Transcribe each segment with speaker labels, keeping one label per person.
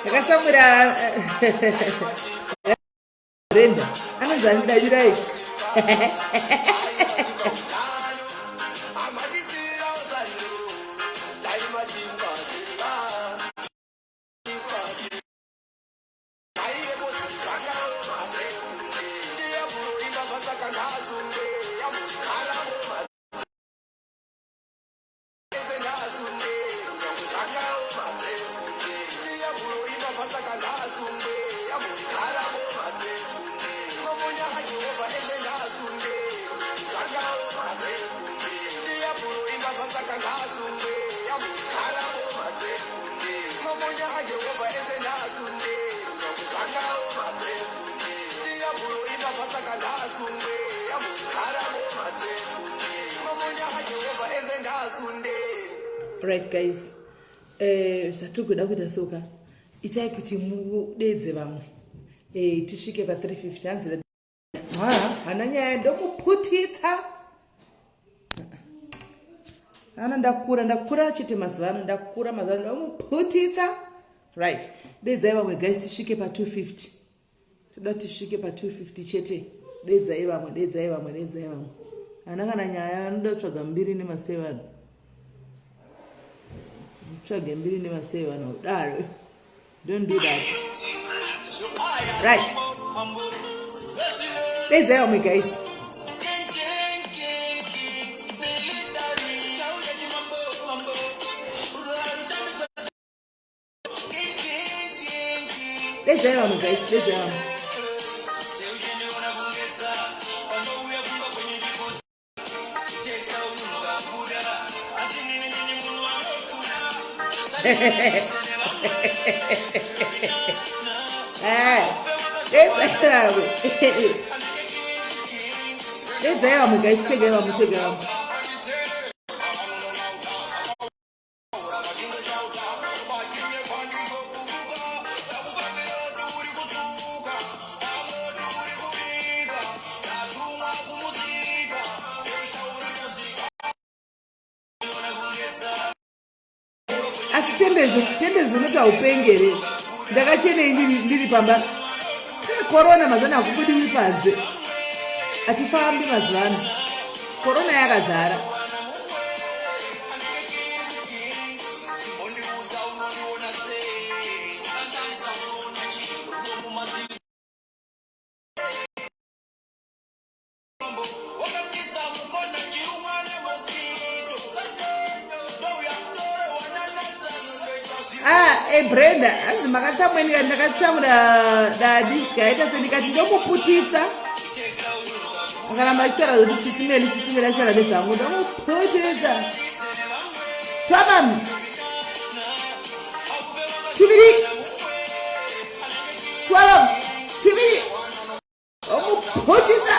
Speaker 1: Ndakatsamwira Brenda anonzi andidavirai. Right guys, eh, zvatiri kuda kuita soka, itai kuti mudedze vamwe, eh, tisvike pa 350. Hanzi hana nyaya, ndomuputitsa ana. Ndakura, ndakura chete mazuva ano, ndakura mazuva ano, ndomuputitsa. Right, dedzai vamwe guys, tisvike pa 250. Toda tisvike pa 250 chete. Dedzai vamwe, dedzai vamwe, dedzai vamwe. Hana kana nyaya, anoda kutsvaga mbiri nemazita evanhu. Tsvage mbiri nemazita evanhu kudaro. Don't do that. Right, dedzai vamwe guys. Dedzai vamwe guys, dedzai vamwe. Dedzai vamwe, dedzai vamwe guys, tegai vamwe, tegai vamwe. Asi tendezo, tendezo unoti haupengere? Ndakachenei ndiri pamba. Korona mazana, hakubudiwi panze, hatifambi mazuva ano, korona yakazara. Ah, eh, Brenda, hanzi makatsamwenika. Ndakatsamura dadi, zikaita sendikati ndomuputitsa, akaramba achitaura zvokuti sisimeli, sisimeli, achitaura nezvangu, ndomuputitsa. Twabam, tuviri, twabam, tuviri, omuputitsa.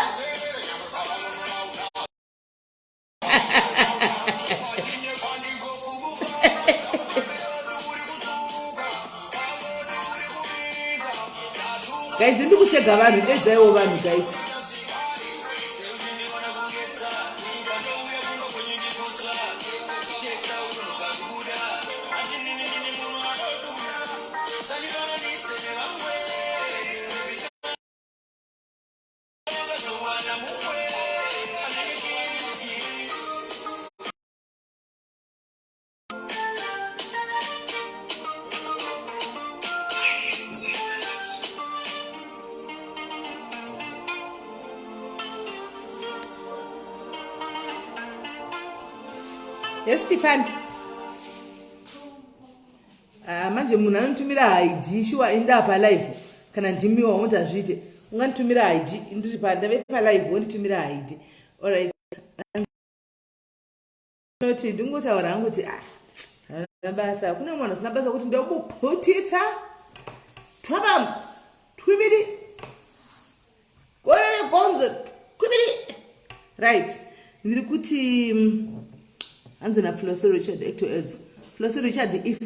Speaker 1: Guys, ndikutega vanhu, dedzaiwo vanhu guys. Yes, Stefan. Ah, manje munhu anotumira ID shuwa inda pa live kana ndimiwa wonti azviite unganditumira ID ndiri pa ndave pa live wonditumira ID. All right. Noti ndingotaura hangu kuti ah haana basa kune mwana asina basa kuti ndomuputitsa twabam twiviri gore regonzo twiviri right ndiri kuti hanzi nafloso richard acto aids floso richard if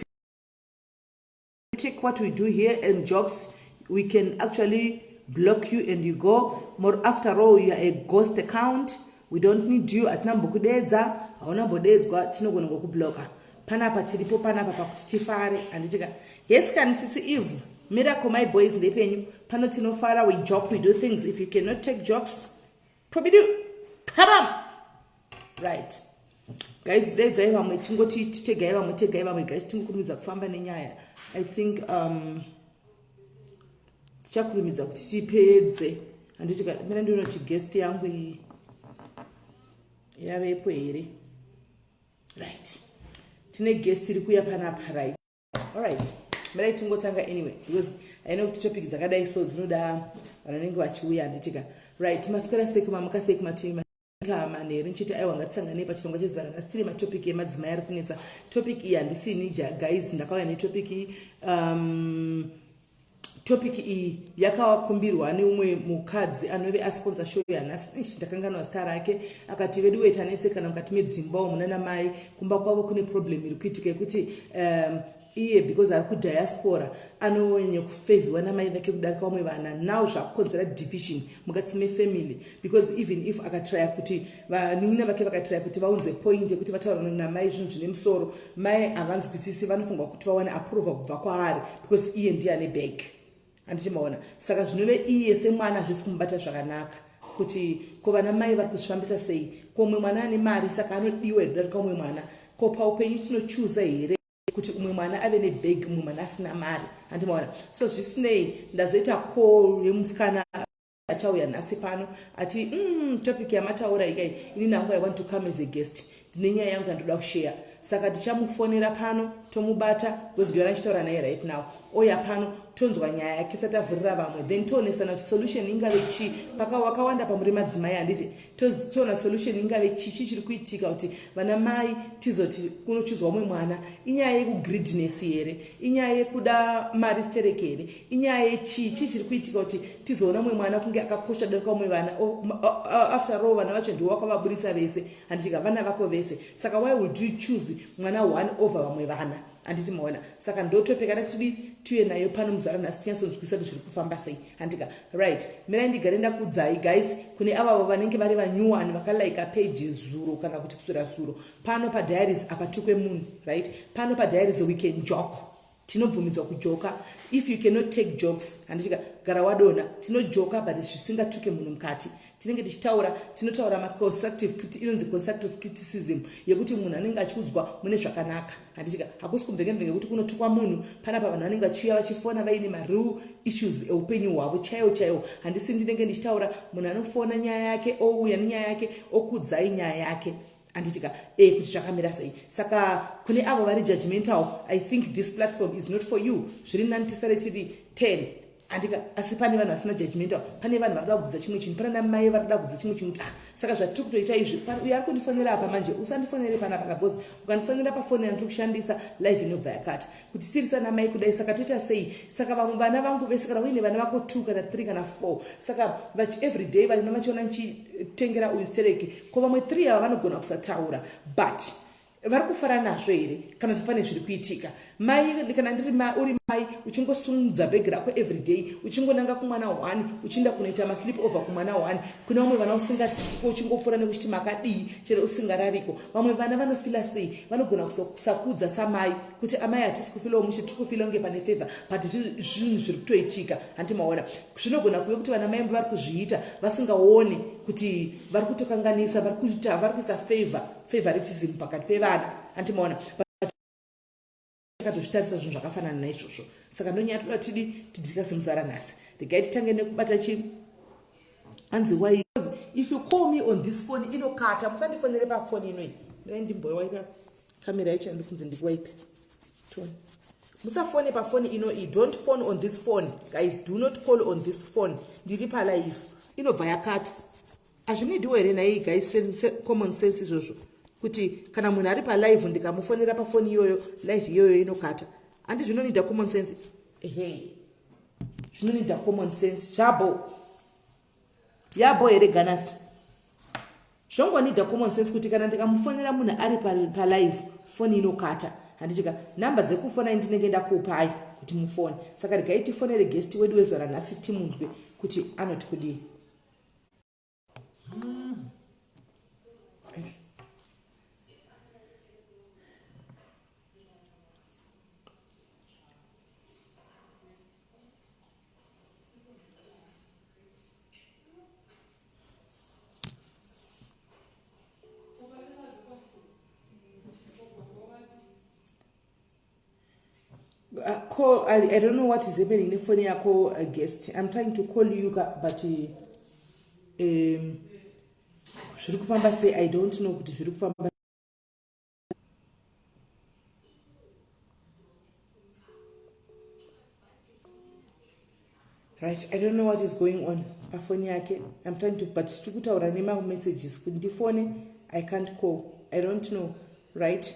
Speaker 1: take what we do here and jokes we can actually block you and you go more. After all, you are a ghost account, we don't need you. Hatina mbokudedza, hauna mbodedzwa, tinogona ngokubloka. Panapa tiripo panapa pakuti tifare, handitika? Yes kani sisi Eve Miracle, my boys ndepenyu pano, tinofara, we joke, we do things. If you cannot take jokes, tobidu kabam. Right guys, dedzai vamwe, tingoti titegai vamwe, tegai vamwe guys, tingokurumidza kufamba nenyaya. I think tichakurumidza kuti tipedze, handiti? Mira ndinoti guest yangu iyi yavepo here? Right, tine guest iri kuuya panapa, right? Alright, mirai tingotanga anyway because I know kuti topic dzakadai so dzinoda vanonenge vachiuya, handitika? Right, maswera sei, kumamuka sei kumativi manheru? Nchiti aiwa, ngatisanganei pachirongwa chezuva ranhasi. Tine matopic emadzimai ari kunetsa. Topic iyi handisini guys, ndakauya netopic iyi. Topic iyi yakakumbirwa neumwe mukadzi anove asponsor show yanhasi. Ndakanganwa zita rake. Akati vedu we tanetsekana mukati medzimba umu nana mai, kumba kwavo kune problem iri kuitika yekuti iye because ari kudiaspora anonyanya kufavhiwa namai vake kudarika vamwe vana. Now zvakukonzera division mukati mefamily because even if akatraya kuti vanin'ina vake vakatraya kuti vaunze point yekuti vataurana namai zvinhu zvine musoro, mai havanzwisisi, vanofunga kuti vawane approval kubva kwaari because iye ndiye ane bag, handiti maona? Saka zvinove iye semwana hazvisi kumubata zvakanaka kuti ko vana mai vari kuzvifambisa sei, ko umwe mwana ane mari saka anodiwa here kudarika umwe mwana? Ko paupenyu tinochuza here kuti umwe mwana ave nebhegi, umwe mwana asina mari, handimaona? So zvisinei, ndazoita call yemusikana achauya nhasi pano ati, topic yamataura ikai, ini nangu I want to come as a guest, ndine nyaya yangu yandoda kushare." Saka tichamufonera pano tomubata because ndiyo achitaura naye right now. Oya pano tonzwa nyaya yake satavhurira vamwe, then toonesana kuti solution ingave chii. Pakawakawanda pamuri madzimai, handiti? Toona solution ingave chii, chii chiri kuitika kuti vana mai tizoti kunochuzwa umwe mwana. Inyaya yekugreediness here? Inyaya yekuda mari stereke here? Inyaya yechii? Chii chiri kuitika kuti tizoona umwe mwana kunge akakosha darika umwe vana? After all, vana vacho ndiwo wakavaburisa vese, handitika? Vana vako vese, saka why would you choose mwana one over vamwe vana, handiti maona? Saka ndotopeka ratidi tiuye nayo pano muzuva ranhasi tinyatsonzwisa kuti zviri kufamba sei, handika? Right, mirai ndigare ndakudzai guys, kune avavo vanenge vari vanyuwani vakalaika page zuro kana kuti kuswera zuro. Pano padiaries apa tukwe munhu, right? Pano padiaries we can joke, tinobvumidzwa kujoka. If you cannot take jokes, handitika, gara wadona. Tinojoka but zvisingatuke munhu mukati. Tinenge tichitaura, tinotaura maconstructive, inonzi constructive criticism, yekuti munhu anenge achiudzwa mune zvakanaka, handitika? Hakusi kumvenge-mvenge kuti kunotukwa munhu panapa. Vanhu vanenge vachiuya vachifona vaine mareal issues eupenyu hwavo chaiwo chaiwo. Handisi ndinenge ndichitaura, munhu anofona nyaya yake, ouya nenyaya yake, okudzai nyaya yake, handitika? Kuti zvakamira sei. Saka kune avo vari judgmental, I think this platform is not for you. Zviri nani tisare tiri 10, handika? Asi pane vanhu vasina judgmental, pane vanhu varikuda kudzidza chimwe chinhu, pane namai varikuda kudzidza chimwe chinhu kuti ah, saka zvatiri kutoita izvi. Uyo ari kundifonera apa manje, usandifonere panapa kabozi. Ukandifonera pafoni yandiri kushandisa, live inobva yakati kuti tirisa namai kudai. Saka toita sei? Saka vamwe vana vangu vese, kana uine vana vako 2 kana 3 kana 4, saka every day vana vachiona nichitengera uyu stereki, ko vamwe 3 ava vanogona kusataura, but Vari kufara nazvo here kana kuti pane zviri kuitika? Mai, kana ndiri ma, uri mai uchingosumudza bhegi rako everyday uchingonanga kumwana one, uchienda kunoita masleep over kumwana one, kune vamwe vana usingatsikiko, uchingopfuura nekuchiti makadii chero usingarariko. Vamwe vana vanofila sei? Vanogona kusakudza samai kuti amai hatisi kufilawo mushe, tiri kufila kunge pane favor, but zvinhu zviri kutoitika. Hanti maona, zvinogona kuve kuti vana mai vari kuzviita vasingaone kuti vari kutokanganisa, vari kuita, vari kuisa favor, favoritism pakati pevana. Hanti maona, takatozvitarisa zvinhu zvakafanana naizvozvo. Saka ndonyaya toda tidi tidzikase muzuva ranhasi. Regai titange nekubata chi hanzi why if you call me on this phone inokata. Musandifonere pafoni inoi, mirai ndimboiwaipa kamera yacho yandikunzi ndikuwaipe. Tone musafone pafoni ino iyi. Don't phone on this phone, guys, do not call on this phone. Ndiri palive, inobva yakata. Hazvinidiwo here nhai guys, common sense izvozvo, kuti kana munhu ari palive ndikamufonera pafoni iyoyo, live iyoyo inokata? Handi zvinonida common sense? Ehe, zvinonida common sense. Zvabo yabo here ganasi? Zvongonida common sense kuti kana ndikamufonera munhu ari palive, foni inokata, handitika? Nhamba dzekufona ndinenge ndakupai kuti mufone. Saka regai tifonere guest wedu wezuva ranhasi, timunzwe kuti anoti kudii. Call I don't know what is happening nefoni yako, guest. I'm trying to call you, but zviri kufamba sei? I don't know kuti zviri kufamba. Right, I don't know what is going on pafoni yake. I'm trying to, but tiri kutaura nemamessages kuti ndifone. I can't call, I don't know. Right,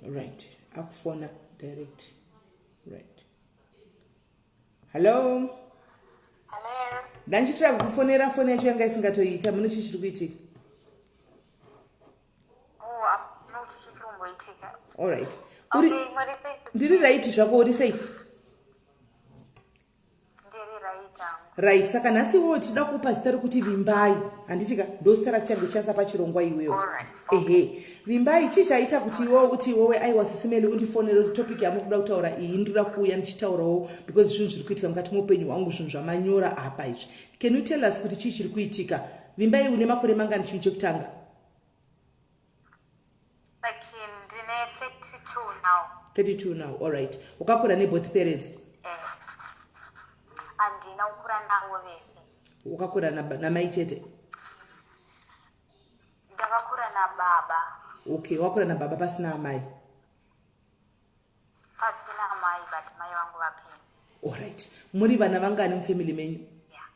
Speaker 1: right, akufona direct. Right, hello.
Speaker 2: Hello.
Speaker 1: Ndandichitira kukufonera, foni yacho yanga isingatoita. Muno chii chiri kuitika?
Speaker 2: Oh, no, chichi chiri kumboitika.
Speaker 1: Allright. Uri
Speaker 2: Okay, muri sei?
Speaker 1: Ndiri right zvako, uri sei?
Speaker 2: Ndiri right hangu.
Speaker 1: Right, saka nhasi iwewo tinoda kupa zita rekuti Vimbai, handitika? Ndo zita ratichange chasa pachirongwa iwewo.
Speaker 2: Alright.
Speaker 1: Ehe, Vimbai, chii chaita kuti iwewo uti iwewe aiwa sisimeli, undifonere kuti topic yamuri kuda kutaura iyi ndoda kuuya ndichitaurawo, because zvinhu zviri kuitika mukati meupenyu hwangu, zvinhu zvamanyora apa izvi. Can you tell us kuti chii chiri kuitika? Vimbai, une makore mangani, chinhu chekutanga?
Speaker 2: Like ndine 32 now.
Speaker 1: 32 now, allright. Wakakura neboth parents?
Speaker 2: Eh. Handina kukura navo vese.
Speaker 1: Wakakura namai chete?
Speaker 2: Ndakakura nababa.
Speaker 1: Okay, wakura nababa pasina amai?
Speaker 2: Pasina amai, but mai vangu vapenyu.
Speaker 1: Allright, muri vana vangani mufamily menyu?
Speaker 2: Yeah.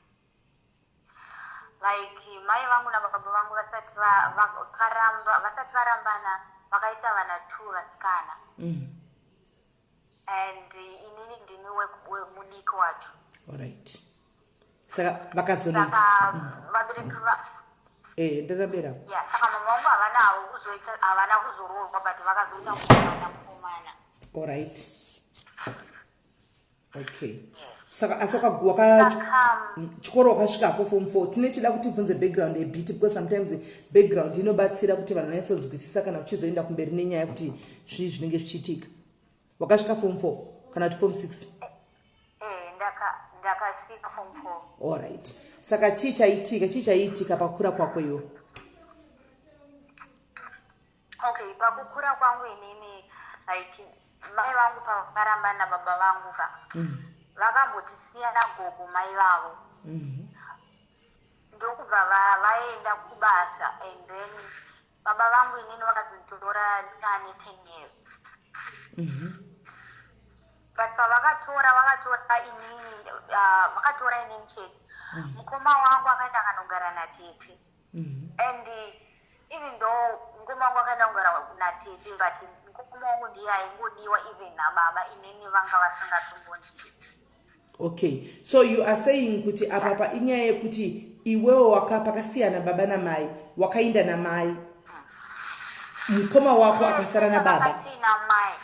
Speaker 2: Like mai vangu nababa vangu vasati vakaramba, vasati varambana, vakaita vana two vasikana. And inini ndini mudiki wacho.
Speaker 1: Allright, saka vakazonoita
Speaker 2: Saka vabereki va
Speaker 1: Eh, ndarambera.
Speaker 2: Yeah, saka mama vangu havana havo kuzoita, havana kuzoroorwa, but vakazoita mukomana mukomana.
Speaker 1: Allright, okay.
Speaker 2: Yes.
Speaker 1: Saka asi waka
Speaker 2: Saka
Speaker 1: chikoro wakasvikako form 4? Tine chida kuti tibvunze background a bit, because sometimes background inobatsira kuti vanhu vanyatsonzwisisa kana uchizoenda kumberi nenyaya kuti zvii zvinenge zvichiitika. Wakasvika form 4 kana kuti form 6?
Speaker 2: Eh, ndakasvika form 4.
Speaker 1: Allright, saka chii chaitika, chii chaiitika pakukura kwako iwe?
Speaker 2: Okay, pakukura kwangu inini, like mai vangu pavakaramba nababa vangu ka, vakambotisiya nagogo mai vavo, ndokubva vaenda kubasa, and then baba vangu inini vakazonditora ndisane 10 years. But pavakatora, vakatora inini, vakatora inini chete. Mukoma wangu akaenda akanogara natete, and even though mukoma wangu akaenda kugara natete, but mukoma wangu ndiye aingodiwa even nababa, inini vanga vasingatombondidi.
Speaker 1: Okay, so you are saying kuti apapa inyaya yekuti iwewo pakasiyana baba namai. Wakainda namai, mukoma wako akasara nababa.
Speaker 2: Takatina mai.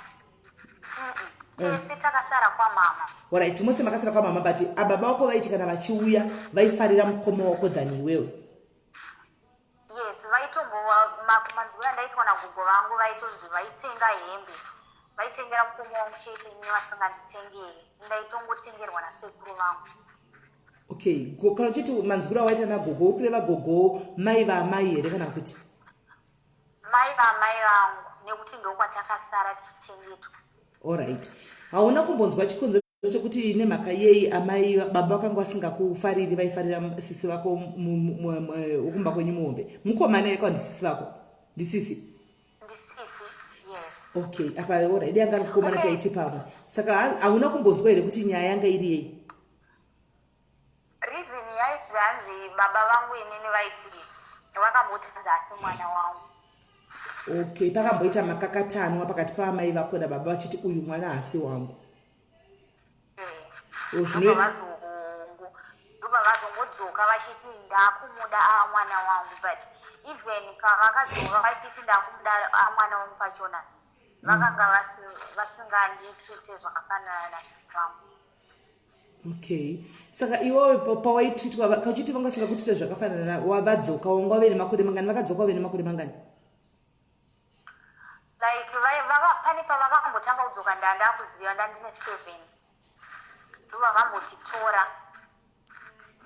Speaker 2: Tese takasara kwamama.
Speaker 1: Alright, mose makasara kwamama, but ababa wako vaiti kana vachiuya vaifarira mukoma wako than iwewe?
Speaker 2: Yes, vaitombova manzwiro andaitwa nagogo vangu, vaitonzi vaitenga hembe, vaitengera mukoma wangu chete, ini vasinganditengeri. Ndaitongotengerwa nasekuru vangu.
Speaker 1: Okay, kana uchiti manzwiro awaita nagogo, uri kureva gogo mai vaamai here kana kuti?
Speaker 2: Mai vamai vangu, nekuti ndokwatakasara tichichengetwa.
Speaker 1: Alright, hauna kumbonzwa chikonzero chekuti nemhaka yei amai baba vakanga vasingakufariri, vaifarira sisi vako wokumba kwenyu muhombe, mukomana here kana ndisisi vako, ndisisi?
Speaker 2: Ndisisi, yes.
Speaker 1: Okay, apa alright, yanga ari mukomana. Taiti pamwe. Saka hauna kumbonzwa here kuti nyaya yanga iri yei?
Speaker 2: Reason yainzi, hanzi baba vangu inini vaiti vakamboti hanzi asi mwana wangu.
Speaker 1: Okay, pakamboita makakatanwa pakati paamai vako nababa vachiti uyu mwana haasi wangu. Oh,
Speaker 2: ndobva vazongodzoka vachiti ndakumuda a mwana wangu, but even pavakadzoka vachiti ndakumuda a mwana wangu pachona, vakanga vasinganditreate zvakafanana nasisi vangu.
Speaker 1: Okay, saka iwewe pawaitreatwa, kachiti vanga vasingakutreata zvakafanana, wavadzoka wanga wave nemakore mangani? Vakadzoka wave nemakore mangani?
Speaker 2: Like pane pavakambotanga kudzoka, ndandakuziva ndandine 7, ndobva vambotitora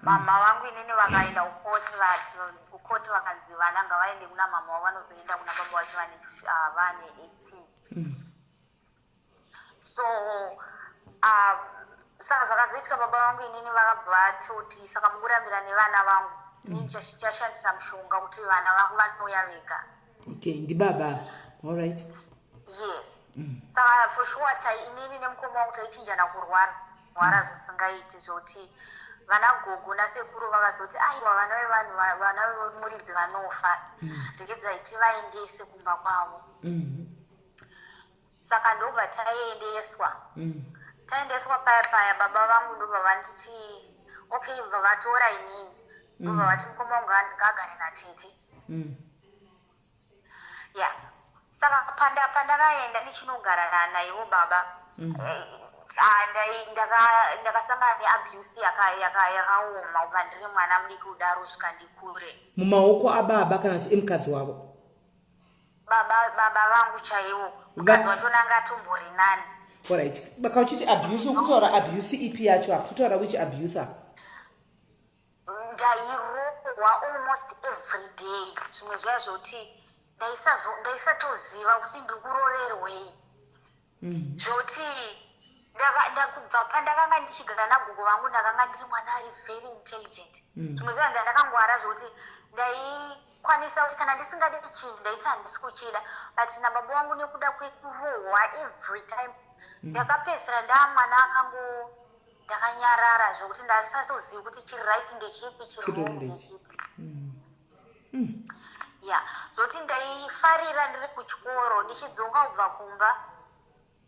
Speaker 2: mama vangu inini, vakaenda kukoti, vati kukoti vakanzi vana ngavaende kuna mama wavo, vanozoenda kuna baba vacho vane 18. So saka zvakazoitika, baba vangu inini vakabva vatoti, "Saka mukurambira nevana vangu, inini chashandisa mushonga kuti vana vangu vanouya vega."
Speaker 1: Okay, ndibaba, alright.
Speaker 2: Yes, saka for sure tai inini nemukoma wangu taichinjana kurwara rwara zvisingaiti, zvokuti vana gogo nasekuru vakazoti, "Aiwa, vana vevanhu, vana vemuridzi vanofa, regedzai tivaendese kumba kwavo." Saka ndobva taendeswa. Taendeswa paya paya, baba vangu ndobva vanditi, okay, bva vatora inini, ndobva vati mukoma wangu ngaagare natete. Ya, saka pandakaenda ndichinogara naivo baba, ndakasangana neabuse yakaoma kubva ndiri mwana mudiki kudaro svika ndikure.
Speaker 1: Mumaoko ababa kana kuti emukadzi wavo?
Speaker 2: Baba vangu chaivo. Mukadzi wachona anga atombori nani.
Speaker 1: Alright, baka uchiti abuse, ukutaura abuse ipi yacho apa? Kutaura which abuse apa?
Speaker 2: Ndairohwa almost every day, zvimwe zviya zvokuti ndaisatoziva kuti ndiri kuroverwei, zvokuti kubva pandakanga ndichigara nagogo vangu ndakanga ndiri mwana ari very intelligent. Zvimwe zviya ndakangwara zvokuti ndaikwanisa kuti kana ndisingadi chinhu ndaiti handisi kuchida, but nababa vangu, nekuda kwekurohwa every time, ndakapedzisira ndaamwana akango ndakanyarara zvokuti ndasatozivi kuti chiri right ndechipi, chiri
Speaker 1: Chiri
Speaker 2: wrong
Speaker 1: wrong ndechipi.
Speaker 2: Ndechipi. Ya, zvokuti ndaifarira ndiri kuchikoro, ndichidzoka kubva kumba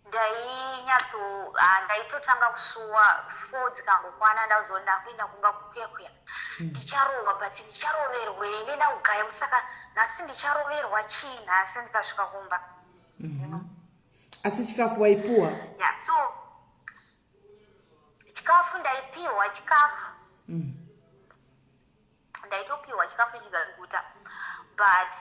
Speaker 2: ndainyatso ndaitotanga kusuwa. 4 dzikangokwana ndakuziva ndakuenda kumba kuya kuya ndicharohwa, but ndicharoverwei? Nenda kugaya, saka nhasi ndicharoverwa chii nhasi ndikasvika kumba?
Speaker 1: Asi chikafu waipuwa?
Speaker 2: Ya, so chikafu ndaipiwa chikafu. Ndaitopiwa chikafu chikaguta, but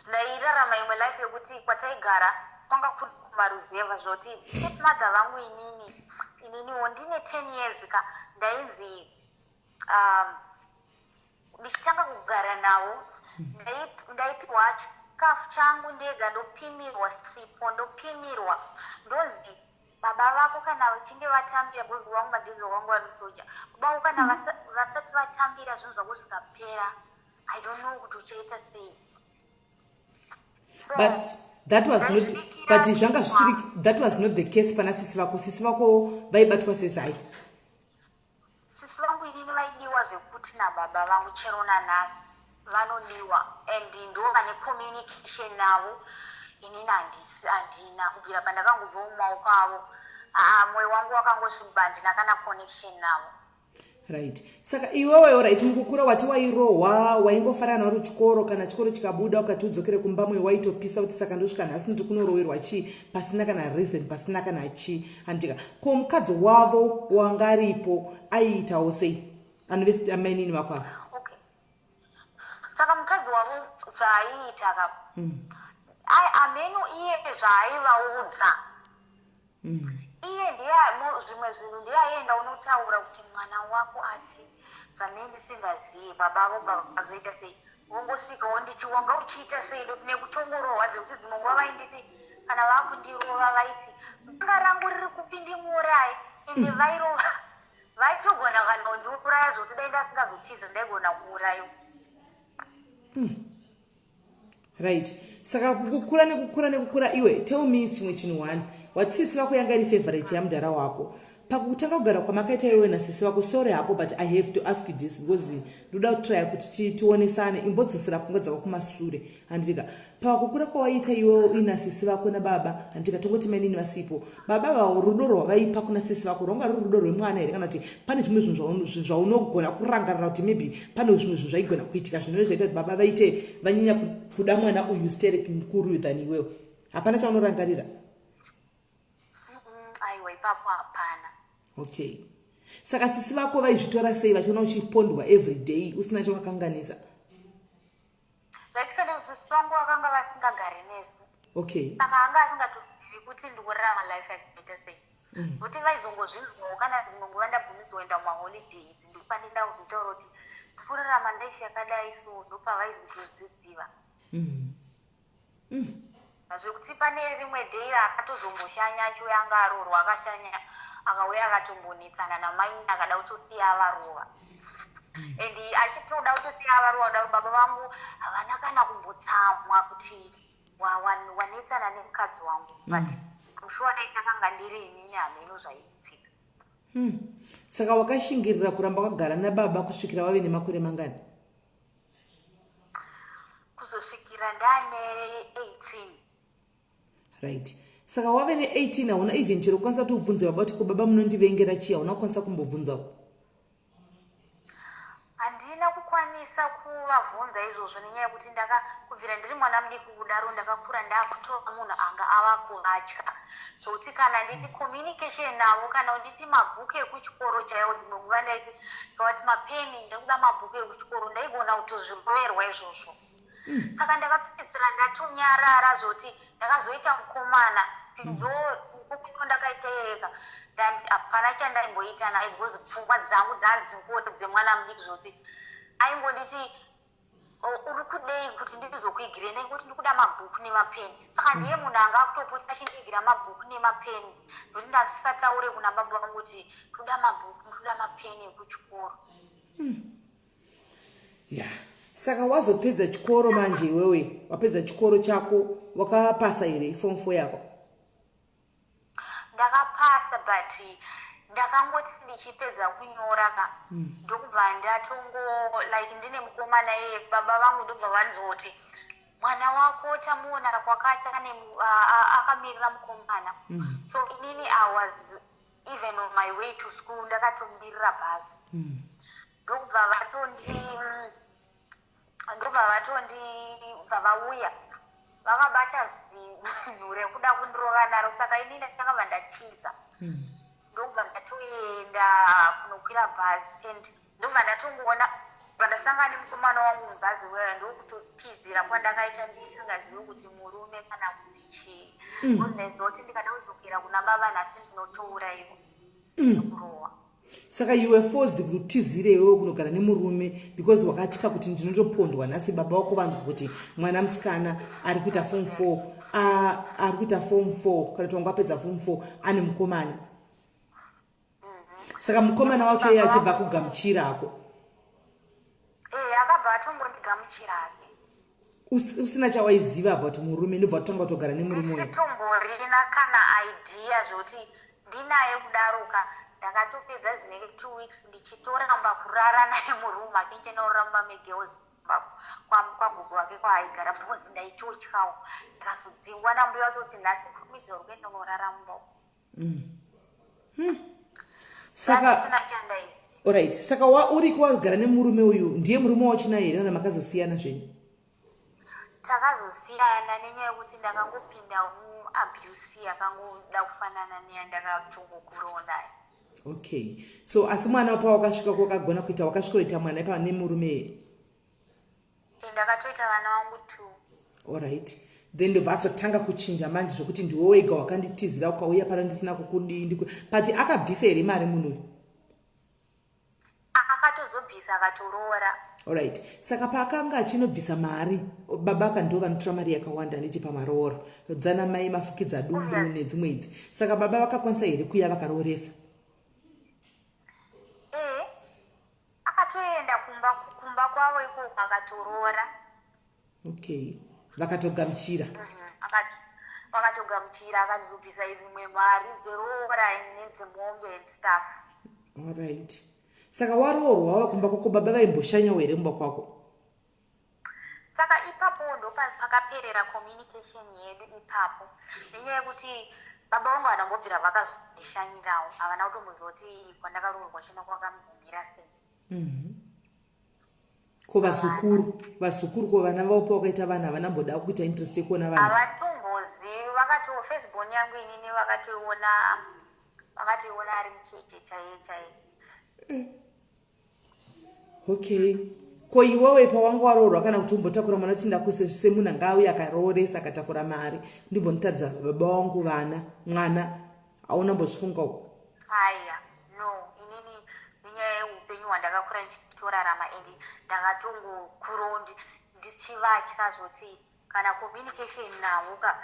Speaker 2: ndairarama imwe life yekuti kwataigara kwanga kuri kumaruzevha, zvoti stepmother vangu inini, ininiwo ndine 10 years ka, ndainzi ndichitanga kugara navo ndaipiwa chikafu changu ndega, ndopimirwa sipo, ndopimirwa, ndonzi baba vako kana vachinge vatambira, because vangu madhizo vangu vari musoja, baba vako kana vasati vatambira zvinhu zvako zvikapera, I don't know kuti uchaita sei. So,
Speaker 1: But that was not
Speaker 2: ndaisvikira
Speaker 1: but zvanga zvisiri, that was not the case pana sisi vako. Sisi vako vaibatwa sezai.
Speaker 2: Sisi vangu inini vaidiwa zvekuti nababa vangu, chero nanhasi vanodiwa, and ndo vane communication navo. Inini handina, kubvira pandakangobva mumaoko avo, aa, mwoyo wangu wakangosviba, handina kana connection navo.
Speaker 1: Right, saka iwewewo, right, mukukura wati wairohwa, waingofanana nauri chikoro, kana chikoro chikabuda ukati udzokere kumba, mwe waitopisa kuti saka ndosvika nhasi ndiri kunorowerwa chii, pasina kana reason, pasina kana chii, handika? Ko mukadzi wavo wanga aripo aiitawo sei, anove amainini vako ava?
Speaker 2: Okay, saka mukadzi wavo zvaaiita ka, ameno iye zvaaivaudza. Iye ndiye zvimwe zvinhu ndiye aienda unotaura kuti mwana wako ati zvanei ndisingazivi. Baba vo baba vazoita sei, vongosvika wonditi wanga uchiita sei, nekutongorohwa zvekuti dzimwe nguva vainditi kana vakundirova vaiti banga rangu riri kupi ndimuuraye. Ende vairova, vaitogona kana kundiuraya, zvokuti dai ndasingazotiza ndaigona kuurayiwa.
Speaker 1: Right, saka kukura nekukura nekukura, iwe tell me chimwe chinhu one. Wati sisi vako yanga iri favorite yamudhara wako. Pakutanga kugara kwamakaita iwewe nasisi vako, sorry hako, but I have to ask this because ndoda kutrya kuti tionesane. Imbodzosera pfungwa dzako kumasure, handika? Pakukura kwawaita iwewe uina sisi vako nababa, handika, tongoti mainini vasipo, baba vavo, rudo rwavaipa kuna sisi vako rwanga ruri rudo rwemwana here, kana kuti pane zvimwe zvinhu zvaunogona kurangarira kuti maybe pane zvimwe zvinhu zvaigona kuitika zvinove zvaita kuti baba vaite vanyanya kuda mwana uyu sterek mukuru than iwewe? Hapana chaunorangarira?
Speaker 2: Aiwa, ipapo hapana.
Speaker 1: Okay, saka sisi vako vaizvitora sei vachiona uchipondwa every day usina chawakakanganisa?
Speaker 2: Zvaitika ndezvo, sisi vangu vakanga vasingagari nesu. Saka anga asingatozivi kuti ndikurarama life yakaita sei, nokuti vaizongozvinzwawo kana dzimwe nguva ndabvumidzwa kuenda kumaholidays, ndopandenda kuzotaura kuti ndikurarama life yakadai, so ndopavaizozviziva. Zvekuti pane rimwe day akatozomboshanya achiuya, anga arorwa, akashanya akauya akatombonetsana namai, akada kutosiya avarova. And achitoda kutosiya avarova kudaro, baba vangu havana kana kumbotsamwa kuti wanetsana nemukadzi wangu, but I'm sure dai ndakanga ndiri inini, hameno zvaiitika.
Speaker 1: Saka wakashingirira kuramba wakagara nababa kusvikira wave nemakore mangani?
Speaker 2: Kuzosvikira ndane 18.
Speaker 1: Right, saka wave ne18, hauna even chero kukwanisa kuti ubvunze baba kuti ko baba munondivengera chii? Hauna kukwanisa kumbobvunzawo?
Speaker 2: Handina kukwanisa kuvabvunza izvozvo nenyaya yekuti ndaka kubvira ndiri mwana mudiki kudaro ndakakura ndakutora munhu anga ava kuvatya, zvokuti kana nditi communication navo, kana nditi mabhuku ekuchikoro chaiwo, dzimwe nguva ndaiti ndikavati mapeni, ndikuda mabhuku ekuchikoro, ndaigona kutozviroverwa izvozvo. Saka ndakapedzisira ndatonyarara, zvokuti ndakazoita mukomana ndo mukomana ndakaita iyeyeka, hapana chandaimboita naye because pfungwa dzangu dzadzingori dzemwana mudiki, zvokuti aingonditi, "Uri kudei kuti ndizokuigire?" Ndaingoti ndikuda mabhuku nemapeni. Saka ndiye munhu anga akutopotsa achindiigira mabhuku nemapeni, nokuti ndasisataure kuna baba vangu kuti ndoda mabhuku, ndoda mapeni ekuchikoro.
Speaker 1: Ya, saka wazopedza chikoro manje iwewe, wapedza chikoro chako, wakapasa here form 4 yako?
Speaker 2: Ndakapasa, but ndakangoti ndichipedza kunyora ka, ndokubva ndatongo like ndine mukomana iye, baba vangu ndobva vanzoti mwana wako tamuona kwakati ane akamirira mukomana. So inini I was even on my way to school, ndakatomirira bhasi, ndobva vatondi bva vauya vakabata zinhu rekuda kundirova naro. Saka inini ndakabva ndatiza, ndokubva ndatoenda kunokwira bhazi, and ndobva ndatongoona vandasangana nemukomana wangu mubhazi uya, ndokutotizira kwandakaita ndisingazivi kuti murume kana kuti chii, because ndaiziva kuti ndikada kudzokera kuna baba nhasi ndinotourayiwa nekurohwa.
Speaker 1: Saka you were forced kuti utizire iwewe kunogara nemurume because wakatya kuti ndinotopondwa nhasi baba vako vanzwa kuti mwana musikana ari kuita form 4, ari kuita form 4, kana kuti wanga wapedza form 4, ane mukomana. Saka mukomana wacho iye achibva kugamuchira ako?
Speaker 2: Akabva atongondigamuchirake.
Speaker 1: Usina chawaiziva about murume, ndobva watanga kutogara nemurume uyu?
Speaker 2: Ndisitomborina kana idea zvokuti ndinaye kudaroka. Ndakatopedza dzinenge 2 weeks ndichitoramba kurara naye muroom ake, ndichinoramba megirls kwagogo wake kwaaigara, because ndaitotyawo. Ndikazodzingwa nambuya wacho kuti nhasi kurumidzwa uri kuenda unorara mumba.
Speaker 1: Saka
Speaker 2: ndisina chandaiziva.
Speaker 1: Alright, saka wa uriko wagara nemurume uyu, ndiye murume wachinaye here kana makazosiyana zvenyu?
Speaker 2: Takazosiyana nenyaya yekuti ndakangopinda muabuse yakangoda kufanana neyandakatongokurawo nayo.
Speaker 1: Okay, so asi mwana pawakasvika kwakagona kuita, wakasvikoita mwana ipa nemurume?
Speaker 2: Ndakatoita vana vangu two.
Speaker 1: Alright, then ndobva azotanga kuchinja manje zvokuti ndiwe wega wakanditizira ukauya pano ndisina kukudii, but akabvisa here mari munhu uyu?
Speaker 2: Akatozobvisa, akatoroora.
Speaker 1: Alright, saka paakanga achinobvisa mari, baba aka ndo vanotora mari yakawanda, handiti, pamarooro dzana mai mafukidza dumbu nedzimwe idzi. Saka baba vakakwanisa here kuya vakarooresa?
Speaker 2: Ee, akatoenda kumba kwavo ikoko, akatoroora.
Speaker 1: Okay, vakatogamuchira?
Speaker 2: Vakatogamuchira, akazobvisa dzimwe mari dzeroora nedzemombe and stuff.
Speaker 1: Alright, saka waroorwa wava kumba kwako, baba vaimboshanyawo here mumba kwako?
Speaker 2: Saka ipapo ndo pakaperera communication yedu ipapo, nenyaya yekuti baba vangu havana kumbobvira vakazondishanyirawo, havana kutombonzwa kuti kwandakaroorwa chino kwakambomira sei.
Speaker 1: Ko vazukuru, vazukuru, ko vana vavo pawakaita vana, havana mboda kuita interest yekuona vana?
Speaker 2: Havatombozivi. Vakato firstborn yangu inini vakatoiona ari mucheche chaiye chaiye.
Speaker 1: Okay, ko iwewe pawanga waroorwa, kana kuti umbotakura mwana kuti ndakuse semunhu anga auya akarooresa, akatakura mari, ndimbonitaridza baba vangu vana, mwana, hauna mbozvifungawo?
Speaker 2: Aya, no, inini nenyaya yeupenyu hwandakakura ndichitorarama and ndakatongokurawo ndichivatya zvoti kana communication navo ka,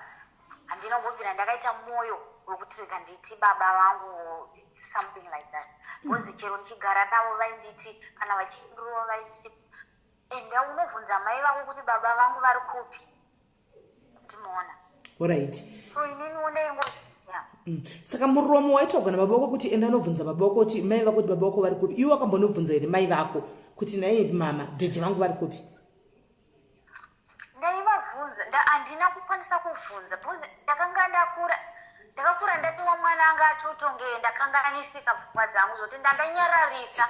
Speaker 2: handina kumbobvira ndakaita mwoyo wekuti rega nditi baba vangu, something like that, because chero ndichigara navo vainditi, kana vachindirova vainditi, "Enda unobvunza mai vako kuti baba vangu vari kupi." Ndimuona. So ininiwo ndaingo, yeah.
Speaker 1: Saka muromo waitaurwa nababa vako kuti enda unobvunza baba vako kuti mai vako kuti baba vako vari kupi, iwe wakambonobvunza here mai vako kuti, "Nai mama, daddy vangu vari kupi?"
Speaker 2: Ndaivabvunza, handina kukwanisa kubvunza because ndakanga ndakura, ndakakura ndatiwa mwana anga atotonge ndakanganisika pfungwa dzangu zvokuti ndandanyararisa,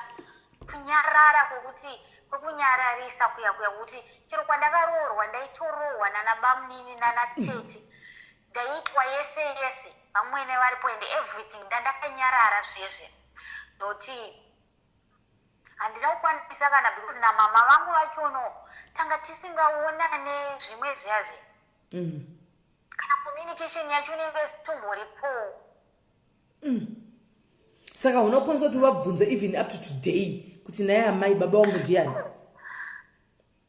Speaker 2: kunyarara kwokuti kwekunyararisa kuya kuya kuti chero kwandakaroorwa ndaitorohwa nana bamunini nana tete, ndaiitwa yese yese vamwene varipo and everything, ndandakanyarara zvezve noti handina kukwanisa kana, because namama vangu vachono tanga tisingaonane zvimwe zviyazve, kana communication yacho inenge isitomboripo.
Speaker 1: Saka unokwanisa kuti uvabvunze even up to today kuti, "Naye amai, baba vangu ndiani?"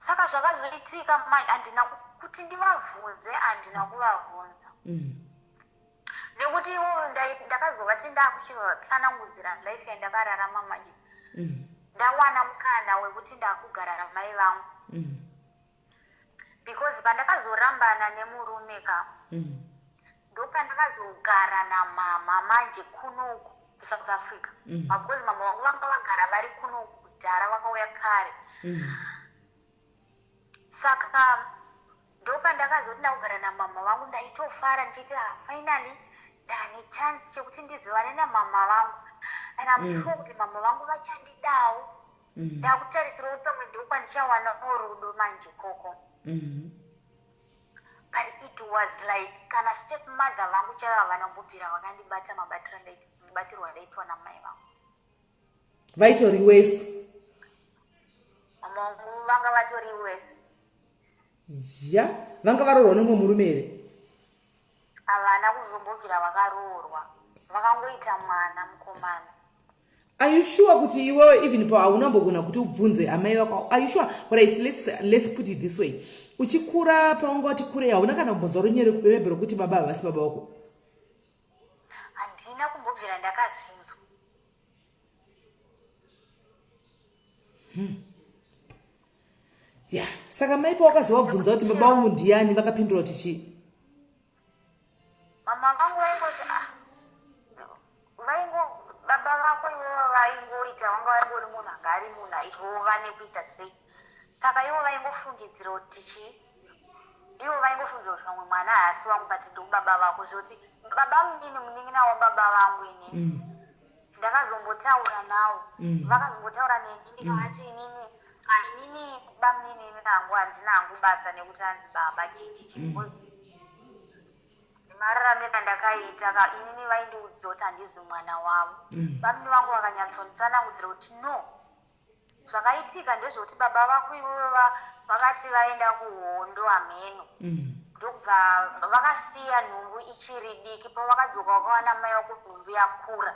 Speaker 2: Saka zvakazoitika mai, handina kuti ndivabvunze, handina kuvabvunza nekuti ivo ndakazovati ndakuchivatsanangudzira life yandakararama manje, ndawana mukana wekuti ndakugara namai vangu, because pandakazorambana nemurume ka, ndopandakazogara namama manje kunoku kuSouth Africa, because mama vangu vanga vagara vari kunoku kudhara, vakauya kare. Saka ndopandakazoti ndakugara namama vangu, ndaitofara ndichiti, "Ah, finally ndane chance chekuti ndizivane namama vangu and I'm sure kuti mama vangu vachandidawo." Ndakutarisirawo kuti pamwe ndokwandichawanawo rudo manje koko, but it was like kana step mother vangu chaivo havana kumbobvira vakandibata mabatiro mabatirwo andaitwa namai vangu.
Speaker 1: Vaitori wesi?
Speaker 2: Mama vangu vanga vatori wesi.
Speaker 1: Ya, vanga varoorwa nomumwe murume here?
Speaker 2: Havana kuzombobvira vakaroorwa, vakangoita mwana mukomana.
Speaker 1: Are you sure kuti iwewe even pa haunambogona kuti ubvunze amai vako? Are you sure? Right, let's put it this way: uchikura, pawanga wati kurei, hauna kana kumbonzwa runyere maybe rokuti baba havasi baba vako?
Speaker 2: Handina kumbobvira ndakazvinzwa.
Speaker 1: Ya, saka mai pawakazi wabvunza kuti baba vangu ndiani, vakapindura kuti chii?
Speaker 2: Mama vangu vaingoti, ah, vaingo baba vako ivovo vaingoita, vanga vaingori munhu anga ari munhu airova nekuita sei. Saka ivo vaingofungidzira kuti chii, ivo vaingofungidzira kuti pamwe mwana haasi wangu, but ndobaba vako, zvoti baba munini, munin'ina wababa vangu inini. Ndakazombotaura nawo, vakazombotaura neni, ndikavati inini, ah, inini bamunini nangu handina hangu basa nekuti hanzi baba chichichi, because mararamiro andakaita ka, inini vaindiudza kuti handizi mwana wavo. Bamunini vangu vakanyatsonditsanangudzira kuti no, zvakaitika ndezvekuti baba vako ivovo vakati vaenda kuhondo, hameno, ndokubva vakasiya nhumbu ichiri diki. Pavakadzoka vakawana mai vako nhumbu yakura,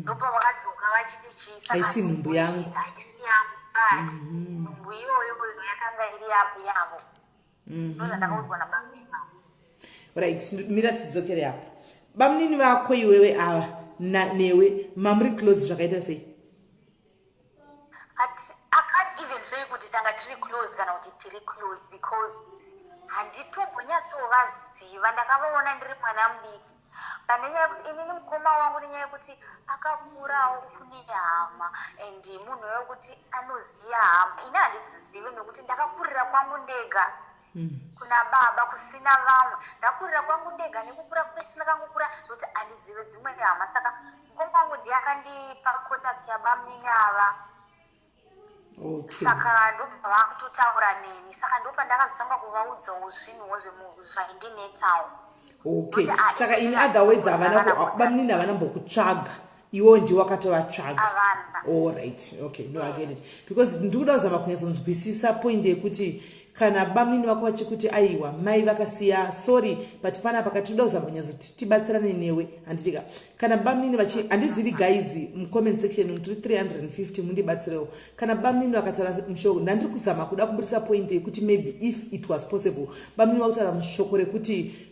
Speaker 2: ndopavakadzoka vachiti chii, saka
Speaker 1: Haisi nhumbu yangu.
Speaker 2: Haisi yangu, but nhumbu iyoyo yakanga iri yavo. Ndozvandakaudzwa nabamunini vangu.
Speaker 1: Right, mira tidzokere apa. Bamunini vako iwewe ava newe mamuri close zvakaita sei?
Speaker 2: I can't even say kuti tanga tiri close kana kuti tiri close, because handitombonyatsovaziva. Ndakavaona ndiri mwana mudiki, but nenyaya yekuti inini mukoma wangu, nenyaya yekuti akakurawo kune hama and munhu wekuti anoziva hama, ini handidzizive nekuti ndakakurira kwangu ndega kuna baba kusina vamwe. Ndakurira kwangu ndega nekukura kwese ndakangokura zvokuti handizive dzimwe hama. Saka mukoma wangu ndiye akandipa contact yabamunini ava. Saka ndobva vakutotaura neni, saka ndopandakazotanga kuvaudzawo zvinhuwo zvaindinetsawo.
Speaker 1: Okay, saka in other words, havana bamunini havana mbokutsvaga iwewo, ndiwo wakatovatsvaga?
Speaker 2: Havana.
Speaker 1: All right, okay, no, I get it, because ndikuda kuzama kunyatsonzwisisa point yekuti kana bamunini vako vachikuti aiwa, mai vakasiya, sorry, but panapa katinoda kuzama kunyatsoti tibatsirane newe, handitika? Kana bamunini vachi, handizivi guys, mucomment section tiri 350, mundibatsirewo. Kana bamunini vakataura mushoko, ndandiri kuzama kuda kubudisa point yekuti maybe if it was possible, bamunini vakutaura mushoko rekuti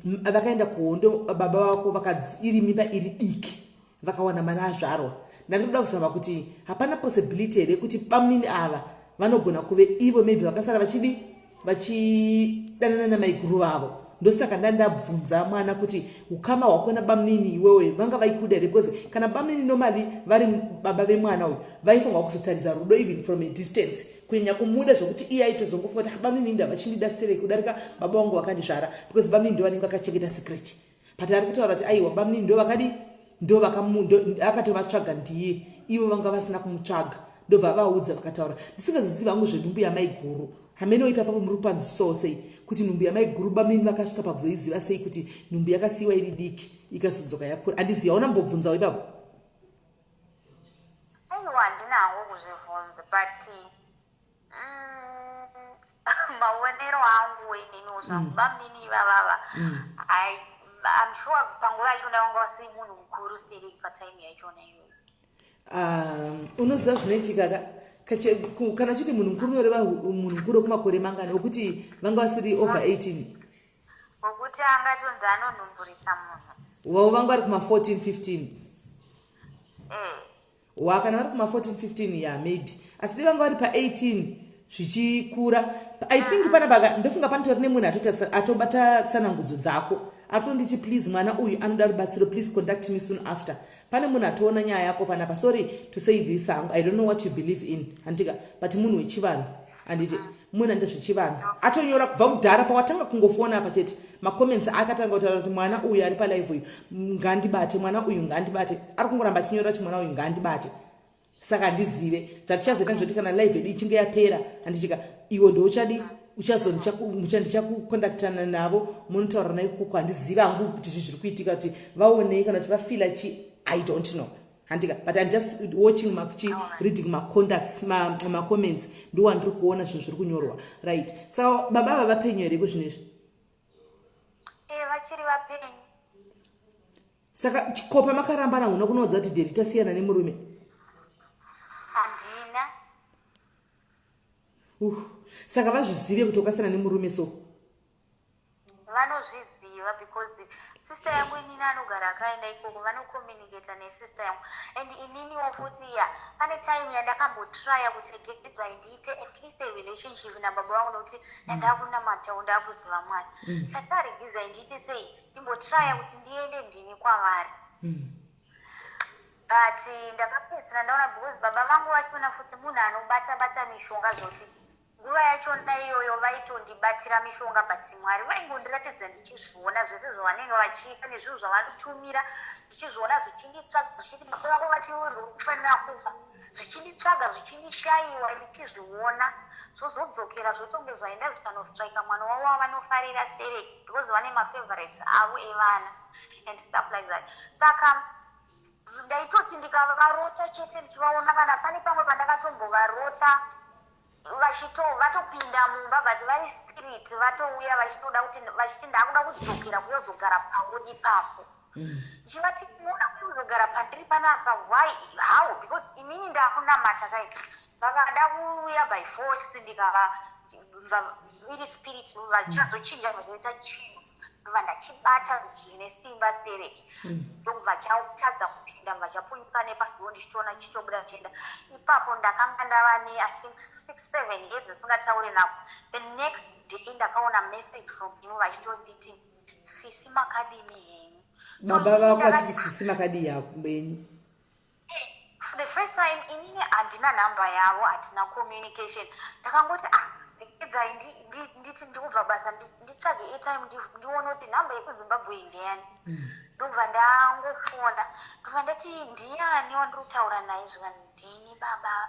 Speaker 1: vakaenda kuhondo baba vako, iri mimba iri diki, vakawana mwana azvarwa. Ndandiri kuda kuzama kuti hapana possibility here kuti bamunini ava vanogona kuve ivo maybe vakasara vachidi vachidanana namaiguru vavo. Ndosaka ndandabvunza mwana kuti ukama hwako nabamunini iwewe vanga vaikuda here, because kana bamunini normally vari baba vemwana uyu, vaifanirwa kuzotaridza rudo even from a distance, kunyanya kumuda zvokuti iye aitozongofunga kuti bamunini nda vachindida stereki kudarika baba vangu vakandizvara, because bamunini ndo vanenge vakachengeta secret. But ari kutaura kuti aiwa, bamunini ndo vakadi ndo akatovatsvaga ndiye, ivo vanga vasina kumutsvaga. Ndobva vaudza vakataura. Ndisingazozivi hangu zvenhumbu yamaiguru, hameno ipapapo muri kupanzisawo sei kuti nhumbu yamaiguru bamunini vakasvika pakuzoiziva sei kuti nhumbu yakasiyiwa iri diki ikazodzoka yakura. Handizivi, hauna mbobvunzawo ipapo?
Speaker 2: Aiwa, handina hangu kuzvibvunza, but maonero angu ininiwo zvangu, bamunini ivavava, I'm sure panguva yachona vanga vasiri munhu mukuru stereki patime yachona iyoyo.
Speaker 1: Unoziva zvinoitika ka, kana uchiti munhu mukuru, unoreva munhu mukuru wekumakore mangani, wekuti vanga vasiri over 18?
Speaker 2: Wekuti angatonzi anonhumburisa munhu.
Speaker 1: Wavo vanga vari kuma14 15?
Speaker 2: Eh.
Speaker 1: Wa kana vari kuma14 15, ya, maybe. Asi dei vanga vari pa18 zvichikura, I think panapa ndofunga panotori nemunhu atobata tsanangudzo dzako, atonditi, "Please, mwana uyu anoda rubatsiro, please contact me soon after." Pane munhu atoona nyaya yako panapa. Sorry to say this hangu, I don't know what you believe in, handitika, but munhu wechivanhu, handiti, munhu anoita zvechivanhu, atonyora kubva kudhara pawatanga kungofona apa chete, macomments akatanga kutaura kuti mwana uyu ari palive uyu ngandibate, mwana uyu ngandibate. Ari kungoramba achinyora kuti mwana uyu ngandibate. Saka handizive zvatichazoita, zvoti kana live yedu ichinge yapera, handitika, iwe ndouchadi ndichakukondaktana navo, munotaura nayo ikoko. Handizivi hangu kuti zvi zviri kuitika kuti vaonei kana kuti vafila chi, I don't know, handika, but I'm just watching machi reading macontacts, macomments, ndo wandiri kuona zvinhu zviri kunyorwa. Right, saka baba ava vapenyu here iko zvino izvi?
Speaker 2: Eh, vachiri vapenyu.
Speaker 1: Saka chikopa makarambana, huna kunoudza kuti daddy tasiyana nemurume?
Speaker 2: Handina.
Speaker 1: Saka vazvizive kuti wakasiyana nemurume so?
Speaker 2: Vanozviziva because sister yangu inini anogara akaenda ikoko, vanocommunicata nesister yangu and ininiwo futi. Ya, pane time yandakambotrya kuti regedzai ndiite at least a relationship nababa vangu, nekuti ndandakunamatawo, ndakuziva Mwari. Kasi aregedzai ndiite sei, ndimbotrya kuti ndiende ndini kwavari. But ndakapedzisira ndaona, because baba vangu vachona futi munhu anobata bata mishonga zvoti. Nguva yachona iyoyo vaitondibatira mishonga, but Mwari vaingondiratidza ndichizviona zvese zvavanenge vachiita nezvinhu zvavanotumira, ndichizviona zvichinditsvaga, zvichiti baba vako vati uri kufanira kufa, zvichinditsvaga, zvichindishayiwa, ndichizviona zvozodzokera, zvotonge zvaenda zvikanostrika mwana wavo wavanofarira stereki, because vane mafavorites avo evana and stuff like that. Saka ndaitoti ndikavarota chete ndichivaona, kana pane pamwe pandakatombovarota vachito vatopinda mumba, but vari spirit, vatouya vachitoda kuti, vachiti ndakuda kudzokera kuyozogara pauri ipapo. Ndichivati, munoda kuzogara pandiri panapa? Why? How? Because inini ndakunamata kai. Vakada kuuya by force, ndikava iri spirit, vachazochinja, vazoita chinhu, ndobva ndachibata zvine simba stereki, ndokubva chatadza kupinda, bva chapunyuka nepadoor, ndichitoona chichitobuda chienda. Ipapo ndakanga ndava ne, I think, 6, 7 years ndisingatauri navo. The next day ndakaona message from him vachitonditi, "Sisi, makadini henyu?" So
Speaker 1: Baba
Speaker 2: inini
Speaker 1: vako
Speaker 2: ndakati,
Speaker 1: vachiti, "Sisi, makadii henyu?"
Speaker 2: For the first time inini handina nhamba yavo, hatina communication. Ndakangoti, ah, regedzai nditi ndikubva basa, nditsvage airtime, ndione kuti nhamba yekuZimbabwe ndeyani. Ndobva ndangofona, ndobva ndati, "Ndiani wandiri kutaura naye?" Zvikanzi, "Ndini baba."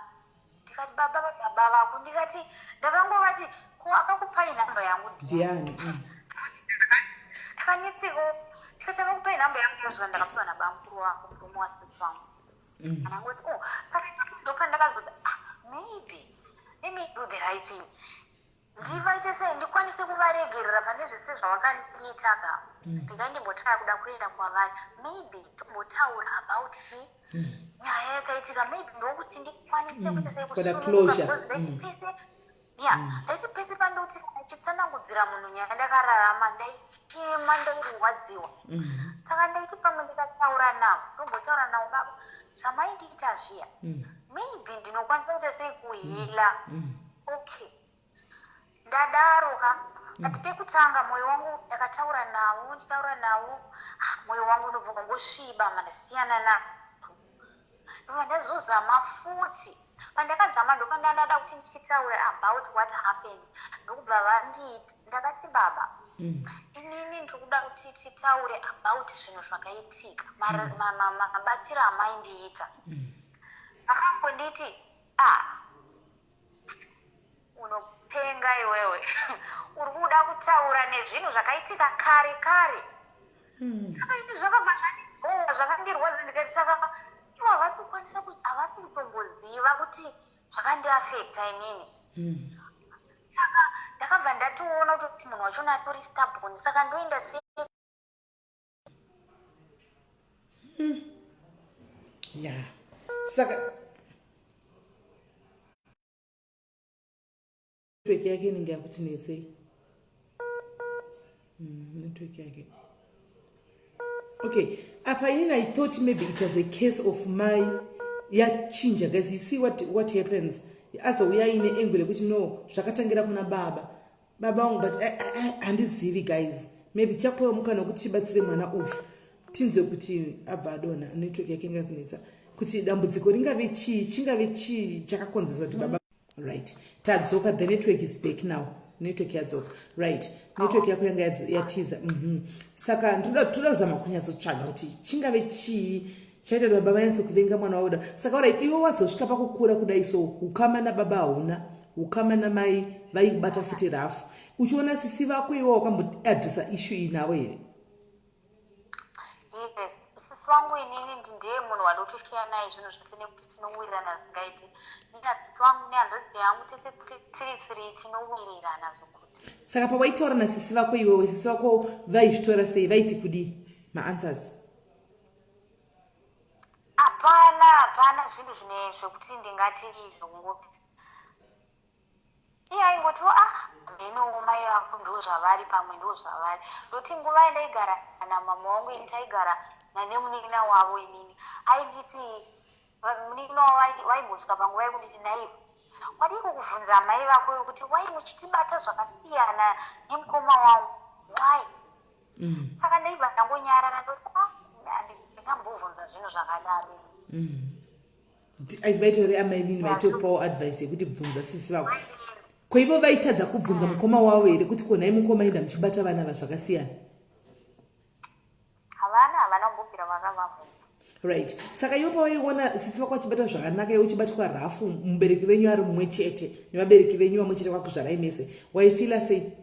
Speaker 2: Ndikati, "Baba vababa vako?" Ndikati, ndakangovati, "Ko akakupai nhamba yangu ndiani?"
Speaker 1: Ndiani?
Speaker 2: Takanetseko. Tikati, "Akakupai nhamba yangu?" Yazvika, "Ndakapiwa nabamukuru wako, murume wasisi wangu." Andangoti, "Oh." Saka ndopandakazoti, "Ah, maybe let me do the right thing, ndivaite sei ndikwanise kuvaregerera pane zvese zvavakandiita ka. Ndingandimbotaya kuda kuenda kwavari, maybe tombotaura about chi nyaya yakaitika, maybe ndokuti ndikwanise kuita sei
Speaker 1: Kuda
Speaker 2: kusununguka."
Speaker 1: closure.
Speaker 2: Because ndaiti pese, ya, ndaiti pese pandoti ndichitsanangudzira munhu nyaya ndakararama, ndaichema, ndairwadziwa. Saka ndaiti pamwe ndikataura navo, ndombotaura navo, "Baba, zvamaindiita zviya, maybe ndinokwanisa kuita sei kuheala?" Okay, ndadaro ka. But pekutanga mwoyo wangu, ndakataura navo, ndichitaura navo, ah, mwoyo wangu unobva wangosviba, mandasiyana navo. Ndobva ndazozama futi. Pandakazama, ndopandandada kuti ndichitaura about what happened, ndokubva vanditi, ndakati, "Baba, inini ndiri kuda kuti titaure about zvinhu zvakaitika, mabatiro amaindiita." Akangonditi, "Ah, unopenga iwewe, uri kuda kutaura nezvinhu zvakaitika kare kare." Saka ini zvakabva zvandibhowa, zvakandirwadza. Ndikati, saka ivo havasi kukwanisa, havasi kutomboziva kuti zvakandiafecta inini. Saka ndakabva ndatoona kuti munhu wachona atori stubborn, saka ndoenda sei?
Speaker 1: Ya, saka network yake inenge yakuti netsei. Network yake. Okay, apa inini I thought maybe it was a case of my yachinja. Guys, you see what happens? Azouya ine angle yekuti no, zvakatangira kuna baba, baba vangu, but handizivi guys. Maybe tichapuwa mukana wekuti tibatsire mwana uyu, tinzwe kuti abva adonha. Network yake inga kunetsa, kuti dambudziko ringave chii, chingave chii chakakonzesa kuti baba. Right, tadzoka. The network is back now. Network yadzoka. Right, network yako yanga yatiza. Saka ndoda, toda kuzama kunyatsotsvaga kuti chingave chii chaita kuti baba vanyatse kuvenga mwana wavoda. Saka alright, iwe wazosvika pakukura kudai, so ukama nababa hauna, ukama namai vaibata futi rafu. Uchiona sisi vako, iwe wakamboaddressa issue iyi navo here?
Speaker 2: Yes, sisi vangu inini ndiye munhu wadotoshiya naye zvinhu zvese, nekuti tinowirirana zvingaiti. Nasisi vangu nehanzvadzi yangu tese tiri three tinowirirana zvokuti.
Speaker 1: Saka pawaitaura nasisi vako iwewe, sisi vako vaizvitora sei? Vaiti kudii, maanswers?
Speaker 2: Hapana, hapana zvinhu zvine zvekuti ndingati zvongo. Iye aingotiwo, "Ah, mhenowo mai vako ndo zvavari, pamwe ndo zvavari." Ndoti nguva yandaigara namama wangu ini, taigara nanemunin'ina wavo. Inini ainditi, munin'ina wavo vaimbosvika panguva yekunditi, "Naiwe, kwadii kuvhunza mai vako kuti wai muchitibata zvakasiyana nemukoma wangu, why?" Saka ndaibva ndangonyarara, ndoti, "Ah, ndingambovhunza zvinhu zvakadaro?"
Speaker 1: Vaitori amainini vaitopawo advice yekuti bvunza sisi vako. Ko ivo vaitadza kubvunza mukoma wavo here kuti ko nhai mukoma inda muchibata vana ava zvakasiyana?
Speaker 2: Havana, havana kumbobvira vakavabvunza.
Speaker 1: Right. Saka iwe pawaiona sisi vako vachibata zvakanaka iwe uchibatwa rafu mubereki venyu ari mumwe chete nevabereki venyu vamwe chete vakuzvarai mese waifila sei?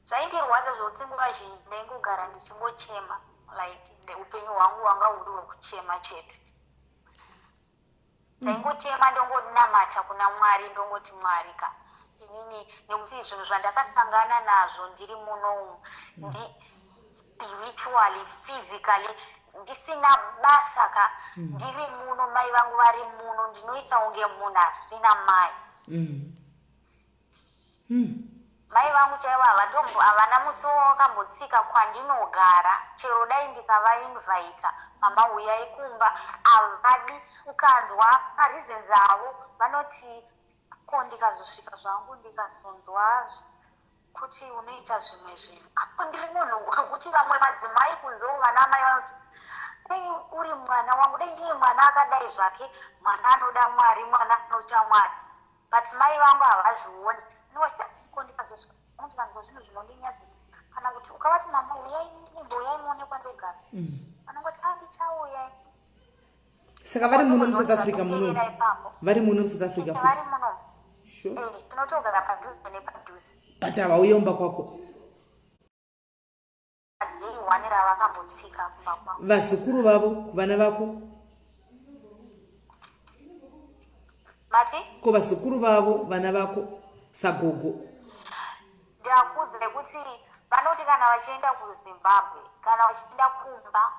Speaker 2: Zvaindirwadza zvekuti nguva zhinji ndaingogara ndichingochema like upenyu hwangu hwanga huri hwekuchema chete. Ndaingochema ndongonamata kuna Mwari ndongoti Mwari ka inini nekuti zvinhu zvandakasangana nazvo ndiri muno umu ndi spiritually physically ndisina basa ka ndiri muno mai vangu vari muno ndinoita kunge munhu asina mai. Mai vangu chaivo havatombo havana musi wawakambotsika kwandinogara chero dai ndikavainviter mama huyai kumba havadi ukanzwa mareasons avo vanoti ko ndikazosvika zvangu ndikazonzwa kuti unoita zvimwe zvinhu apo ndiri munhu wekuti vamwe madzimai kunze uku vana amai vanoti dai uri mwana wangu dai ndine mwana akadai zvake mwana anoda Mwari mwana anotya Mwari But mai vangu havazvioni ndinovatya ko ndikazosvika ndikanzwa zvinhu zvinondinyadzisa kana kuti ukavati mama huyai imbouyai muone kwandogara vanongoti a ndichauyai.
Speaker 1: Saka vari muno muSouth Africa muno vari muno muSouth Africa futi
Speaker 2: vari muno sure eh, tinotogara padhuze nepadhuze
Speaker 1: but havauye umba kwako Vazukuru vavo kuvana vako?
Speaker 2: Mati?
Speaker 1: Ko vazukuru vavo vana vako sagogo?
Speaker 2: Ndakudze kuti vanoti kana vachienda kuZimbabwe kana vachienda kumba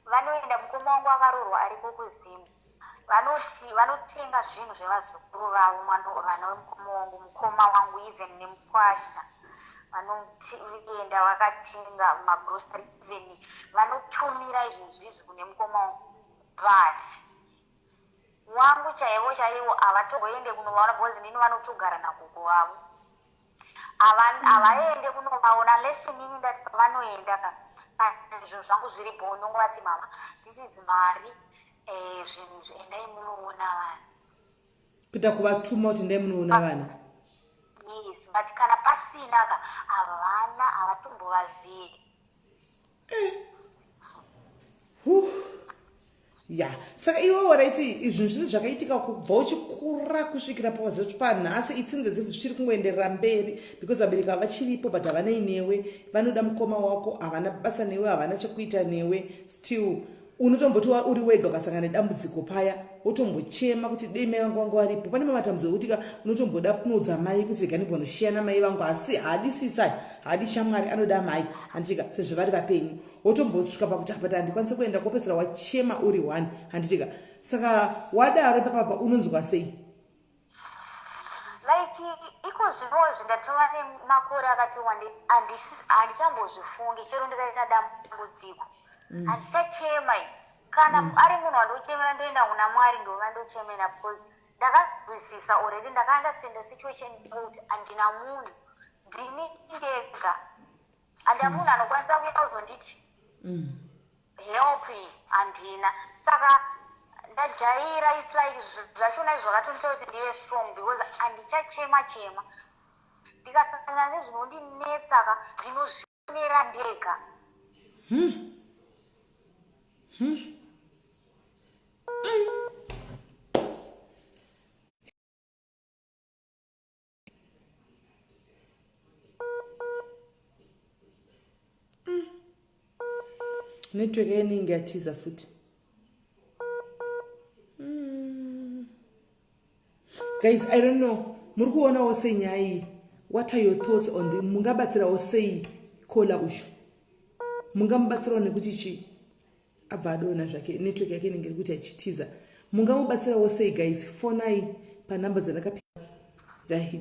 Speaker 2: vanoenda mukoma wangu akaroorwa ariko kuZim vanoti vanotenga zvinhu zvevazukuru vavo vana vemukoma wangu mukoma wangu even nemukwasha vanoenda vakatenga magrocery even vanotumira izvi zvizvi kune mukoma wangu but wangu chaivo chaivo havatomboende kunovaona because ndini vanotogara nagogo vavo Havaende kunovaona unless inini ndati pavanoenda ka zvinhu zvangu zviri bho ndongovati mama this is mari eh, zvinhu izvi endai munoona vana.
Speaker 1: Kuita kuvatuma kuti endai munoona vana.
Speaker 2: Yes, but kana pasina ka havana havatombovazivi.
Speaker 1: Eh. Ya saka iwewo raiti zvinhu zvese zvakaitika kubva uchikura kusvikira panhasi it seems as if zvichiri kungoenderera mberi because vabereki vavachiripo but havanei newe vanoda mukoma wako havana basa newe havana chekuita newe still unotomboti uri wega ukasangana nedambudziko paya wotombochema kuti dei mai vangu vanga varipo pane mamatambudziko ekuti ka unotomboda kunoudza mai kuti rega ndimbonoshiyana mai vangu asi haadi sisai haadi shamwari anoda mai handitika sezvo vari vapenyu wotombosvika pakuti apati handikwanise kuenda kopesera wachema uri one handitika saka wadaro ipapapa unonzwa sei
Speaker 2: Like iko zvinozvi ndatova nemakore akati wande handichambozvifungi chero ndikaita dambudziko handichachema kana ari munhu wandochemera ndoenda kuna Mwari ndova ndochemera because ndakanzwisisa already ndakaunderstanda situation kuti handina munhu ndini ndega handina munhu anokwanisa kuuya kuzonditi help handina saka ndajaira its like zvachona izvo zvakatondiita kuti ndive strong because handichachema chema ndikasangana nezvinondinetsa ka ndinozvionera ndega.
Speaker 1: Network yenenge yatiza futi. Guys, I don't know muri kuonawo sei nyaya iyi. What are your thoughts on the mungabatsirawo sei kola ushu mungamubatsirawo nekuti chii abva adonha zvake network yake inenge iri kuita ichitiza mungamubatsirawo sei guys fonai panumber dzandakapi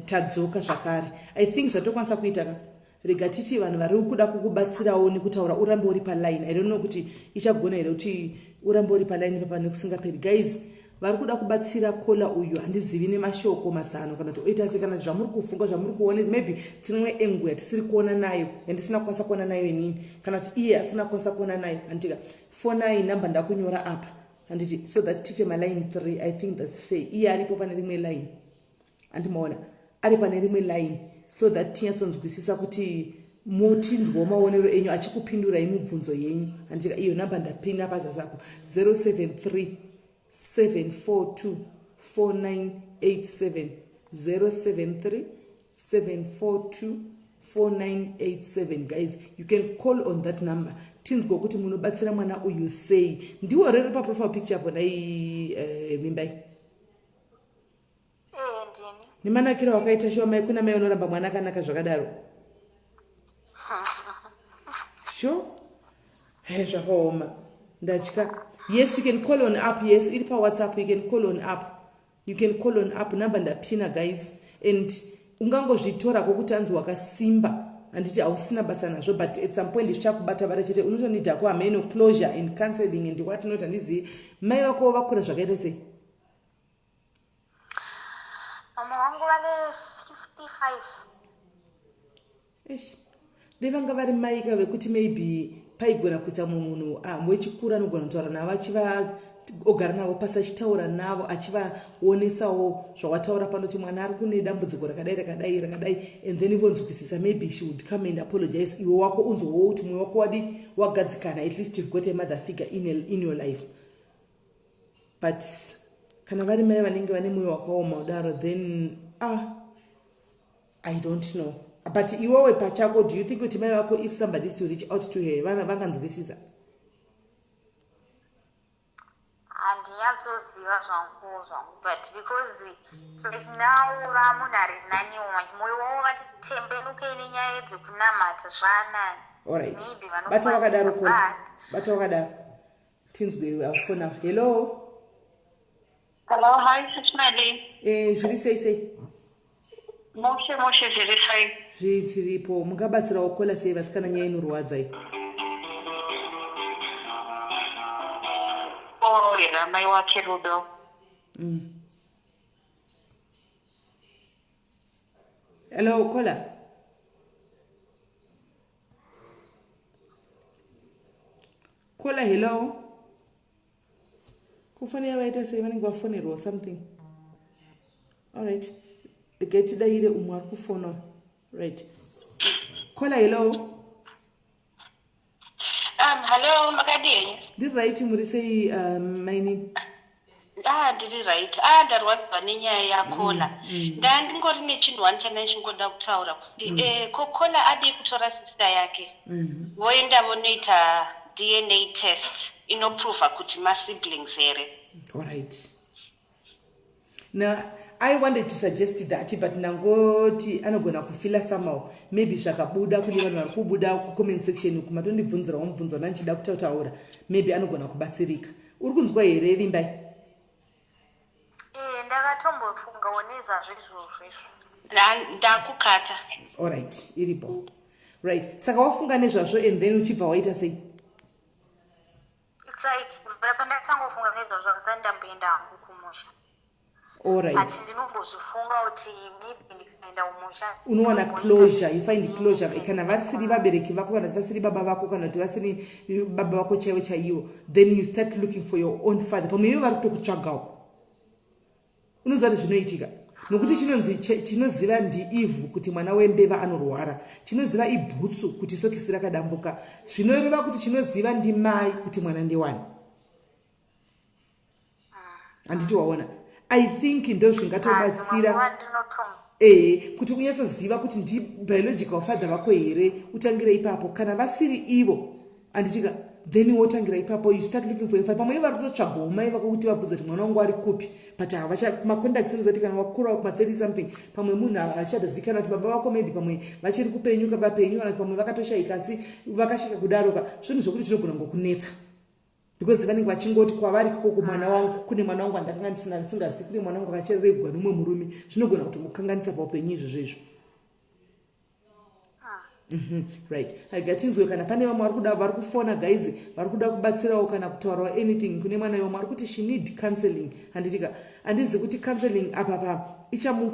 Speaker 1: tadzoka zvakare I think zvatokwanisa kuita ka rega titi vanhu vari kuda kukubatsirawo nekutaura urambe uri paline I don't know kuti ichagona here kuti urambe uri paline ipapa nekusingaperi guys vari kuda kubatsira kola uyu handizivi nemashoko mazano kana kuti oita sei kana zvamuri kufunga zvamuri kuona maybe tinemwe engu yatisiri kuona nayo yandisina kukwanisa kuona nayo inini kana kuti iye asina kukwanisa kuona nayo handitika fonai number ndakunyora apa. Handiti? So that tiite maline 3. I think that's fair. Iye aripo pane rimwe line, andimaona ari pane rimwe line, so that tinyatsonzwisisa kuti mutinzwawo maonero enyu achikupindurai mubvunzo yenyu, handitika? Iyo namba ndapina pazasi apo, 073 742 4987, 073 742 4987. Guys, you can call on that number, tinzwa kuti munobatsira mwana uyu sei. Ndiwo riri paprofile picture apo nai, Vimbai?
Speaker 2: Ee, ndini.
Speaker 1: Nemanakiro wakaita, shuwa mai, kuna mai unoramba mwana akanaka zvakadaro? Sure, he, zvakaoma, ndatya. Yes, you can call on app. Yes, iri paWhatsApp. You can call on app, you can call on app. Number ndapina, guys. And ungangozvitora kwokuti anzi wakasimba, handiti? Hausina basa nazvo, but at some point zvichakubata bata chete. Unotonidhako hameno closure and counseling and what not. Handizivi mai vako vakura zvakaita sei.
Speaker 2: Mama vangu vane 55.
Speaker 1: Eish, dai vanga vari maika vekuti maybe paigona kuita mumwe munhu, ah, wechikuru anogona kutaura navo, achiva ogara navo pasi, achitaura navo, achivaonesawo zvawataura pano kuti mwana ari kune dambudziko rakadai, rakadai, rakadai, and then vonzwisisa. Maybe she would come and apologize. Iwe wako unzwawo kuti mwoyo wako wadi wagadzikana. At least you've got a mother figure in your life. But kana vari mai vanenge vane mwoyo wakaoma kudaro, then, ah, I don't know. But iwewe pachako, do you think kuti mai vako, if somebody is to reach out to her, vana vanganzwisisa?
Speaker 2: Handinyatsoziva zvangu, but because like now vamunhu ari naniwo manje, mwoyo wavo vati tembenukei nenyaya dzekunamata, zvaanani.
Speaker 1: Allright.
Speaker 2: Maybe
Speaker 1: bata wakadaro.
Speaker 2: Vanokwanisa.
Speaker 1: Kola, bata wakadaro, tinzwe afona. Hello.
Speaker 3: Hello, hi, Sis Melly.
Speaker 1: Zviri sei sei?
Speaker 3: Moshe, moshe, zviri sei?
Speaker 1: Zviri, tiripo. Mungabatsirawo Kola sei, vasikana? Nyaya inorwadza iyi.
Speaker 3: Orohera mai wake rudo.
Speaker 1: Hello, Kola. Kola, hello. Kufanira vaita sei? Vanenge vafonerwa or something. Allright, regai tidayire umwe ari kufona. Right, Kola, hello.
Speaker 3: Hello, makadini?
Speaker 1: Ndiri right, muri sei, maini?
Speaker 3: Ah, ndiri right. Ah, ndarwadziwa nenyaya yaKola. Ndandingori nechinhu one chandandichingoda kutaura kuti koKola adii kutora sister yake, voenda vonoita DNA test inoprova kuti masiblings here?
Speaker 1: Alright, now I wanted to suggest that, but ndangoti anogona kufila somehow. Maybe zvakabuda kune vanhu vari kubuda kucomment section uku, matondibvunzirawo mubvunzo wandandichida kutaura. Maybe anogona kubatsirika. Uri kunzwa here, Vimbai?
Speaker 2: Ee, ndakatombofungawo nezvazvo izvozvo izvo.
Speaker 3: Ndakukata.
Speaker 1: Alright, iripo. Right, saka wafunga nezvazvo and then uchibva waita sei?
Speaker 2: It's like kubvira pandatangofunga nezvazvo, handisati ndamboenda hangu kumusha. But ndinombozvifunga kuti maybe ndikaenda kumusha
Speaker 1: Unowana closure, you find closure. Kana vasiri vabereki vako, kana kuti vasiri baba vako, kana kuti vasiri baba vako chaivo chaivo, then you start looking for your own father. Pamwe ivo vari kutokutsvagawo. Unoziva kuti zvinoitika, nokuti chinonzi chinoziva ndiivhu kuti mwana wembeva anorwara, chinoziva ibhutsu kuti sokisi rakadambuka. Zvinoreva kuti chinoziva ndimai kuti mwana ndewani, handiti? Waona, I think ndo zvingatobatsira.
Speaker 2: Nguva ndinotombo
Speaker 1: Ehe, kuti unyatsoziva kuti ndibiological father vako here, utangire ipapo. Kana vasiri ivo, handitika? Then wotangira ipapo, you start looking for your father. Pamwe ivo vari kutotsvagawo mai vako kuti vabvunza kuti mwana wangu ari kupi, but havacha macontacts. Unozati kana wakura kuma30 something, pamwe munhu hachatozivikana kuti baba vako maybe pamwe vachiri kupenyu, vapenyu, kana kuti pamwe vakatoshayika. Asi vakasvika kudaroka, zvinhu zvokuti zvinogona ngokunetsa, because vanenge vachingoti kwavari koko mwana wangu, kune mwana wangu andakanga ndisina, ndisingazivi, kune mwana wangu akachereregwa nomumwe murume. Zvinogona kutongokanganisa paupenyu izvozvo izvo. Right, ngatinzwe kana pane vamwe vari kuda, vari kufona, guys, vari kuda kubatsirawo kana kutaurawo anything kune mwana. Vamwe vari kuti she need counseling, handitika? Handizi kuti counseling apa pa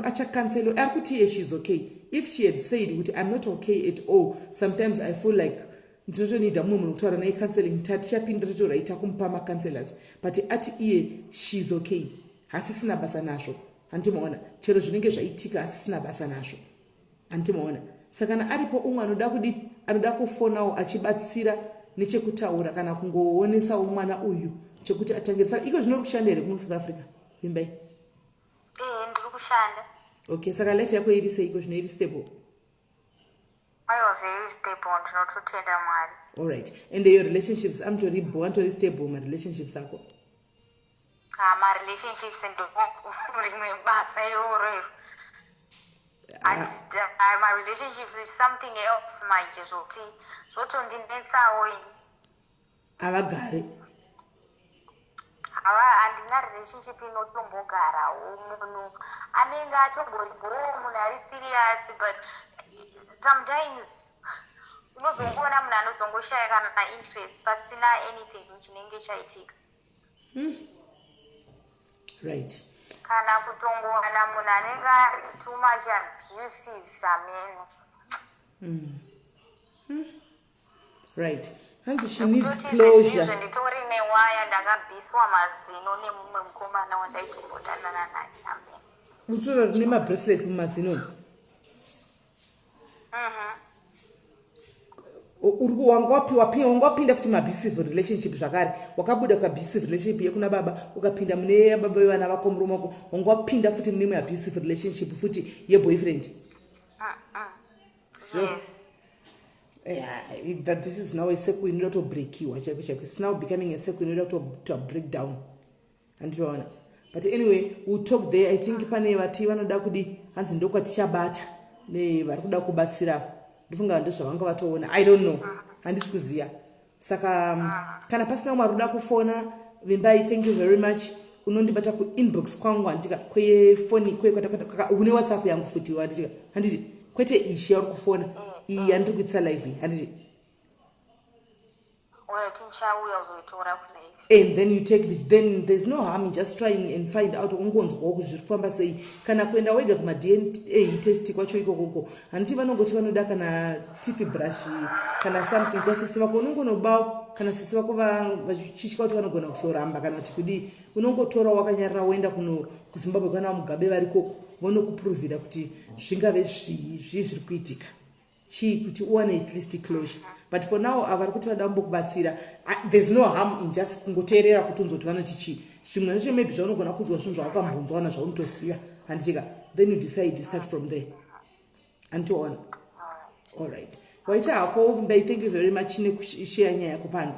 Speaker 1: achacounsel. Ari kuti iye she's okay. If she had said kuti, "I'm not okay at all, sometimes I feel like Ndinotonida mumwe munhu kutaura naye, counseling. Tatichapinda totoraita kumupa macounselors, but ati iye she's okay, hasisina basa nazvo, handimaona? Chero zvinenge zvaitika, hasisina basa nazvo, handimaona? Saka kana aripo umwe anoda kudi, anoda kufonawo achibatsira nechekutaura kana kungoonesawo mwana uyu chekuti atange. Saka iko zvino uri kushanda here kuno South Africa, Vimbai?
Speaker 2: Ee, ndiri kushanda.
Speaker 1: Okay, saka life yako iri seiko zvino? Iri stable?
Speaker 2: Aiwa, very stable, ndinototenda Mwari.
Speaker 1: Allright, and your relationships amutori bo, anotori stable marelationships ako?
Speaker 2: Ha, marelationships ndo rimwe basa iroro iro. And my relationships is something else manje, zvoti zvotondinetsawo ini.
Speaker 1: Havagari?
Speaker 2: Hava, handina relationship inotombogarawo. Munhu anenge atombori bo, munhu ari serious, but sometimes unozongoona munhu anozongoshaya kana interest pasina anything chinenge chaitika. Kana kutongowana munhu anenge ari too much abusive, ameno.
Speaker 1: Right, hanzi she needs closure.
Speaker 2: Izvo nditori newaya, ndakabviswa mazino nemumwe mukomana wandaitombodanana naye, amen.
Speaker 1: Unotora nemabracelets mumazino?
Speaker 2: Mhm.
Speaker 1: Uri wanga wanga wapinda futi maabusive relationship zvakare. Wakabuda kuabusive relationship yekuna baba, ukapinda mune baba vevana vako, murume wako. Wanga wapinda futi mune imwe abusive relationship futi yeboyfriend. Sure.
Speaker 2: Yes.
Speaker 1: Yeah, that this is now a circle inoda kutobreakiwa chaiko chaiko. It's now becoming a circle inoda kuto break down, handitoona? But anyway, we'll talk there. I think pane vati vanoda kudi, hanzi ndokwatichabata nevari kuda kubatsira. Ndofunga ndozvavanga vatoona, I don't know, handisi kuziva. Saka kana pasina umwe ari kuda kufona, Vimbai, thank you very much. Unondibata kuinbox kwangu, handitika? Kwefoni, une WhatsApp yangu futi, handitika? Handiti? Kwete ishi yauri kufona iyi, yandiri kuitisa live iyi, handiti?
Speaker 2: Alright, ndichauya kuzoitora kulive.
Speaker 1: And then you take the, then there's no harm in just trying and find out, ungonzwawo kuti zviri kufamba sei, kana kuenda wega kumaDNA test kwacho ikokoko, handiti? Vanongoti vanoda kana teeth brush kana something chasisi vako, unongonobawo. Kana sisi vako vachitya kuti vanogona kuzoramba kana kuti kudii, unongotora wakanyarara, woenda kuno kuZimbabwe kana vaMugabe varikoko, vonokupuruvhira kuti zvingave zvii, zvii zviri kuitika, chii, kuti uwane at least closure. But for now, ava vari kuti vada kumbokubatsira, there's no harm in just kungoteerera kuti unzoti vanoti chii. Zvimwe zvacho maybe zvaunogona kuudzwa zvinhu zvawakambonzwa kana zvaunotoziva, handitika? Then you decide, you start from there. Anditoona. Allright, waita hako, Vimbai, thank you very much nekusheya nyaya yako pano.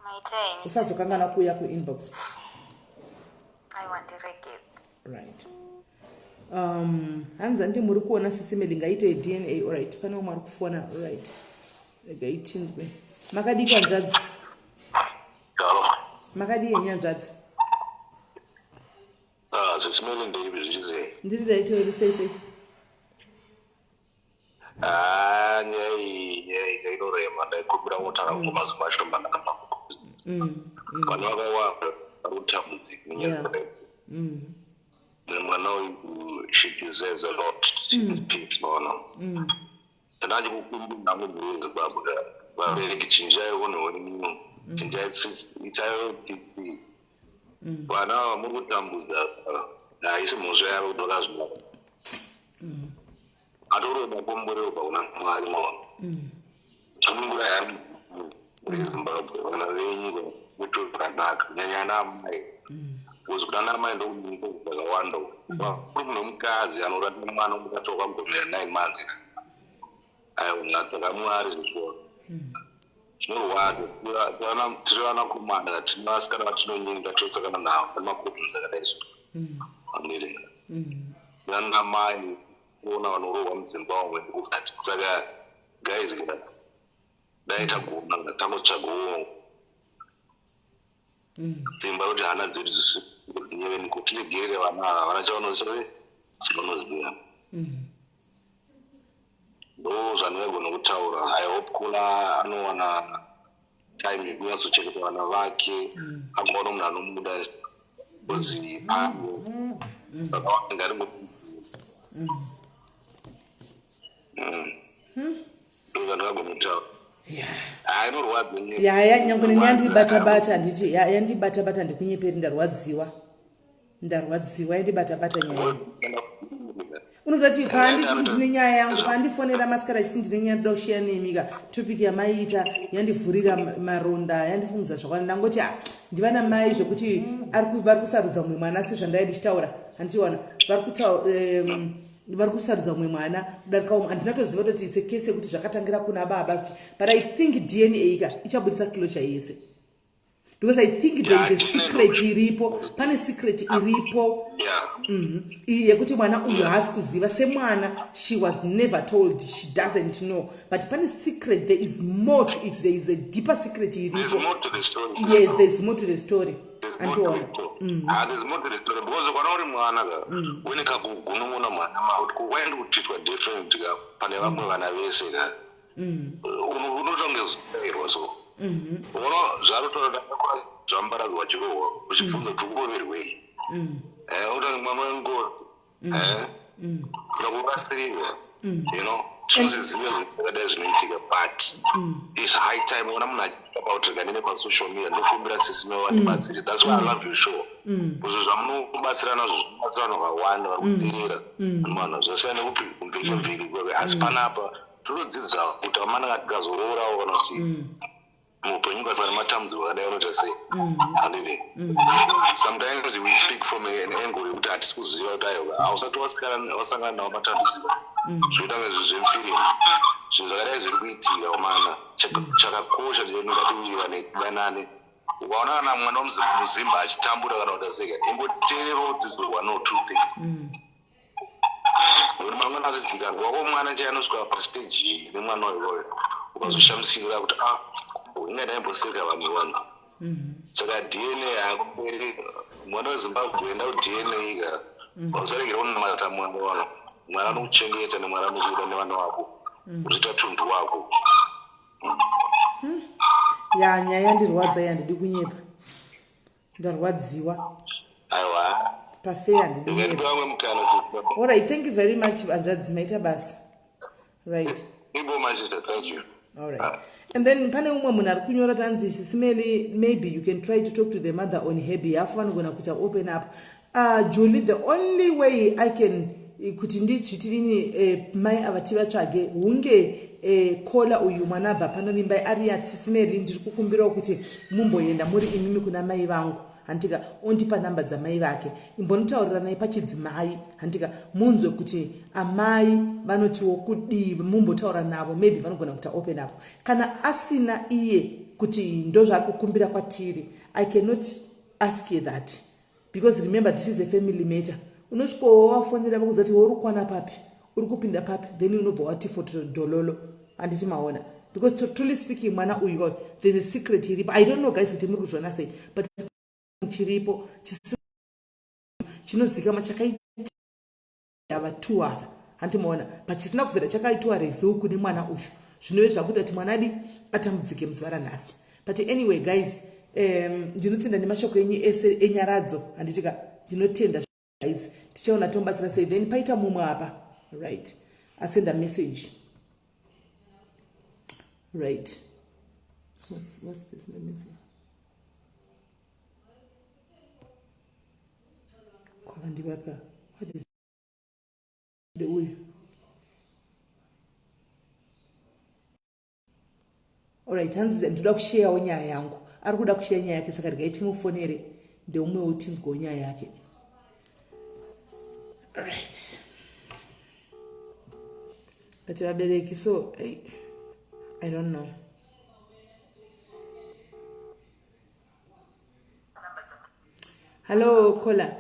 Speaker 2: Maita henyu.
Speaker 1: Usazokangana kuuya kuinbox.
Speaker 2: Aiwa, ndiregedze.
Speaker 1: Right, hanzi handi muri kuona sisimeli ngaite DNA. Allright, pane umwe ari kufona. Allright, regai tinzwe. Makadii, hanzvadzi?
Speaker 4: Hello.
Speaker 1: Makadii henyu, hanzvadzi?
Speaker 4: Ah, zvisimeli, ndeipi, zvichizei?
Speaker 1: Ndiri raiteori, sei sei?
Speaker 4: Ah, nyaya iyi, nyaya iyi inorema. Ndaikumbira kutaura mazuva mashomanana. Vana vakawanda vari kutambudzika nenyaya dzakadai. Mwana uyu, she deserves a lot. She needs peace, maona. Ndandachikukumbira hangu, mhuri yeZimbabwe, vabereki, chinjai unhu hwenyu, chinjai tsitsi, itai tsitsi. Vana ava muri kutambudza, haisi mhosva yavo kuti vakazvara. Atoriwo makomborero kuna Mwari, maona. Sunungurai hami, mhuri yeZimbabwe, vana venyu muto zvakanaka, kunyanya ana amai, because kuna ana amai ndokunyika zvakawanda. Kuri munhu wemukadzi anorata mwana mukati wakagomera 9 months, aiwa, tsaka Mwari zvisvo zvinorwadza. Tiri vanakomana, tine vasikana vatinonyenga, totsakana navo nemaproblems akadai so amiri nana mai kuona vanorohwa mudzimba vamwe ndikuvati. Saka guys, dai tagona tangotsvagawo dzimba kuti hana dzedu dzinyevenuko, tiregerere vana ava, havana chavanoziva. Ndo zvandingagona kutaura. I hope kuna anowana time yekunyatsochengeta vana vake, agowana munhu anomuda, because pano ngaringo ndo zvandingagona kutaura.
Speaker 1: Yaya nyangwe neni yandibatabata handiti yandibatabata handikunyeperi ndarwadziwa ndarwadziwa yandibatabata nyaya unoziva kuti paanditi ndine nyaya yangu paandifonera masikati achiti ndine nyaya ndoda kushiya nemika topic yamaiita yandivhurira maronda yandifungudza zvakwana ndangoti ah, ndivana mai zvekuti vari kusarudza mumwe mwana sezvandaiva ndichitaura handitiwana vari kutaura vari kusarudza mumwe mwana kudarika umwe handina toziva kutoti its a case yekuti zvakatangira kuna baba kuti but I think DNA ka ichabudisa closure yese because I think there is a secret iripo pane secret iripo mhm. yekuti mwana uyu haasi kuziva semwana she was never told she doesn't know but pane secret there is more to it there is a deeper secret iripo yes there is more to the story
Speaker 4: andiona mm. ah, there's more to the story because ukaona uri mwana ka mm. une kakugunun'una mwana ma kuti waenda kutreatwa different ka pane vamwe mm. vana vese ka unoita kunge zoerwa so mm-hmm. unoona zvarutora zvambaradzwa chirohwa uchibvunza kuti ukuroverwei eh, utange mwana wengozi eh? Ndakurasirira you know tinozviziva zvinhu zvakadai zvinoitika but its high time ona munhu achiita about rega ndine pasocial media ndokumbira sisi me vandibatsire that's why I love your show kuzvo zvamunobatsira nazvo zvinobatsira vanhu vakawanda vari kuteerera vanhu zvasiyana nekuti mviki mviki asi panapa tinodzidza kuti amana tikazoroorawo kana kuti muupenyu ukasangana nematambudziko akadai unoita sei handiti sometimes we speak from an angle yekuti hatisi kuziva kuti aiwa hausati wasangana nawo matambudziko zvinoita kunge zvinhu zvemufirimu zvinhu zvakadai zviri kuitika umana chakakosha ndechekuti ngatiwirirane tidanane ukaona kana mwana wemuzimba achitambura kana kuita seka ingoteererawo dzidzo one or two things Nekuti mangwana achizikanwa wako mwana chaiye anosvika pastage nemwana iwoyo ukazoshamisira kuti ah inga ndaimboseka vamwe vanhu saka DNA haakuperi mwana weZimbabwe enda kuDNA ka usaregera kunamata mwana wano mwana anokuchengeta nemwana anokuda nevana wako uchiita tundu wako
Speaker 1: Ya nyaya yandirwadza yandidi kunyepa ndarwadziwa
Speaker 4: aiwa
Speaker 1: pafeya handidi alright thank you very much hanzvadzi maita basa right alright and then pane umwe munhu ari kunyora tanzi sisimeli maybe you can try to talk to the mother on her behalf vanogona kuita open up Julie the only way I can kuti ndichitirini mai ava tivatsvage hunge kola uyu mwana abva pano vimbai ari yatisisimeli ndiri kukumbirawo kuti mumboenda muri imimi kuna mai vangu handika ondipa namba dzamai vake imbonotauriranai pachidzimai handika munzwe kuti amai vanotiwo kudii mumbotaura navo maybe vanogona kuita open up kana asina iye kuti ndozvaari kukumbira kwatiri I cannot ask you that because remember this is a family matter unosvikowo wafonera vakuudza kuti uri kukwana papi uri kupinda papi then unobva wati foto dololo handiti maona because to, truly speaking mwana uyu there's a secret iripo I don't know guys kuti muri kuzviona sei but chiripo chinozikamwa chakaita ava two ava hanti maona but chisina kubvira chakaitwa review kune mwana uyu zvinove zvakuita kuti mwana adi atambudzike muzuva ranhasi but anyway guys ndinotenda nemashoko enyu ese enyaradzo handitika ndinotenda guys tichaona tomubatsira sei then paita mumwe apa right asenda message right what's this message kwavandivapa what is uyu alright hanzi ndinoda kusheyawo nyaya yangu ari kuda kusheya nyaya yake saka regai timufonere ndeumwewo tinzwewo nyaya yake right but vabereki so I don't know Hello Kola.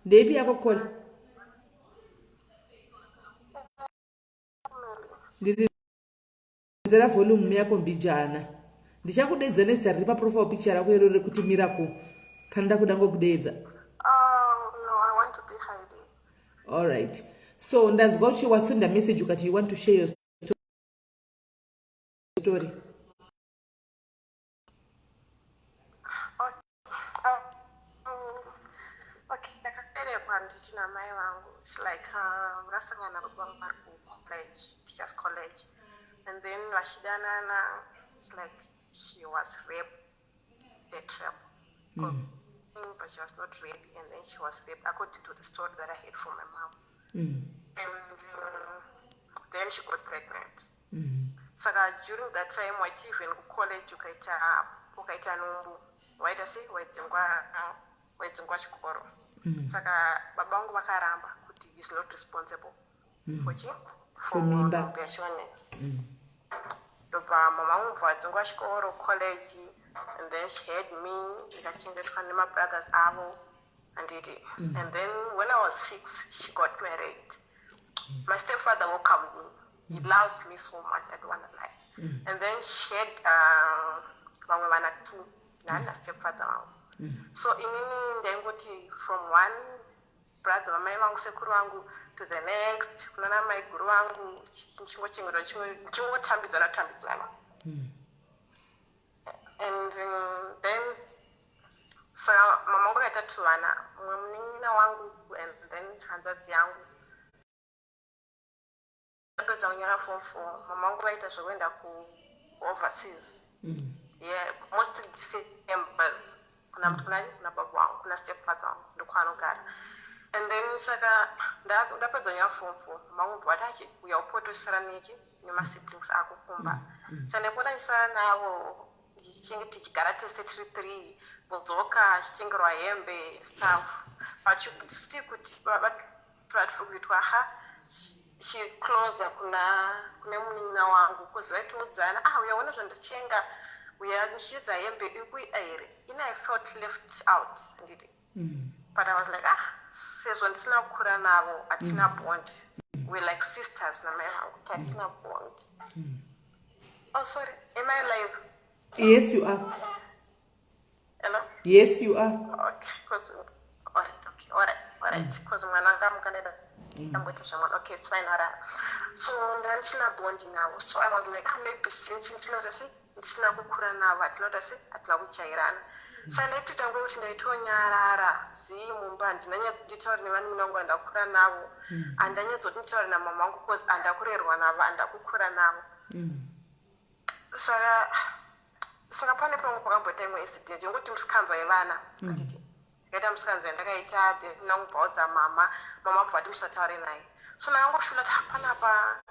Speaker 1: Ndeipi yako Kola? Ndiri zera volume yako mbijana. Ndichakudedza nezita riri paprofile picture rako iro rekuti Miracle. Kana ndakuda ngokudeedza.
Speaker 5: Oh, no, I want to be hiding.
Speaker 1: All right. So ndanzwa uchi wasenda message ukati you want to share your story.
Speaker 5: Okay, ndakaberekwa Handiti namai vangu, it's like vakasangana baba vangu vari kucollege, teachers college, and then vachidanana. It's like she was raped, the trap, but she was not raped, and then she was raped according to the story that I heard from my mom. And then she got pregnant. Saka during that time waiti even kucollege ukaita nhumbu, waita sei, waidzingwa chikoro. Saka baba vangu vakaramba kuti he is not responsible for chi?
Speaker 1: For mimba.
Speaker 5: Nhumbu yachone. Ndobva mama vangu bva vadzingwa chikoro, college, and then she had me, ndikachengetwa nemabrothers avo, handiti? And then when I was 6, she got married. My stepfather welcomed me. He loves me so much, I don't wanna lie. And then she had vamwe vana two nana stepfather vangu. So inini ndaingoti from one brother vamai vangu, sekuru vangu, to the next, kunana maiguru vangu, ndichingochengetwa, ndichingotambidzana tambidzana. And then saka mama vangu akaita tuvana, mumwe munin'ina wangu and then hanzvadzi yangu. Ndapedza kunyora form 4, mama vangu vaita zvekuenda kuoverseas, yeah, mostly Decembers, kuna baba wangu, kuna stepfather wangu, ndokwaanogara. And then saka ndapedza kunyora form 4, mama vangu ndobva vati, "Uya upotosara neki nemasiblings ako kumba." Saka ndaipota ndichisara navo, tichigara tese tiri three, vodzoka achitengerwa hembe, stuff, but you could see kuti vatiri kuitwa ha chicloser kune munin'ina wangu, because vaitiudzana, "Ah, uyaona zvandichenga, uya ndichiedza hembe ikuida here?" Ini I felt left out, handiti? But I was like, ah, sezvo ndisina kukura navo, hatina bond. We're like sisters namai vangu, tatisina bond. Oh, sorry, am I live?
Speaker 1: Yes, you are.
Speaker 5: Hello?
Speaker 1: Yes, you are.
Speaker 5: Okay, 'cause alright, okay, alright, because mwana anga mukaneda amboita zvamwana. Okay, it's fine, alright. So ndandisina bond navo, so I was like, ah, maybe since ndinoita sei, ndisina kukura navo, hatinoita sei, hatina kujairana. Saka ndaitoita nguva yekuti ndaitonyarara zii mumba, handinanyatsonditaura nevanhu vangu handakura navo, handanyatsoti nditaure namama vangu, because handakurerwa navo, handakukura navo. Saka pane pamwe pakamboita imwe incident yekuti musikanzwa yevana, handiti? Ndakaita musikanzwa yandakaita, then ndangobvaudza mama. Mama bva vati musataure naye. So ndakangofeela kuti panapa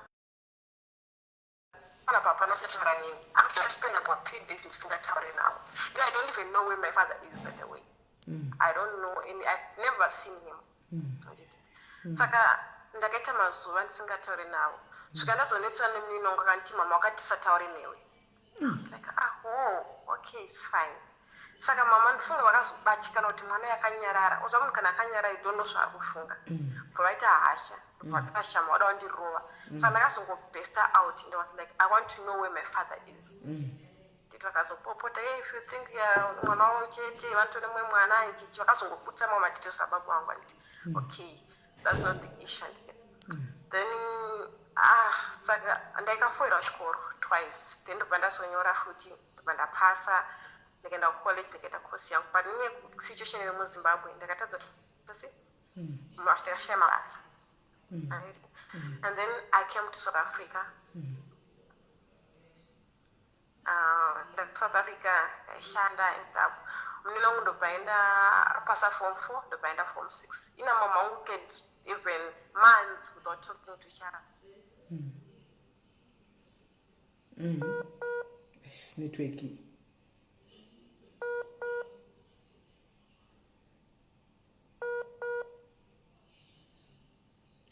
Speaker 5: hapana chataura nini. I'm sure I spend about 3 days ndisingataure navo. I don't even know where my father is, by the way. I don't know any, I've never seen him. Handiti? Saka ndakaita mazuva ndisingataure navo, svika ndazonetsana nemunini wangu, akanditi, "Mama wakati tisataure newe." It's like, ah, oh, okay, it's fine. Saka mama ndifunga vakazobatikana kuti mwana yakanyarara. Uzva munhu kana akanyarara, you don't know zvaari kufunga. Bva vaita hasha, bva shama vada kundirova. Saka ndakazongobursta out and I was like, "I want to know where my father is." Nditi vakazopopota, "Hey, if you think ya mwana wavo chete, vanotore mumwe mwana," ichichi. Vakazongobudisa mamwe madetails ababa vangu. Anditi okay, that's not the issue, handiti? Then, ah, saka ndaikafoira chikoro twice, then ndobva ndazonyora futi, ndobva ndapasa, ndikaenda kucollege, ndikaita course yangu. But nenyaya situation iri muZimbabwe, ndakatadza se ndakashaya mabasa. Anditi? And then I came to South Africa. South Africa ndaishanda and stuff. Munini wangu ndobva enda apasa form 4, ndobva enda form 6. Ina mama wangu could even months without talking to each other.
Speaker 1: Eish, network.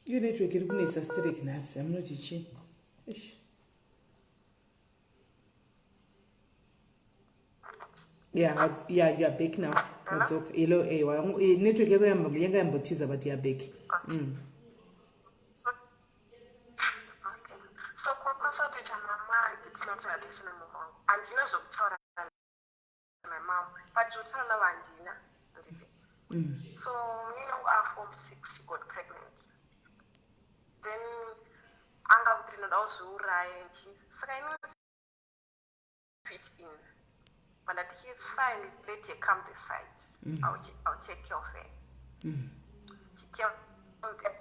Speaker 1: Iyo network iri kunetsa sterek nhasi, hamunoti chi? Eish. Yeah, you are back now. Wadzoka. Hello, network yako yanga yambotiza, but you are back.
Speaker 5: So, okay. So kwakutoita mama, it's not traditional mama wangu. Handina zvokutaura my mom, but zvokutaura navo handina. Handiti? So munini wangu aform 6, she got pregnant. Then anga kuti ndinoda kuzviuraya chi. Saka ini fit in. But I think it's fine, let her come this side. I'll take care of her. came that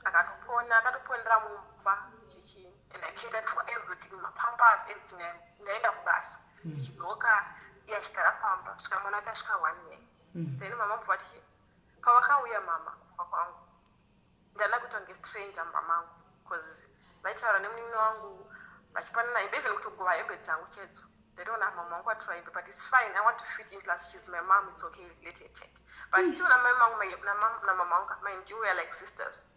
Speaker 5: akatopona, akatoponera mumba chichi, and I catered for everything, mapampers, everything. Ndaenda kubasa, ndichidzoka iye achigara pamba kusvika mwana akasvika 1 year. Then mama bva vati, pavakauya mama kumba kwangu, ndana kuita kunge stranger mumba mangu, because vaitaura nemunin'ina wangu vachipanana hembe, even kutogova hembe dzangu chedzo. Ndaitoona mama wangu atora hembe, but it's fine, I want to fit in, plus she's my mom, it's okay, let her take. But still namai mangu namama wangu, mind you, we are like sisters.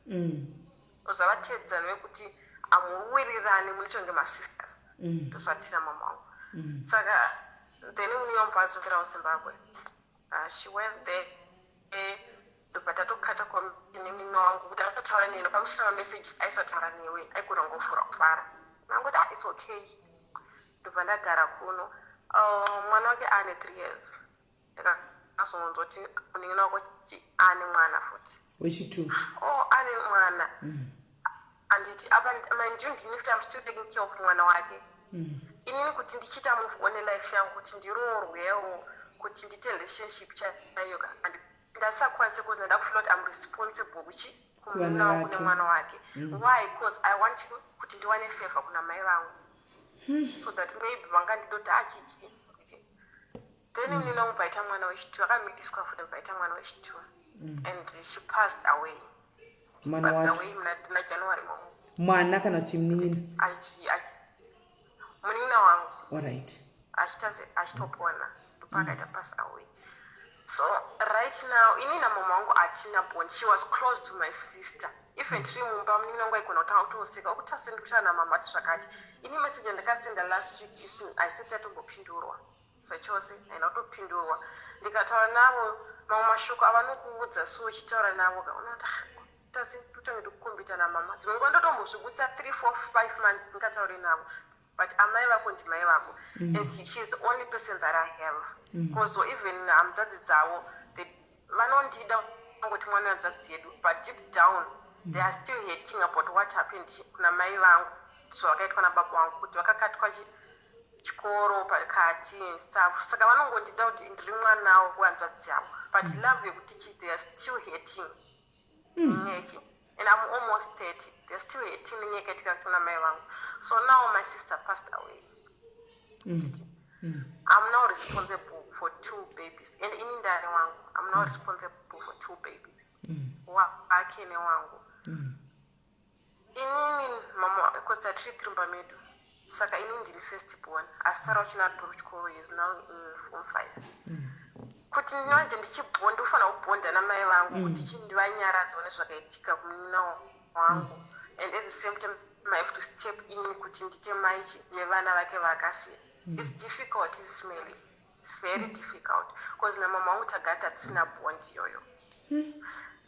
Speaker 5: Uzavatedzana wekuti hamuwirirani, munotonge masisters. Ndozvatira mama wangu. Saka then munin'ina wangu paadzokera kuZimbabwe, she went there, ndobva tatokata nemunin'ina wangu kuti akataura neni pamusina mamessages, aisataura newe, aigona kungofura kufara nangoti, "Ah, it's okay." Ndobva ndagara kuno. Mwana wake ane 3 years. Ndakazonzwa kuti munin'ina wako ane mwana futi.
Speaker 1: Wechitu.
Speaker 5: Oh, ane mwana. Anditi apa, mind you, ndini futi I'm still taking care of mwana wake. Inini kuti ndichiita move on nelife yangu, kuti ndiroorwewo, kuti ndiite relationship chaiyo, ndasakwanise because ndada kufeel kuti I'm responsible kuchi
Speaker 1: Kuvana
Speaker 5: kumunin'ina wangu
Speaker 1: vake.
Speaker 5: Nemwana wake. Why? Because I want kuti ndiwane favor kuna mai vangu, so that maybe vangandidoti achichi. Then munin'ina wangu paita mwana wechitu, akamitiswa futi, paita mwana wechitu, and she passed away.
Speaker 1: Mwana
Speaker 5: Passed
Speaker 1: wacho?
Speaker 5: away muna January momo.
Speaker 1: Mwana kana kuti munin'ina?
Speaker 5: Munin'ina wangu.
Speaker 1: Alright.
Speaker 5: Achita achitopona, ndopakaita pass away. So right now ini namama wangu hatina bond. She was close to my sister. Even tiri mumba, munin'ina wangu aigona kutanga kutoseka okuti asendi kutaura namama ati zvakati. Ini message yandakasenda last week isi haisati yatombopindurwa zvachose, haina kutopindurwa. Ndikataura navo, mamwe mashoko avanokuudza, so uchitaura navo ka, unoona tasi totange tokukombita namama. Dzimwe nguva ndotombozvibutsa 3 4 5 months ndisingatauri navo, but amai vako ndimai vako, and she is the only person that I have, because even hanzvadzi dzavo vanondida ngoti mwana wehanzvadzi yedu, but deep down they are still hating about what happened kuna mai vangu, zvavakaitwa nababa vangu, kuti vakakatwa chikoro pakati and stuff. Saka vanongondida kuti ndiri mwanawo wehanzvadzi yavo, but love yekuti they are still hating nechi, and I'm almost 30, they're still hating nenyaya yakaitika kuna mai vangu. So now my sister passed away. I'm now responsible for two babies, and ini ndani wangu, I'm now responsible for two babies, wake newangu. Inini mama, because tatiri tiri mumba medu, saka inini ndiri first born. Asara uchina turi kuchikoro, is now in form 5. Kuti manje ndichibonda, ndinofanira kubonda namai vangu kuti chindivanyaradzawo nezvakaitika kumunin'ina wangu, and at the same time I have to step in kuti ndite maichi nevana vake vaakasiya. It's difficult, smelly, it's very difficult, because namama vangu tagara tatisina bond iyoyo,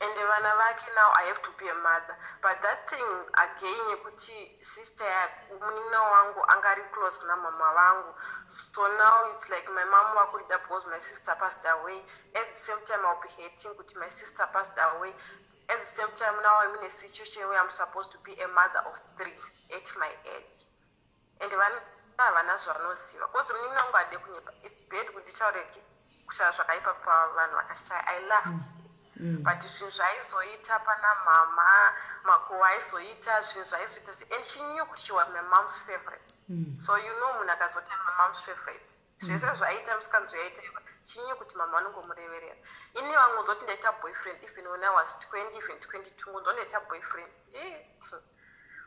Speaker 5: and vana vake, now I have to be a mother. But that thing again yekuti sister, munin'ina wangu anga ari close kuna mama vangu, so now it's like my mom vakurida because my sister passed away. At the same time I'll be hating kuti my sister passed away. At the same time now I'm in a situation where I'm supposed to be a mother of three at my age, and vana havana zvavanoziva, because munin'ina wangu hade kunyepa. It's bad kuti nditaure kushaya zvakaipa pavanhu vakashaya. I loved, but zvinhu zvaizoita pana mama makuva aizoita zvinhu zvaizoita se, and she knew kuti she was my mom's favorite. So you know, munhu akazota my mom's favorite, zvese zvaiita musikanzwa yaita, she knew kuti mama vanongomureverera. Ini vamwe zoti ndaita boyfriend even when I was 20, even 22, ngonzo ndaita boyfriend.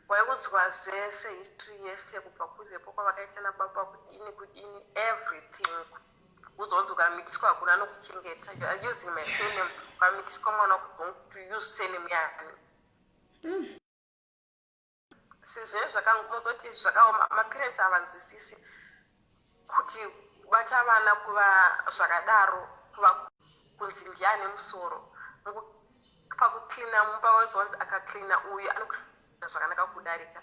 Speaker 5: Waikuzwa zvese, history yese, kubva kurepo kwavakaita nababa, kudini kudini, everything. Uzonzi ukamitiswa hakuna nokuchengeta. You are using my surname. Ukamitiswa mwana, to use surname yani? Sezvinhu zvakamuzoti zvakaoma, maparents havanzwisisi kuti kubata vana kuva zvakadaro, kuva kunzi ndiane musoro pakucleana mumba, wezonzi akacleana uyu anocleana zvakanaka kudarika,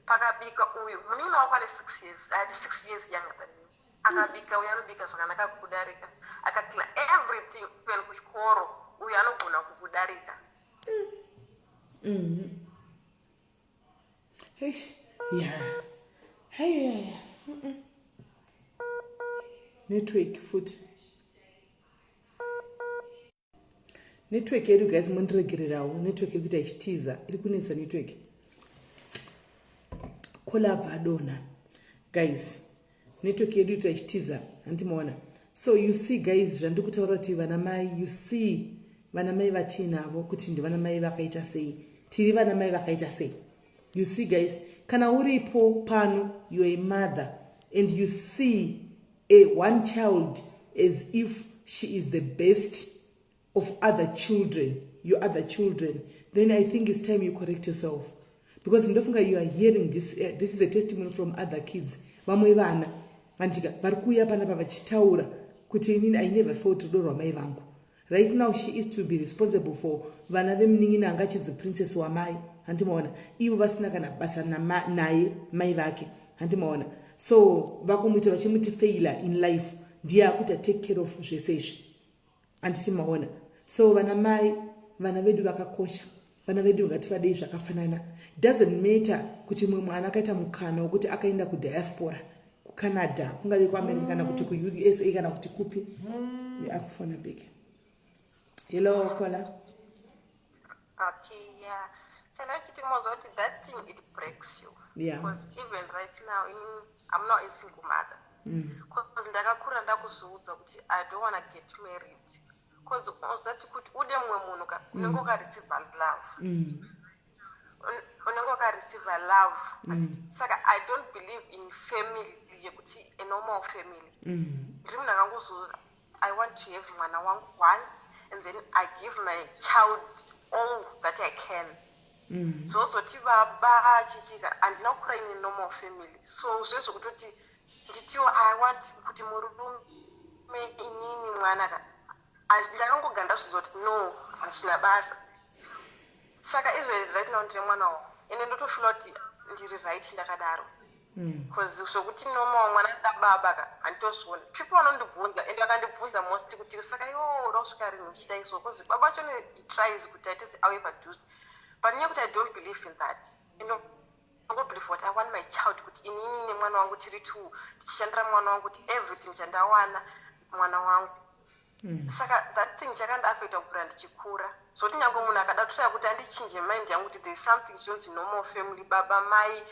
Speaker 5: pakabika uyu munin'ina wako ane 6 years, ati 6 years younger than me, akabika uyu anobika zvakanaka kukudarika, akacleana everything, even kuchikoro uyu anogona kukudarika.
Speaker 1: Eish, ya haiya, network futi. Network yedu, guys, mundiregererawo. Network iri kuita ichitiza, iri kunetsa network. Caller abva adonha. Guys, network yedu ita ichitiza, handimaona. So you see, guys, zvandiri kutaura kuti vana mai, you see vana mai vatiinavo kuti ndivana mai vakaita sei, tiri vana mai vakaita sei. You see, guys, kana uripo pano, you are a mother and you see a one child as if she is the best of other children, your other children, then I think it's time you correct yourself, because ndofunga you are hearing this, this is a testimony from other kids, vamwe vana andika vari kuuya panapa vachitaura kuti inini I never felt rudo rwamai vangu. Right now she is to be responsible for vana vemunin'ina anga achidzi princess wamai, handimaona, ivo vasina kana basa naye mai vake, handimaona. So vakumuita vachimuti failure in life, ndiye akuita take care of zvese izvi, handiti maona? So vana mai, vana vedu vakakosha, vana vedu ngativadei zvakafanana. Doesn't matter kuti mumwe mwana akaita mukana wekuti akaenda kudiaspora, kuCanada, kungave kuAmerica kana kuti kuUSA kana kuti kupi. Akufona back. Hello, caller.
Speaker 5: Okay, yeah. So like it was what that thing, it breaks you. Because even right now, I'm not a single mother. Because ndakakura ndakuzviudza kuti I don't want to get married. Because uzati kuti ude mumwe munhu ka, unenge wakareceive love. Unenge wakareceive love. Saka I don't believe in family yekuti a normal family. Ndiri munhu akangozviudza I want to have mwana wangu one and then I give my child all that I can. Zvozoti baba chichika, handina kukura ine normal family, so zvezvokutoti nditiwo I want kuti murume inini mwana ka, ndakangogara ndazviudza kuti no, hazvina basa. Saka even right now ndine mwana wangu ende ndotofeela kuti ndiri right ndakadaro, because zvokuti normal mwana anoda baba ka, handitozvioni. People vanondibvunza ende vakandibvunza most kuti saka iwo uda kusvika rini uchidai so, because baba vacho he tries kuti aite auye padhuze, but nenyaya yekuti I don't believe in that, ndongobelieve what I want my child, kuti inini nemwana wangu tiri two, tichishandira mwana wangu, kuti everything chandawana mwana wangu. Saka that thing chakandiafecta kukura ndichikura, zvokuti nyange munhu akada kutraya kuti andichinje mind yangu kuti there is something chinonzi normal family, baba mai,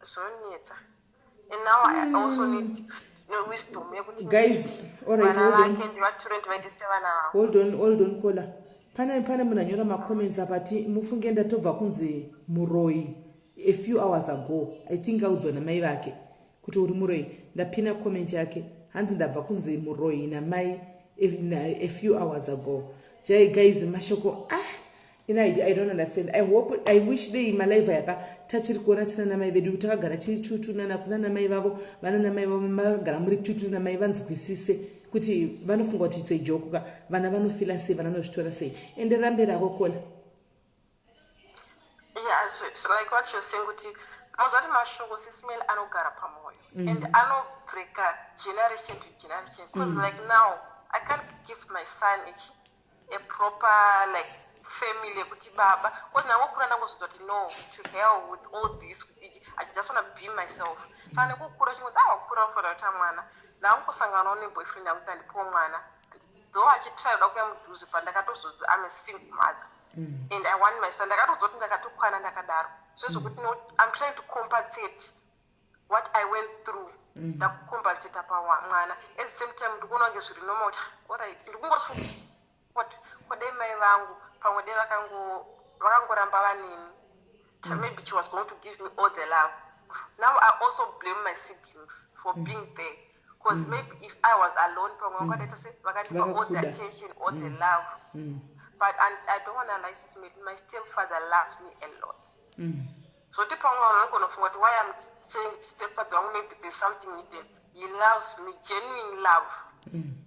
Speaker 5: zvonetsa. And now I also need wisdom yekuti
Speaker 1: Guys, alright,
Speaker 5: vana
Speaker 1: hold on.
Speaker 5: Vake ndivatore ndivaite sevana vavo.
Speaker 1: Hold on, hold on, caller. Pane munhu anyora macomments apati mufunge ndatobva kunzi muroi a few hours ago. I think audzwa namai vake kuti uri muroi. Ndapina comment yake, hanzi ndabva kunzi muroi namai a few hours ago. Jai, guys, mashoko, ah, I don't understand. I hope, I wish dei malive yaka tatiri kuona tina namai vedu takagara tiri tutu nana kuna namai vavo, vana namai vavo makagara muri tutu namai, vanzwisise kuti vanofunga kuti it's a joke ka. Vana vanofeela sei, vana vanozvitora sei? Ende rambe rako, caller.
Speaker 5: Yeah, so like what you're saying kuti muzati mashoko, Sis Melly, anogara pamwoyo and anobreaka generation to generation, because like now I can't give my son a proper like family yekuti baba, because ndangokura ndangozviudza kuti no, to hell with all this, I just want to be myself. Saka nekukura chingoti ah, wakura ufanira kuita mwana, ndangosanganawo neboyfriend yangu kuti andipiwo mwana, though achitry kuda kuya mudhuze, but ndakatozodzi I'm a single mother and I want my son. Ndakatoudza kuti ndakatokwana ndakadaro, zvezvokuti no, I'm trying to compensate what I went through, ndakucompensata pamwana. At the same time ndikuona kunge zviri normal kuti alright, ndikungofunga kuti kodai mai vangu pamwe dai vakangoramba vanini, maybe she was going to give me all the love. Now I also blame my siblings for being there, because maybe if I was alone, pamwe vakadaita se vakandipa all the
Speaker 1: Vakakuda.
Speaker 5: Attention, all the love. But and I don't want to lie, sis, my stepfather loved me a lot, zvoti pamwe vanhu vanogona kufunga kuti why I'm saying stepfather wangu, maybe there's something hidden. He loves me, genuine love.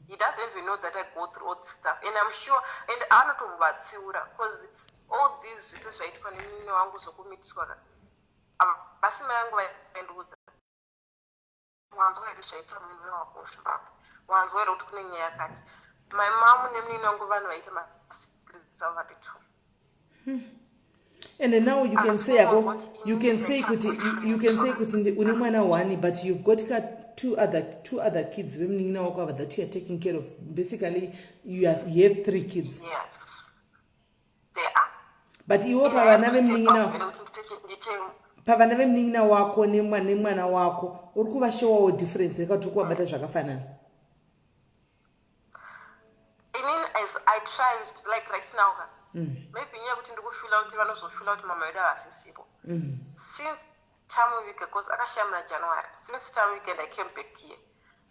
Speaker 5: He doesn't even know that I go through all this stuff, and I'm sure and anotombovatsiura, because all these zvese zvaitwa nemunini wangu zvokumitiswa ka, basi mai vangu vaindiudza, wanzwa here zvaitwa nemunini wako kuZimbabwe? Wanzwa here kuti kune nyaya yakati? My mom nemunini wangu vanhu vaita masecrets avo vari two.
Speaker 1: And now you can say ako, you can say kuti une mwana one, but you've got ka two other kids vemunin'ina wako ava that you are taking care of. Basically you have three kids.
Speaker 5: Yeah.
Speaker 1: But iwo pavana vemunin'ina wako nemwana wako, uri kuvashowawo difference yekuti uri kuvabata zvakafanana?
Speaker 5: Inini, as I try, like right now ka, maybe inyaya yekuti ndikufeela kuti vanozofeela kuti mama vedu havasisipo. Since tamuviga, because akashaya muna January, since tamuviga and I came back here,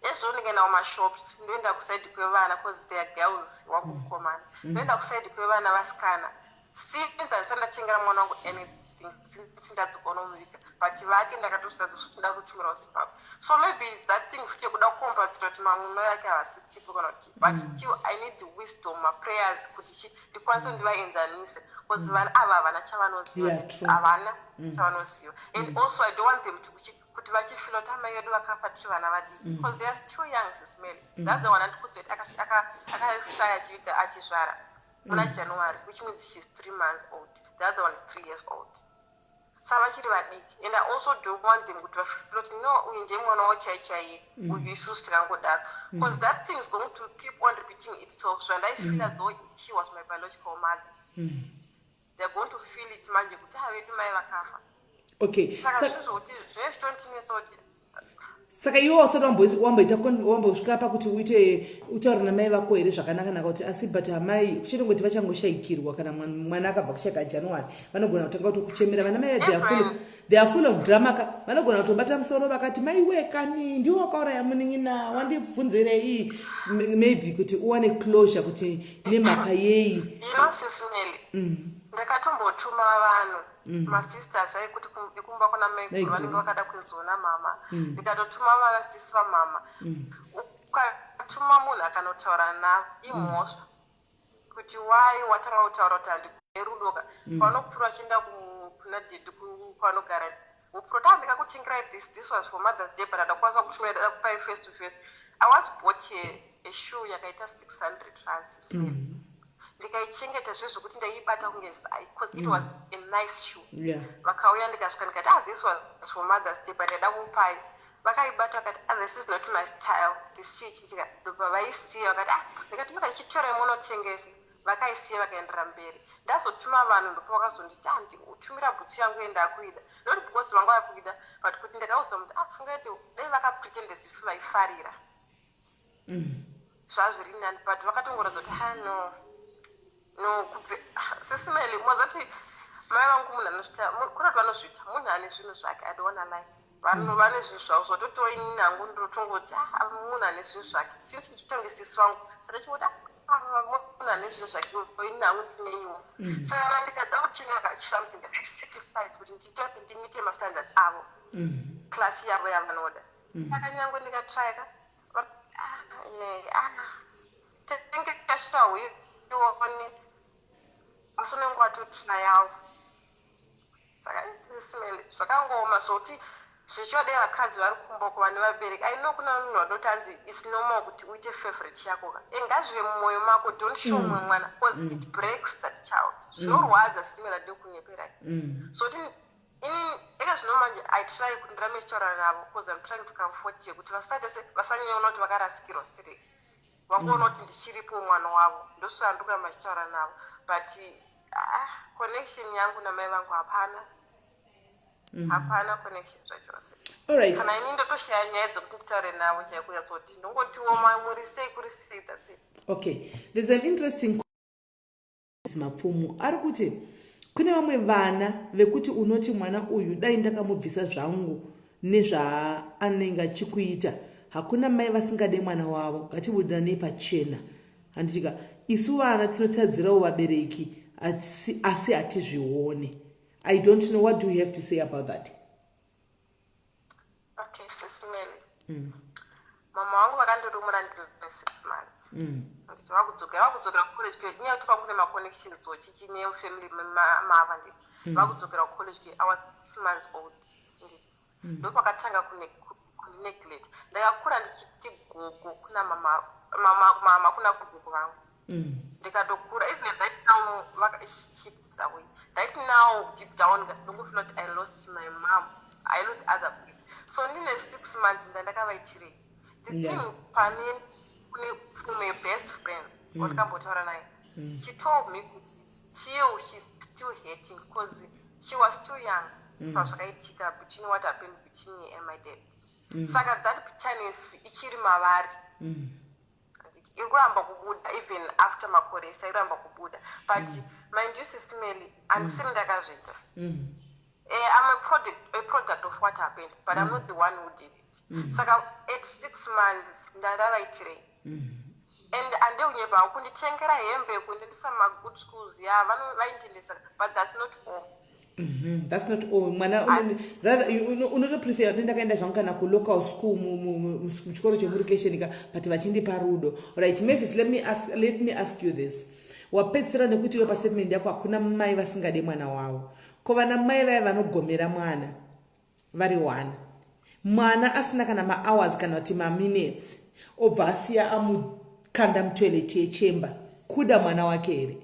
Speaker 5: ezvo ndingaenda kumashops, ndoenda kuside kwevana, because they are girls, wangu mukomana, ndoenda kuside kwevana vasikana. Since handisati ndatengera mwana wangu anything since ndadzoka nomuviga, but vake ndakatosadza kutumira kuZimbabwe. So maybe it's that thing futi yekuda kukombatsira kuti mamwe mai vake havasisipo kana kuti, but still I need wisdom, maprayers, kuti chi ndikwanise ndivaenzanise, because vana ava havana chavanoziva. Havana chavanoziva. And also I don't want them to kuti vachifeela kuti amai vedu vakafa tiri vana vadiki, because they are still young, Sis Melly. The other one andikudza kuti akashaya achiviga achizvara muna January, which means she's 3 months old. The other one is 3 years old, saka vachiri vadiki. And I also don't want them kuti vafeela kuti, no, uyu ndiye mwana wachai chaiye uyu, isusu tikangodaro, because that thing is going to keep on repeating itself. Zvandaifeela, though she was my biological mother, they're going to feel it manje kuti havedu mai vakafa. Saka zvinhu zvokuti zvinenge zvitontinetsa kuti
Speaker 1: Saka iwe usati wamboita wambosvika pakuti uite utaure namai vako here zvakanaka-naka kuti asi, but amai, kuchitongoti vachangoshayikirwa, kana mwana akabva kushayika January, vanogona kutanga kutokuchemera. Vana mai, they are full of drama ka. Vanogona kutobata musoro vakati, "Maiwe kani, ndiwo wakauraya munin'ina, wandibvunzirei?" Maybe kuti uwane closure kuti nemhaka yei.
Speaker 5: You know, Sis Melly, ndakatombotuma vanhu, masisters aikuti ikumba kuna maiguru vanenge vakada kunzoona mama. Ndikatotuma vana sisi vamama. Ukatuma munhu akanotaura navo, imhosva kuti wai watanga kutaura kuti handikurudo ka. Panopfuura achienda kuna daddy kwanogara, wopfuura kuti, "Ndikakutengerai this. This was for Mother's Day, but handakwanisa kutumira, dada kupai face to face." I was bought a shoe yakaita 600 rands. Ndikaichengeta zvezvokuti ndaiibata kunge zai, because it was a nice shoe. Vakauya, ndikasvika ndikati, "Ah, this was for Mother's Day, but ndaida kupai." Vakaibata vakati, "Ah, this is not my style, this chichi." Ndobva vaisiya. Vakati, "Ah." Ndikati, "Makachitorai munotengesa." Vakaisiya, vakaendera mberi. Ndazotuma vanhu, ndopa vakazonditi, "Ah, tumira bhutsu yangu yendakuida." Not because vanga vakuida, but kuti ndakaudza muti, "Ah, funga kuti dai vakapretend as if vaifarira, zvazviri nani." But vakatongoratidza kuti, "Ha, no, no." Kubve, Sis Melly, mozati mai vangu munhu anozvita, kuna kuti vanozviita munhu ane zvinhu zvake. I don't wanna lie, vanhu vane zvinhu zvavo. Zvototiwo inini hangu ndotongoti, "Ah, munhu ane zvinhu zvake." Since ndichitonge sisi vangu, saka chingoti, "Ah, munhu ane zvinhu zvake, inini hangu ndineiwo." Saka kana ndikada kutenga something, I sacrifice kuti ndiite kuti ndimeete mastandards avo, class yavo yavanoda. Saka nyange ndikatrya, tenge kashahuione, asi unenge watotryawo. Saka, Sis Melly, zvakangooma zvokuti zvichivadai vakadzi vari kumba kuva nevabereki. I know kuna munhu vanoti hanzi it's normal kuti uite favorite yako ka. Ngazvive mumwoyo mako, don't show mumwe mwana, because it breaks that child. Zvinorwadza, Sis Melly, ndekunyeperai. So kuti ini eka zvino manje I try kuti ndirambe ndichitaura navo, because I'm trying to comfort ye kuti vasaite se vasanyanyaona kuti vakarasikirwa stereki, vangoona kuti ndichiripo mwana wavo. Ndosaka ndiri kuramba ndichitaura navo, but ah, connection yangu namai vangu hapana, hapana connection zvachose. Kana ini ndotoshaya nyaya dzekuti nditaure navo chaiko, yatsoti ndongotiwo, "Muri sei? Kuri sei?" That's it.
Speaker 1: Okay, there's an interesting Mapfumo ari kuti kune vamwe vana vekuti unoti mwana uyu dai ndakamubvisa zvangu nezvaanenge achikuita. Hakuna mai vasingade mwana wavo, ngatibudiranei pachena, handitika? Isu vana tinotadzirawo vabereki, asi hatizvione. I don't know, what do you have to say about that?
Speaker 5: Okay, Sis Melly, mama vangu vakandirumura ndine 6 months. Nditi vakudzokera kucollege kwe, inyaya yekuti kwangu kune maconnections chichi nefamily mava, nditi vakudzokera kucollege kwe, I was 6 months old, nditi ndopakatanga kundineglect. Ndakakura ndichiti gogo kuna mama, mama, mama kuna gogo vangu. Ndikatokura, even right now she passed away. Right now, deep down ndongofeel kuti I lost my mom, I lost other people. So ndine 6 months, ndandakavaitirei the thing pane kune from a best friend wandikambotaura naye. She told me kuti still she still still hurting because she was too young pazvakaitika between what happened between me and my dad. Saka that bitterness ichiri mavari. Iri kuramba kubuda even after makore ese, iri kuramba kubuda. But mind you, Sis Melly, handisiri ndakazviita. I'm a product of what happened, but I'm not the one who did it. Saka at 6 months ndandavaitirei? And handiunyepa, kunditengera hembe, kundiendesa magood schools, ya, vaindiendesa, but that's not all.
Speaker 1: That's not all. Mwana rather unotoprefer kuti ndakaenda zvangu kana kulocal school, muchikoro chemurukesheni ka, but vachindipa rudo. Right, Mavis, let me ask you this. Wapedzisira nekuti iwe pastatement yako hakuna mai vasingade mwana wavo. Ko vana mai vaya vanogomera mwana vari one, mwana asina kana mahours kana kuti maminutes, obva asiya amukanda mutoilet yechemba, kuda mwana wake here?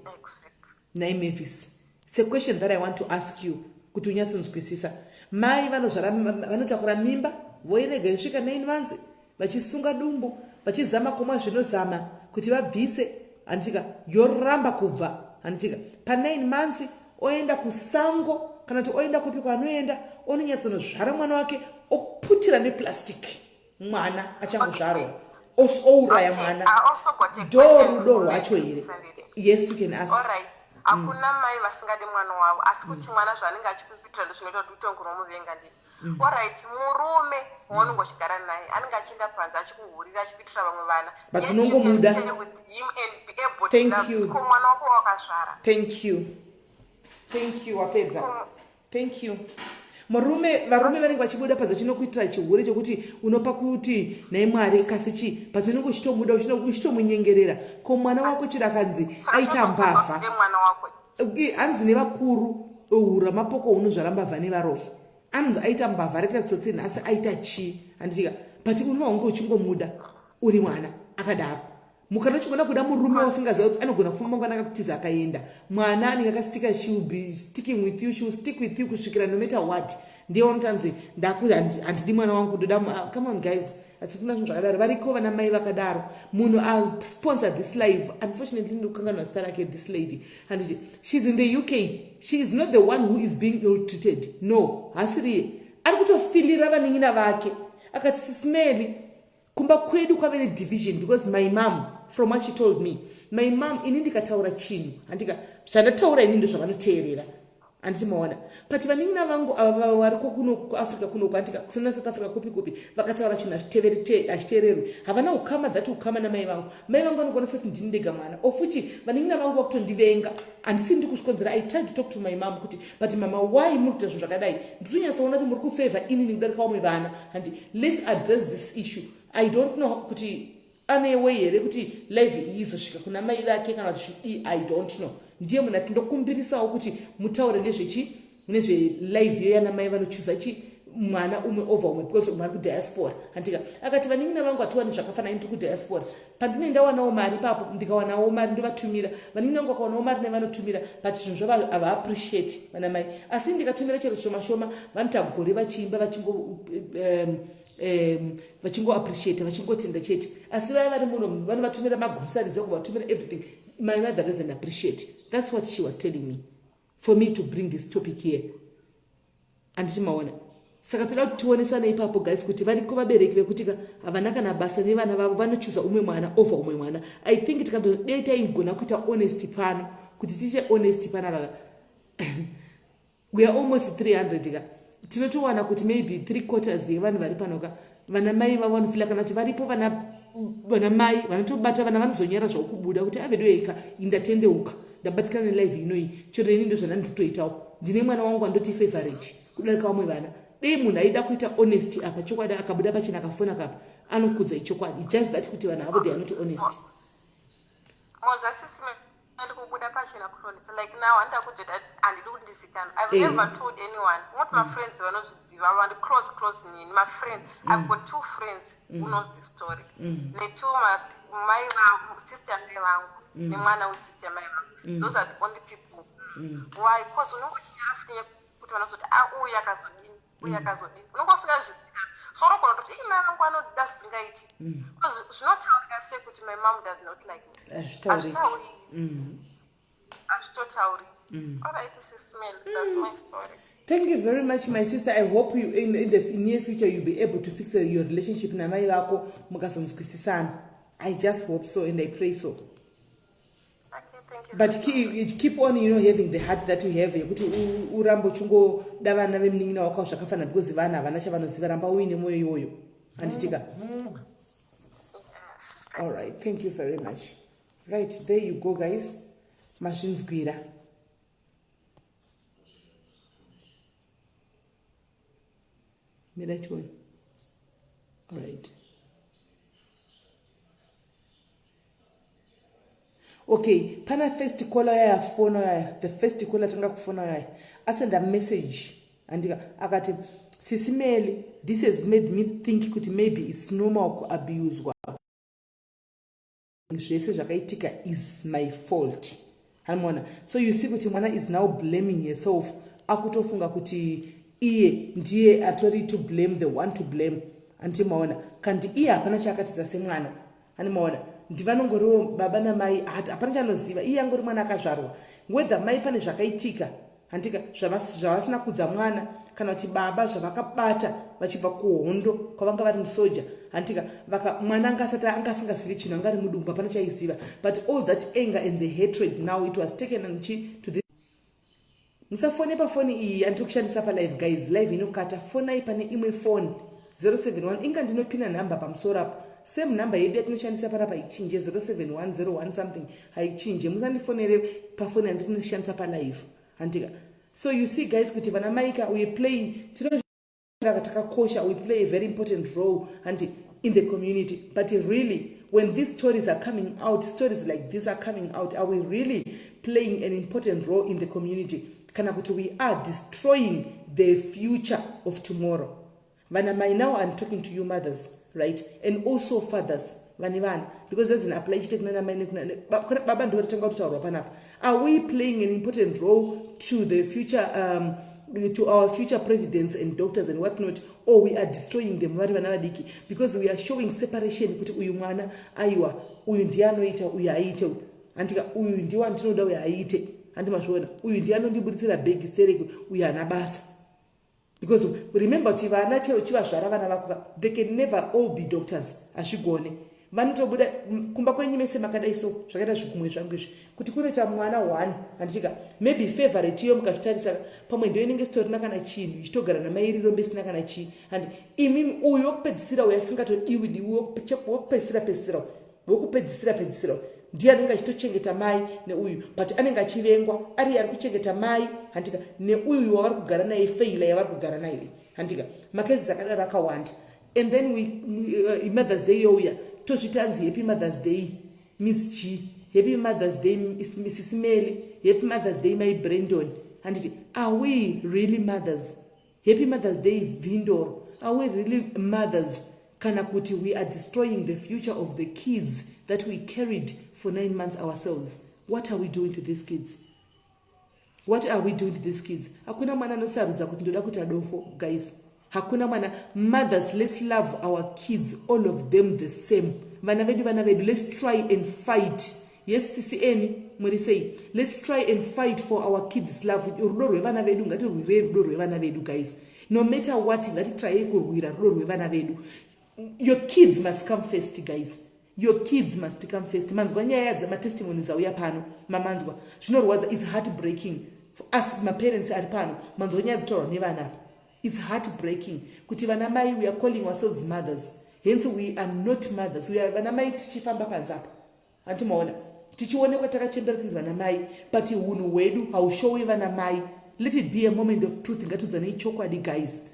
Speaker 1: Nai Mavis, it's a question that I want to ask you kuti unyatsonzwisisa. Mai vanozvara, vanotakura mimba, voirega yosvika 9 months, vachisunga dumbu, vachizama kumwa zvinozama kuti vabvise, handitika, yoramba kubva, handitika, pa9 months oenda kusango kana kuti oenda kupi kwaanoenda, ononyatsonozvara mwana wake, oputira neplastic mwana achangozvarwa, ouraya mwana. Ndo rudo rwacho here? Yes, you can ask.
Speaker 5: Hakuna mai vasingadi mwana wavo, asi kuti mwana zvaanenge achikuitira ndo zvinoita kuti utonge unomuvenga, nditi? Alright, murume waunenge uchigara naye anenge achienda panze achikuhurira, achikuitira vamwe vana.
Speaker 1: But unongomuda.
Speaker 5: Thank you. Ko mwana wako wakazvara?
Speaker 1: Thank you, thank you. Wapedza? Thank you. Murume, varume vanenge vachibuda panze chinokuitira chihure chokuti unopa kuti nhai Mwari, kasi chii? But unenge uchitomuda, uchitomunyengerera. Ko mwana wako chiro akanzi aita mbavha, hanzi nevakuru, hura mapoko unozvara mbavha nevaroyi. Anonzi aita mbavha, reka tsotsi nhasi aita chii, handitika? But unova unge uchingomuda uri mwana akadaro. Mukana uchigona kuda murume wasingaziva, anogona kufamba mangwana akakutiza akaenda. Mwana anenge akastika, she will be sticking with you, she will stick with you kusvikira no matter what. Ndiye unotanzi handidi mwana wangu, ndoda. Come on, guys, hatikuna zvinhu zvakadaro. Variko vana mai vakadaro. Munhu asponsor this live, unfortunately ndikukanganwa zita rake, this lady, handiti, she's in the UK. She is not the one who is being ill treated. No, hasiriye. Ari kutofilira vanin'ina vake. Akati, "Sis Melly, kumba kwedu kwave nedivision because my mom, from what she told me, my mom, ini ndikataura chinhu, handika, zvandataura ini ndo zvavanoteerera, handiti maona? But vanin'ina vangu ava variko kunoku kuAfrica kunoku, handika, kusina South Africa, kupi kupi, vakataura chinhu hachiteererwi. Havana ukama, that ukama namai vangu. Mai vangu vanogona sekuti ndini ndega mwana ofuti vanin'ina vangu vakutondivenga. Handisi ndiri kuzvikonzera. I tried to talk to my mom kuti, but mama, why muri kuita zvinhu zvakadai? Nditonyatsoona kuti muri kufavor inini kudarika vamwe vana, handi? Let's address this issue." I don't know kuti ane way here kuti live iyi izosvika kuna mai vake kana kuti zvidii. I don't know. Ndiye munhu ati ndokumbirisawo kuti mutaure nezvechi nezvelive iyo yana mai vanochuza chi mwana umwe over umwe because umwe ari kudiaspora, handika? Akati vanin'ina vangu hatiwani zvakafanana, ndiri kudiaspora, pandine ndawanawo mari ipapo, ndikawanawo mari ndovatumira. Vanin'ina vangu vakawanawo mari nevanotumira, but zvinhu zvavo havaappreciate vana mai. Asi ndikatumira chero shoma shoma, vanoita gore vachiimba, vachingo vachingoappreciate, vachingotenda chete. Asi vaya vari muno vanovatumira magroceries, vakuvatumira everything. My mother doesn't appreciate. That's what she was telling me for me to bring this topic here, handiti maona? Saka toda kuti tionesane ipapo, guys, kuti variko vabereki vekuti ka havana kana basa nevana vavo, vanochuza umwe mwana over umwe mwana. I think tikandodei taigona kuita honest pano, kuti tiite honest pana vaka, we are almost 300 ka, tinotowana kuti maybe three quarters yevanhu vari pano ka, vana mai vavo vanofila, kana kuti varipo vana mai vanotobata vana, vanozonyara zvavo kubuda kuti avedoeka, indatendeuka, ndabatikana nelive inoyi. Chero ini ndo zvandandikutoitawo, ndine mwana wangu andoti favorite kudarika vamwe vana. Dei munhu aida kuita honesty apa, chokwadi, akabuda pachena, akafona kapa, anokudza ichokwadi. Just that kuti vanhu avo, they are not honest.
Speaker 5: Mozasisi, kubuda pachena kunonetsa. Like now handida kujeta, handidi kuti ndizikanwe. I've never told anyone, not my friends vanozviziva, vandi close close nini, my friend. I've got two friends who knows the story, netwo mai vangu, sister yamai vangu nemwana wesister yamai vangu. Those are the only people. Why? Because unonge uchinyara futi kuti vanozoti, "A, ah, uyu akazodini, uyu akazodini." Unonge usingazvizikanwa, so unogona kutoti, "Ii, mai vangu anoda zvisingaiti." Because zvinotaurika sei kuti my mom does not like me? Hazvitauriki. Hazvitotauri. Alright, Sis Melly, that's my story.
Speaker 1: Thank you very much, my sister. I hope you in the near future you'll be able to fix your relationship namai vako, mukazonzwisisana. I just hope so and I pray so.
Speaker 5: Okay, thank you.
Speaker 1: But keep on having the heart that you have yekuti urambe uchingoda vana vemunin'ina wako zvakafanana, because vana havana chavanoziva. Ramba uine mwoyo iwoyo, handitika?
Speaker 5: Yes.
Speaker 1: All right, thank you very much. Right, there you go, guys. Mazvinzwira. Mira chione. All right, okay, pana first caller yaya fona yaya, the first caller tanga kufona yaya, asenda message, andika, akati, "Sisi Melly, this has made me think kuti maybe it's normal kuabuswa. Zvese zvakaitika is my fault." Hanimona? So you see kuti mwana is now blaming herself, akutofunga kuti iye ndiye atori to blame, the one to blame. Andimaona? Kandi iye hapana chaakatidza semwana. Handimaona? Ndivanongoriwo baba namai, hapana chaanoziva. Iye angori mwana akazvarwa. Whether mai pane zvakaitika, handika, zvavasina kudza mwana, kana kuti baba zvavakabata vachibva kuhondo kwavanga vari musoja, handika, mwana anga asati, anga asingazivi chinhu, anga ari mudumbu, hapana chaiziva. But all that anger and the hatred, now it was taken nchi to the. Musafone pafoni iyi andiri kushandisa palive, guys. Live inokata. Fonai pane imwe foni, 071. Inga ndinopina nhamba pamusoro apo, same nhamba yedu yatinoshandisa panapa haichinje, 07101 something, haichinje. Musandifonere pafoni yandinoshandisa palive, handika? So you see, guys, kuti vana maika, we play, tino takakosha, we play a very important role and in the community. But really, when these stories are coming out, stories like this are coming out, are we really playing an important role in the community, kana kuti we are destroying the future of tomorrow? Vana mai, now I'm talking to you mothers, right, and also fathers vane vana, because doesn't apply chete kuna mai nekuna baba. Ndo vatanga kutaurwa panapa. Are we playing an important role to the future, to our future presidents and doctors and what not, or we are destroying them vari vana vadiki, because we are showing separation kuti uyu mwana, aiwa, uyu ndiye anoita, uyu haiite, handika? Uyu ndiwo andinoda, uyu haiite. Handi mazviona? Uyu ndiye anondiburitsira bhegi stereki, uyu haana basa. Because remember kuti vana, chero chivazvara vana vako, they can never all be doctors. Hazvigone. Vanotobuda kumba kwenyu mese makadai. So zvakaita zvikumwe zvangu izvi, kuti kunoita mwana one, handitika, maybe favorite iyo, mukazvitarisa pamwe ndio inenge sitorina kana chinhu, ichitogara namairiro mbesina kana chii. Handi imimi uyu wokupedzisira, uyu asingatodiwi diwi, wokupedzisira pedzisira, wokupedzisira pedzisira, ndiye anenge achitochengeta mai neuyu, but anenge achivengwa ari ari kuchengeta mai, handika, neuyu wavari kugara naye, failure yavari kugara nayo, handika? Macases akadaro akawanda. And then Mother's Day youya, tozviti anzi happy Mother's Day, Miss G, happy Mother's Day, Mrs Melly, happy Mother's Day, my Brandon. Handiti are we really mothers? Happy Mother's Day, Vindoro. Are we really mothers, kana kuti we are destroying the future of the kids that we carried for 9 months ourselves? What are we doing to these kids? What are we doing to these kids? Hakuna mwana anosarudza kuti ndoda kuti adofo, guys. Hakuna mwana. Mothers, let's love our kids, all of them the same. Vana vedu, vana vedu. Let's try and fight. Yes, ccn, muri sei? Let's try and fight for our kids' love. Rudo rwevana vedu, ngatirwirei rudo rwevana vedu, guys. No matter what, ngatitryei kurwira rudo rwevana vedu. Your kids must come first, guys. Your kids must come first. Manzwa nyaya dzamatestimonies auya pano, mamanzwa. Zvinorwadza, is heart breaking for us maparents ari pano. Manzwa nyaya dzitaurwa nevana apa. It's heart breaking kuti vana mai, we are calling ourselves mothers, hence we are not mothers. We are vana mai tichifamba panze apa, handimaona? Tichionekwa takachembera, tinzi vana mai, but unhu hwedu haushowi vana mai. Let it be a moment of truth. Ngatiudzanei chokwadi, guys.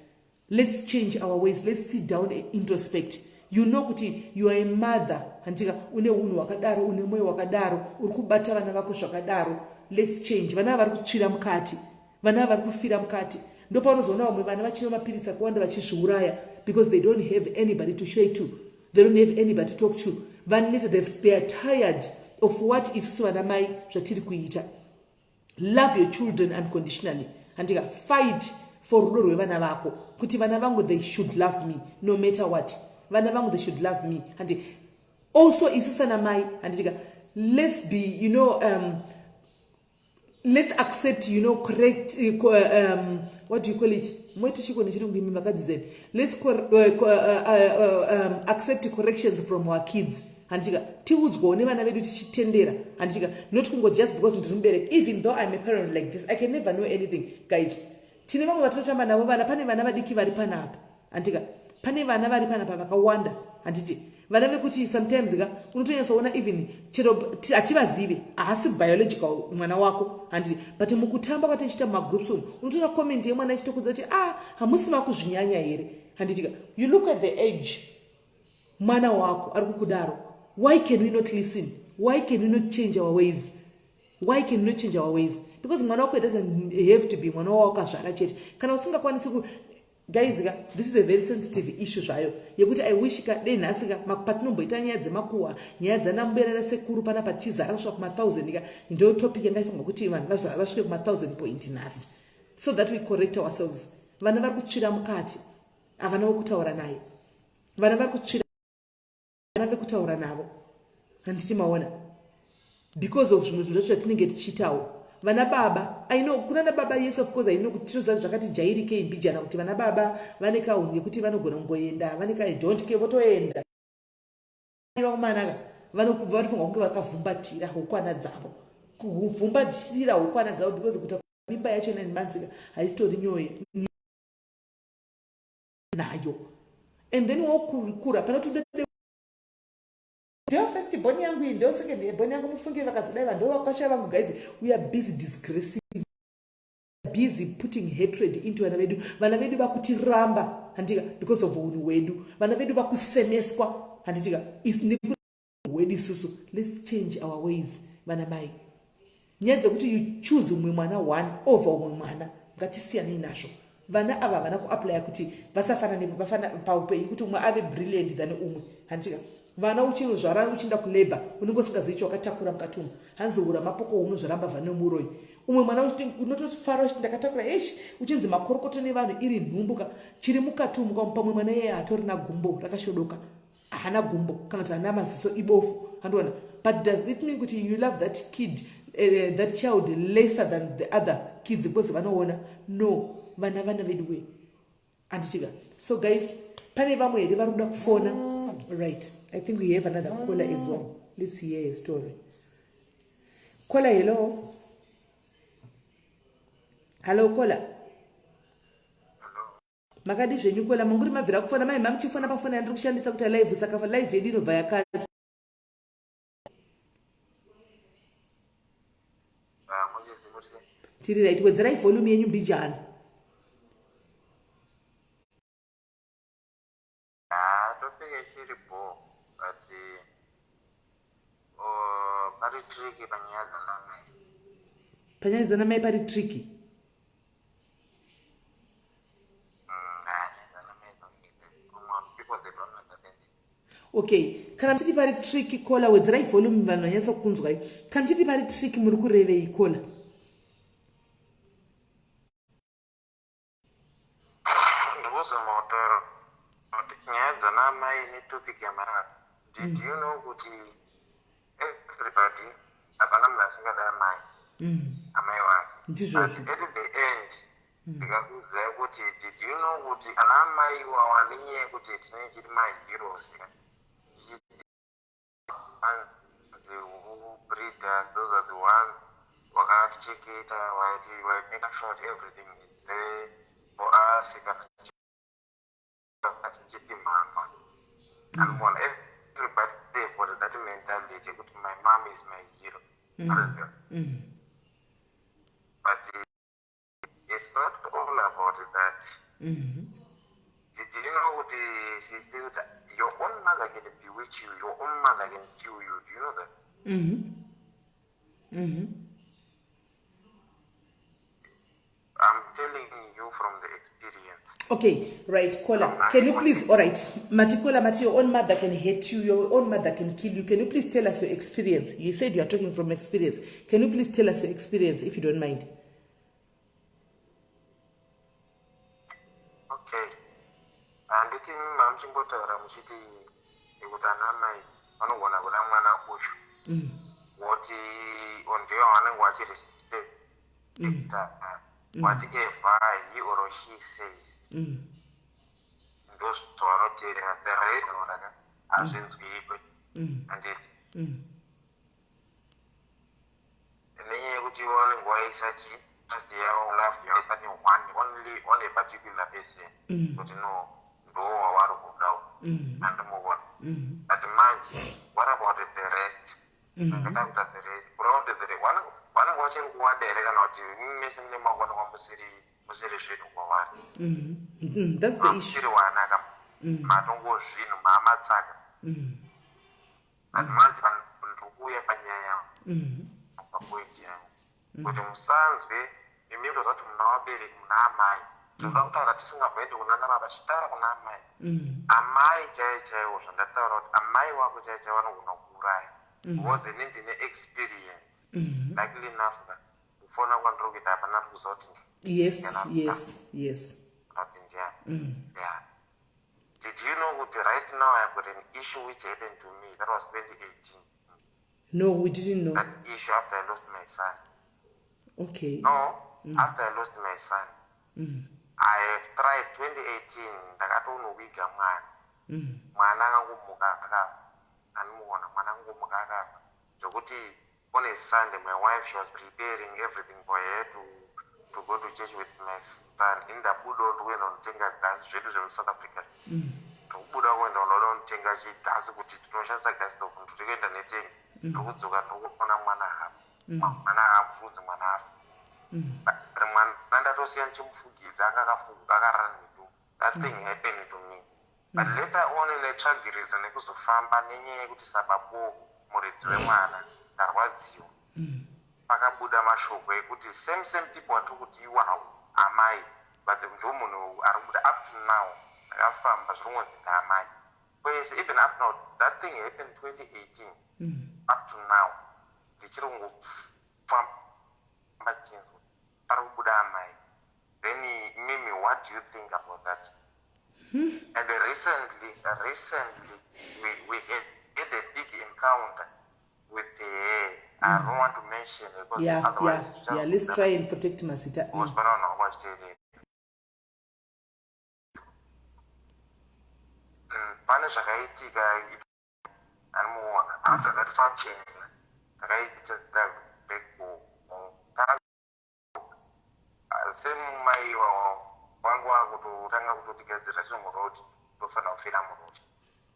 Speaker 1: Let's change our ways. Let's sit down and introspect. You know kuti you are a mother, handika? Une unhu hwakadaro, une mwoyo wakadaro, uri kubata vana vako zvakadaro. Let's change. Vana vari kutsvira mukati, vana vari kufira mukati. Ndopaunozoona vamwe vana vachinwa mapiritsi akawanda, vachizviuraya, because they don't have anybody to share to, they don't have anybody to talk to. Vaneta, they are tired of what isusu vana mai zvatiri kuita. Love your children unconditionally, handika? Fight for rudo rwevana vako, kuti vana vangu, they should love me no matter what. Vana vangu, they should love me. Handi also isu sana mai, handitika, let's be Let's accept, correct, what do you call it, moiti chiko nechirungu imi makadzidza. Let's accept corrections from our kids, handitika? Tiudzwawo nevana vedu tichitendera, handitika? Not kungo just because ndiri mubereki. Even though I'm a parent like this, I can never know anything, guys. Tine vamwe vatinotamba navo vana. Pane vana vadiki vari panapa, handitika? Pane vana vari panapa vakawanda, handiti? Vana vekuti sometimes ka unotonyatsoona even chero hativazive, haasi biological mwana wako, handiti? But mukutamba kwatichiita mumagroups umu, unotoona comment yemwana ichitokudza kuti, "Ah, hamusi makuzvinyanya here?" Handitika? You look at the age, mwana wako ari kukudaro. Why can we not listen? Why can we not change our ways? Why can we not change our ways? Because mwana wako doesn't have to be mwana wawakazvara chete. Kana usingakwanisi ku, guys ka, this is a very sensitive issue zvayo yekuti I wish ka dei nhasi ka patinomboita nyaya dzemakuhwa, nyaya dzanambuya nanasekuru panapa, tichizara kusvika kuma1000 ka. Ndo topic yanga ifanirwa kuti vanhu vasvike kuma1000 point nhasi, so that we correct ourselves. Vana vari kutsvira mukati, havana wekutaura naye. Vana vari kutsvira, vana vekutaura navo, handiti maona? Because of zvimwe zvinhu zvacho zvatinenge tichiitawo. Vana baba, I know kuna nababa, yes, of course, I know kuti tinoziva zvakati jairikei mbijana kuti vana baba vane kaunhu kekuti vanogona kungoenda, vane ka don't care, votoenda. Vakomanaka vanobva vanofanira kunge vakavhumbatira hukwana dzavo, kuvhumbatira hukwana dzavo, because kuta mimba yacho 9 months haisitori nyoye nayo. And then wokura pana kuti ndio first born yangu iyi, ndio second born yangu, mufunge vakazodai vanhu ndo vakwasha vangu. Guys, we are busy disgracing, busy putting hatred into vana vedu. Vana vedu vakutiramba, handitika? Because of unhu hwedu, vana vedu vakusemeswa, handitika? Hwedu isusu. Let's change our ways, vana mai. Nyaya dzekuti you choose umwe mwana one over umwe mwana, ngatisiyanei nazvo. Vana ava havana kuapplya kuti vasafanane paupenyu, kuti umwe ave brilliant than umwe, handitika? Vana uchinozvara, uchienda kulabour, unenge usingazivi chawakatakura mukati umu. Hanzi ura mapoko, unozvaramba vane muroi. Umwe mwana unotofara uchiti ndakatakura eshi, uchinzi makorokoto nevanhu, iri nhumbuka chiri mukati umu. Pamwe mwana iyeye hatorina gumbo, rakashodoka, haana gumbo, kana kuti haana maziso, ibofu, handiona? But does it mean kuti you love that kid, that child lesser than the other kids because vanoona? No, vana vana vedu we, handitika? So guys, pane vamwe here vari kuda kufona? Right, I think we have another caller as well. Let's hear a story. Caller, hello, hello, caller. Makadi zvenyu, caller? Manguri mabvira kufona mai mamuchifona pafona yandiri kushandisa kuti live, saka live yedu inobva yakati. Tiri right. Wedzerai volume yenyu mbijana.
Speaker 6: Topic ichiri bo, but pari tricky panyaya dzanamai.
Speaker 1: Panyaya dzanamai pari tricky.
Speaker 6: Nyaya dzanamai, people, they don't understand it.
Speaker 1: Okay, kana muchiti pari tricky, caller, wedzerai volume vanhu vanyatsa kukunzwai. Kana muchiti pari tricky, muri kurevei, caller?
Speaker 6: Ndikuzama kutaura kuti nyaya dzanamai netopic yamarara. Did you know kuti everybody, hapana munhu asingada amai, amai wake?
Speaker 1: Ndizvozvo.
Speaker 6: But at the end ndikakuudzai kuti did you know kuti ana amai iwawa, nenyaya yekuti tinenge tiri maheroes, the who breed us, those are the ones wakatichengeta, waimake sure that everything is there for us. Kana tichiti mama, anoona everybody there for that mentality yekuti my mom is my hero. But it's not all about that. Did you know kuti she said that your own mother can bewitch you, your own mother can kill you? Do you know that?
Speaker 1: Mhm.
Speaker 6: I'm telling you from the experience.
Speaker 1: Okay, right, caller, can you please, all right, mati caller, mati your own mother can hate you, your own mother can kill you. Can you please tell us your experience? You said you are talking from experience. Can you please tell us your experience, if you don't mind?
Speaker 6: Okay, handiti mamuchingotaura muchiti kuti ana mai vanogona kuda mwana uyu, woti ndiyo vanenge vachirespect. Whatever he or she says, ndozvavanoteerera. The rest raka hazvinzwikwe, handiti? Nenyaya yekuti vanenge vaisa chi trust yavo, love yavo pane one, only on a particular person, kuti no, ndo wavari kuda, andimuvona. But manje what about the rest? Zvakada kuita the rest, kureva kuti the rest vanenge vachiri kuwada here, kana kuti mese mune mangwana kwamusiri musiri zvinhu kwavari?
Speaker 1: That's the issue.
Speaker 6: Musiri wanaka, matongo zvinhu maamatsaka. But manje ndiri kuuya panyaya, papoint yangu, kuti musanzwe imi kutoziva kuti muna vabereki, muna amai. Tinoda kutaura tisingabvaendi kuna baba, tichitaura kuna amai. Amai chaivo chaivo, zvandataura kuti amai wako chaivo chaivo vanogona kuuraya, because ini ndine experience. Luckily enough ka, kufona kwandiri kuita hapana ari kuziva kuti kuti ndiani. Yeah, did you know kuti right now I've got an issue which happened to me? That was 2018.
Speaker 1: No, we didn't know.
Speaker 6: That issue after I lost my son. No, after I lost my son, I have tried 2018, ndakatonoviga mwana. Mwana akangomuka akafa, andimuona mwana akangomuka akafa, zvokuti on a Sunday my wife, she was preparing everything for her to go to church with my son. Ini ndabudawo, ndikuenda kunotenga gasi zvedu zvemuSouth Africa. Ndikubuda kuenda kunoda kunotenga chigasi kuti tinoshandisa gasi stove. Ndiri kuenda netengi, ndiri kudzoka, ndiri kuona mwana hapo, mwana abvunzi, mwana afa. But mwana ndatosiya ndichimufugidza, anga akafuga, akarara nedumbu. That thing happened to me. But later on, netsvagiridzo nekuzofamba nenyaya yekuti sababu muridzi wemwana, ndarwadziwa, pakabuda mashoko ekuti same same people atiri kuti iwawo amai, but ndo munhu ari kubuda up to now. Ndakafamba, zviri kungonzi ndaamai kwese. Even up now, that thing happened 2018, up to now ndichiri kungofamba chinzwa pari kubuda amai. Then mimi, what do you think about that? And recently we had a big encounter with her. I don't want to mention because otherwise
Speaker 1: Yeah, let's try and protect mazita.
Speaker 6: Because pane vanhu vanga vachiteerera. Pane zvakaitika, animuona, after that function takaita back home, same mai ivavo vangu vakutotanga kutotigadzira chinomuroad, tofanira kufira muroad.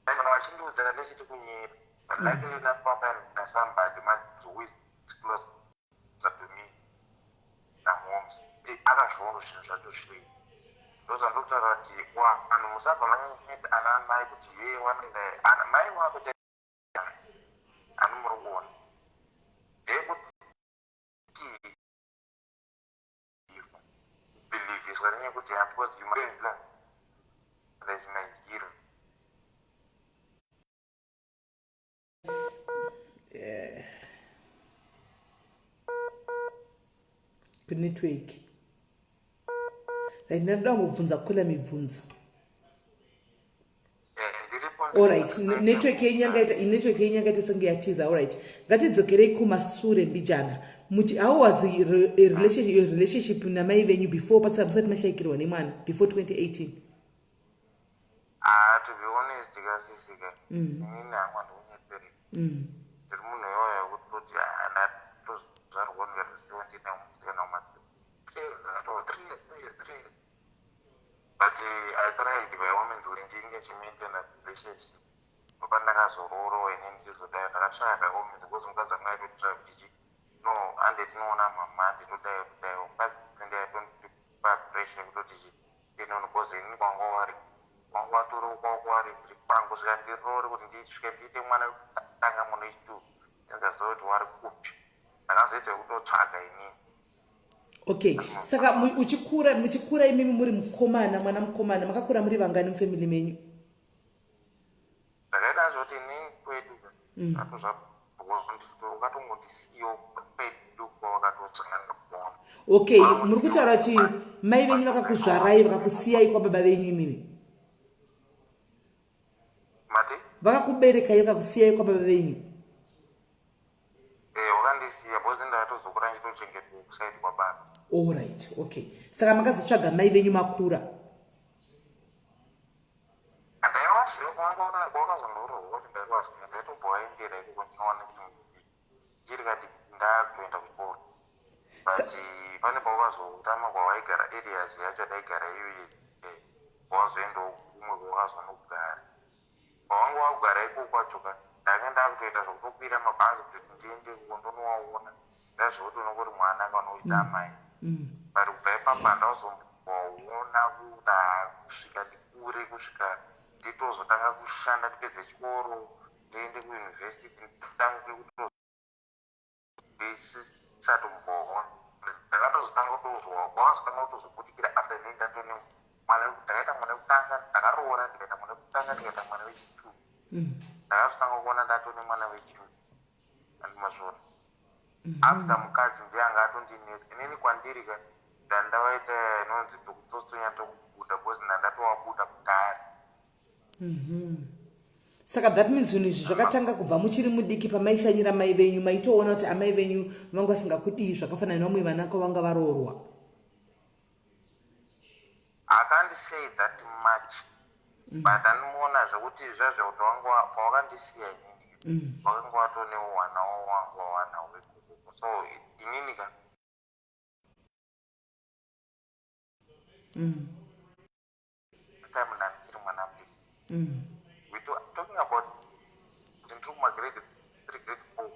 Speaker 6: Kana vachindiudza ndechiti kunyepa, but luckily enough papaina somebody manje who is close to me namoms, akazviona zvinhu zvacho zviri. Ndozvandotaura kuti vanhu musabva manyanyisa ana mai kuti ye wanoenda ana mai wako ani muri kuona ndeyekuti bhilivhiswa nenyaya yekuti ya, because you must, there's my hero.
Speaker 1: Kunetwork, right? Ndinoda kungobvunza kula mibvunzo.
Speaker 6: Ndiripo.
Speaker 1: Alright, network yenyu yangaita, network yenyu yangaita senge yatiza. Alright, ngatidzokerei kumasure mbijana. How was the relationship, your relationship namai venyu before musati mashayikirwa nemwana, before 2018?
Speaker 6: Ah, to be honest kasisika, inini hangu handikunyeperi. Ndiri munhu iyoyo wekutoti ndatozvarwa ndikatosiwa ndine musikana wama 3 years, 3 years, 3 years. But I tried by all means kuti ndinge chimaintaina relationship. Pandakazoroorwa ini ndichizodai, ndakatsvaya by all means, because mukadzi wangu aitotsvaya kuti chi no, ande tinoona mama, ande todai todaiwo. Mukadzi ndiaitondipa pressure yekutoti chi inono, because inini kwanga wari wangu watori kwako wari ndiri kwangu, svika ndirore kuti ndisvike ndiite mwana wekutanga, munhu wechitu, ndingaziva kuti wari kupi. Ndakazoita yekutotsvaga inini.
Speaker 1: Okay, saka uchikura, muchikura imimi muri mukomana, mwana mukomana, makakura muri vangani mufamily menyu?
Speaker 6: Ndakaita zvoti inini kwedu ukatongondisiyo kwedu kwawakatotsangana.
Speaker 1: Okay, muri kutaura kuti mai venyu vakakuzvarai, vakakusiyai kwababa venyu imimi?
Speaker 6: Mati?
Speaker 1: Vakakuberekai, vakakusiyai kwababa venyu?
Speaker 6: Wakandisiya because ndakatozokura ndichitochengeteka. Kuside kwababa.
Speaker 1: Allright, okay. Saka makazotsvaga mai venyu makura?
Speaker 6: Ndaivaziva kwakazondorohwa kuti ndaivaziva, ndaitombovaendera ikoko ndichiona kuti ndiri kadi ndakuenda kuchikoro, but pane pawakazotama kwawaigara, areas yacho yataigara iyoyo, wazoendawo kumwe kwawakazonogara. Pawanga wakugara ikoko kwacho ka, ndanga ndakutoita zvokutokwira mabhazi kuti ndiende ikoko ndonowaona. Ndazvokuti unongoti mwana kanoita amai, but kubva ipapo handazomboona kuda kusvika ndikure, kusvika nditozotanga kushanda, ndipedze chikoro, ndiende kuyunivhesiti, nditange kuto ndisisatomboona. Ndakatozotanga kutozwa kwakazotanga kutozobudikira after ndinenge ndatone mwana. Ndakaita mwana wekutanga, ndakaroora, ndikaita mwana wekutanga, ndikaita mwana wechitwo. Ndakazotanga kuona ndatone mwana wechitwo, andimazvona, after mukadzi ndiye anga atondinetsa inini kwandiri ka. Ndandavaita inonzi tokutsotsonya tokubuda, because ndandatowabuda kudhara.
Speaker 1: Saka that means zvinhu izvi zvakatanga kubva muchiri mudiki, pamaishanyira mai venyu, maitoona kuti amai venyu vanga vasingakudii zvakafanana nevamwe vana kwavanga varoorwa.
Speaker 6: I can't say that much, but andimuona zvekuti zvazvo kuti wanga pawakandisiya inini, wakanga watonewo wanawo wangu wawanawo ikoko. So inini ka time ndandiri mwana mudiki, we talking about kuti ndiri kumagrade 3, grade 4.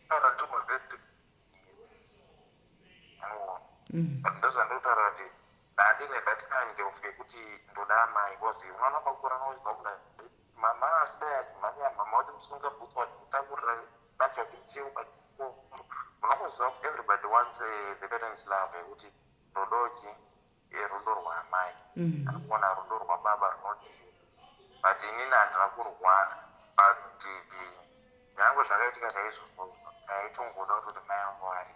Speaker 6: Taura, ndiri kumagrade 3. But ndozvandikutaura kuti ndandine that kind of yekuti ndoda amai, because unoona pakukura nouzwa munhu mama achidai, achimhanya, mama vachimusunga bhutsu, vachimutakurira bachi, vachimucheuka. Munongoziva, everybody wants the parents' love, yekuti ndodochi rudo rwaamai. Anokuona rudo rwababa runodiwa, but inini handina kurwana, but nyange zvakaitika saizvozvo, ndaitongoda kutoti mai vangu vari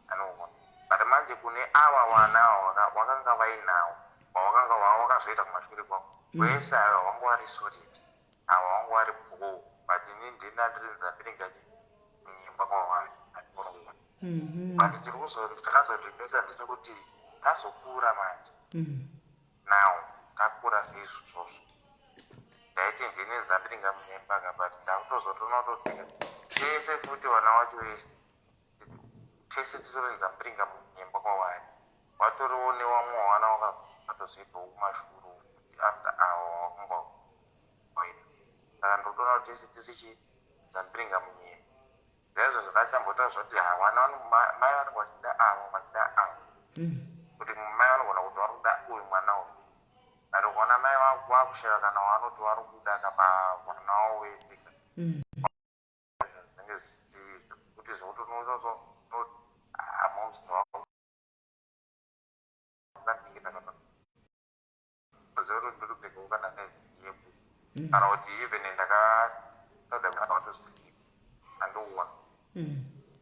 Speaker 6: anoona. But manje kune ava vana ava wakanga vainawo, wawakanga wakazoita kumashure kwako wese, ava wanga vari solid, ava wanga vari poor, but inini ndina ndiri nzambiringa munyimba kwavari, andinoona. But chiri chakazondinetsa ndechekuti tazokura manje, now takura seizvozvozvo, ndaiti ndine nzambiringa munyemba ka, but ndakutozotoona kutoti tese futi vana vacho vese tese titori nzambiringa munyemba kwavari. Watoriwo nevamwe vana wakatozoitawo kumashure futi after avo wakanga waita. Saka ndotoona kuti tese tiri chi nzambiringa munyemba. Zvaizvo zvakachamboita zvoti havana mai vanenge vachida avo, vachida avo, kuti mai vanogona kuti vari kuda uyu mwana uyu, but ukaona mai vakushaya kana vanoti vari kuda kapa mwana wavo wese ka, zvinenge zvisiri kuti zvokuti unozoto moms vakandikita kana ziva kuti ndiri kupfekawo kana size yebhutsu, kana kuti even ndakasada kana watozvii andiuona.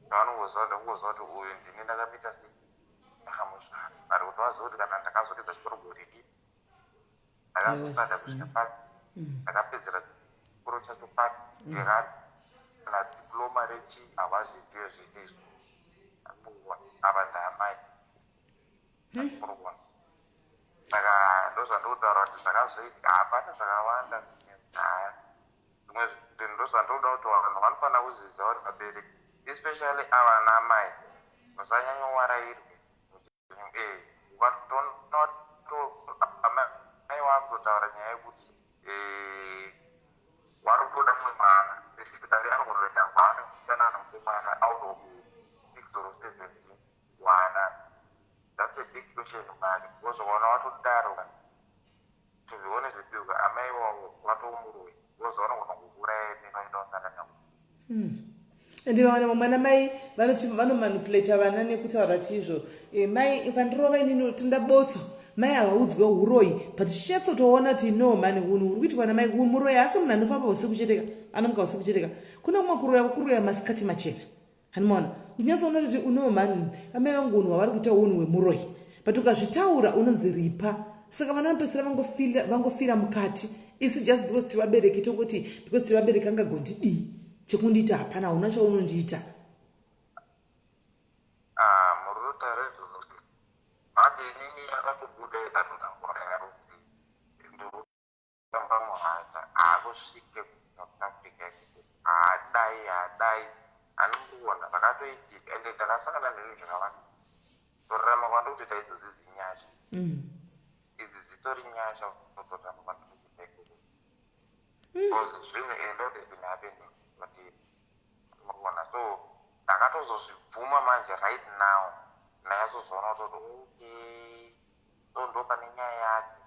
Speaker 6: Vanongoziva, ndakungoziva kuti uyu ndini ndakamuita sei, ndakamuzvara, but kuti vazive kuti kana ndakazopedza chikoro gore ripi, ndakazosada kusvika papi, ndakapedzera chikoro chacho papi, ndikana diploma rechi, havazvizive zvese izvo. Andikuona ava ndaamai, andikuona. Saka ndozvandikutaura kuti zvakazoitika hapana zvakawanda. Ha, zvimwe zvinhu ndozvandinoda kuti vanhu vanofanira kuziziva kuti vabereki, especially ava namai, musanyanyowarairwe. Ukatoona amai wakutotaura nyaya yekuti vari kutoda mumwe mwana, especially anogotoita mwana kudanana mukomana out of six or seven wana, that's a big question mark, because ukaona watodaro, to be honest with you, amai wavo vatomuroyi, because vanogona kukuuraya nevaida kusara navo.
Speaker 1: Ende vamwe vamwe mai vanoti vanomanipulata vana nekutaura kuti izvo mai ukandirova inini tinda botso. Mai havaudzwe uroyi, but tichinyatsotoona kuti no mani, unhu huri kuitwa namai muroyi. Asi munhu anofamba usiku cheteka, anomuka usiku cheteka. Kune kumwe kuroya, kuroya masikati machena, hanimaona? Unyatsoona kuti uno mani, amai vangu unhu hwavari kuita unhu hwemuroyi, but ukazvitaura unonzi ripa. Saka vana vanopedzisira vangofira mukati. Isu just because tivabereki tongoti because tivabereki angagondidii chekundiita hapana, hauna chaunondiita.
Speaker 6: Ah, murota rezvozvo manje inini yakatobuda ikatotangura yarudzi ndikutamba muhasha haakusvike kuSouth Africa ikoko, haadai haadai anomboona zvakatoitika. Ende ndakasangana nezvinhu zvakawanda kurarama kwandikutoita. Idzodzi dzinyasha idzi, dzitori nyasha kutorarama kwandikutoita ikoko, because zvinhu, a lot has been happening mandiri, unoona. So ndakatozozvibvuma manje right now, ndanyatsozoona kutoti okay, so ndo pane nyaya yake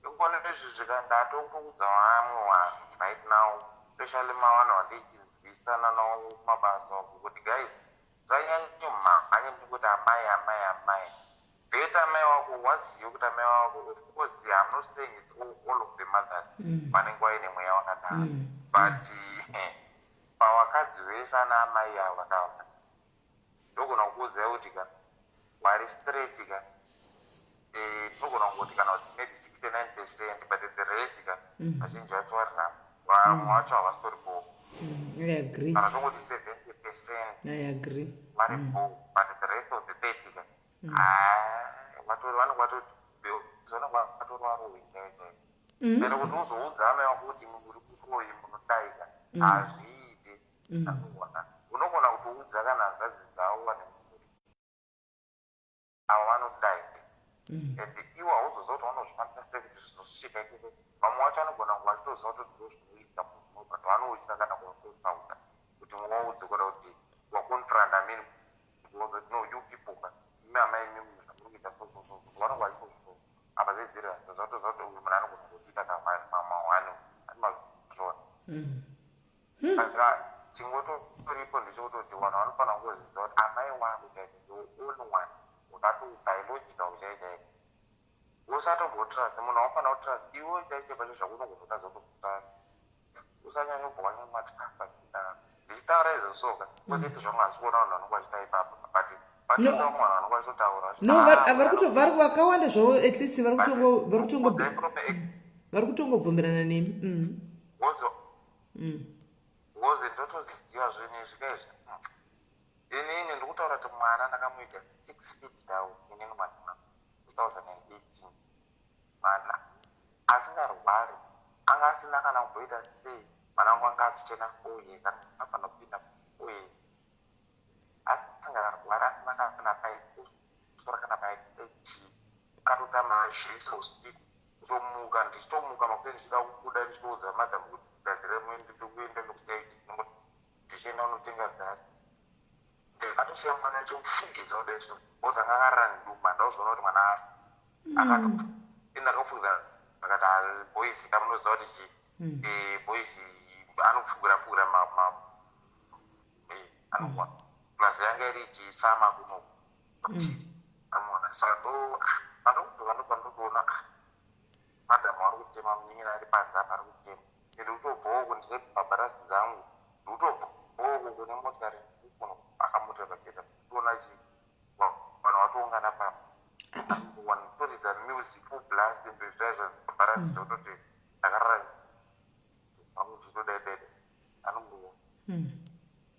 Speaker 6: ikona izvi. Ndatokuudza vamwe vanhu right now, especially mavanhu vandichinzwisana navo kumabasa uku, kuti guys, usanyanyomhanye kuti amai, amai, amai. Better amai wako wazive kuti amai wako, of course I'm not saying it's all of the mothers vanenge vaine mweya wakadaro, but pavakadzi vese ana amai ava kava, ndogona kukuudzai kuti ka vari straight ka, tinogona kungoti kana kuti maybe 69%, but the rest ka, vazhinji vacho variramba, vamwe vacho havasitoripo.
Speaker 1: I agree.
Speaker 6: Kana tongoti 70%
Speaker 1: I agree.
Speaker 6: varipo, but the rest of the 30 ka, vatori vanenge vatori varoyi chaivo chaivo. Ende kuti uzoudza amai wako kuti muri kuroyi munodaika, hazviiti. Anoona unogona kutoudza kana hanzvadzi dzavo vane mumuri avo vanodai, and iwo hauzoziva kuti vanozvifambisa sei kuti zvizosvika ikoko. Vamwe vacho vanogona kunge vachitoziva kuti ndo zvinoita munhu, but vanotya kana kuvakonfronta kuti muvaudze, kuda kuti waconfront, I mean, kuvaudza kuti no, you people ka, imi amai, imi zvamuri kuita so so so so. Vanonge vachitozviona apa zezira zvatoziva kuti uyu munhu anogona kutiita kamahwani ani mazviona. Saka chingotoripo ndechekutoti vanhu vanofanira kungoziva kuti amai wako chaiko, your own one, wakato biological chai chaiko, usatombotrust munhu wafanira kutrust iwe chaiche pacho zvakunogona kutadza kutotrust. Usanyanyobva wanyanywatrasta. Ndichitaura izvo soka kwete zvangu, handisi kuona vanhu vanonge vachita ipapo, but
Speaker 1: No.
Speaker 6: vatoita vamwe vanhu vanonge vachitotaura.
Speaker 1: No, vari vakawanda zvavo, at least vari kutongobvumirana nemi.
Speaker 6: Ngozi ndotoziziva zvinhu izvi kaizvi. Inini ndikutaura kuti mwana ndakamuita 6 feet down. Inini mwana wangu 2018, mwana asingarwari, anga asina kana kumboita sei. Mwana wangu anga achichena 4 years, akafanira kupinda 4 years asingarwari, asina kana paisora kana paaichii. Akatotama zvese usiku, kutomuka, ndichitomuka makuseni ndichida kubuda, ndichitoudza madhamu kuti gadzira muende, ndikuenda ndokusaiti, ndichienda kunotenga gasi. Ndakatosiya mwana achimufukidza kudai so, because anga akarara nedumba. Ndauzoona kuti mwana afa. Akato ndakafukidza, akati, "Ah, boys kamunoziva kuti chi boys anopfugura pfugura anoona plus yanga iri chisama kuno anoona." Saka ndo pandokudzoka ndobva ndotoona, ah, madhamu ari kutema, munin'ina ari panze apa ari kutema. Ende kutobvawo uko ndine bhabharasi dzangu, ndikutobvawo uko kune motikari kuno akamotera pagedha, toona chi vanhu vatoungana papa, toridza music full blast, ndozvaizvo bhabharasi zvekutoti ndakarara hangu ndichitodai dede anomboona.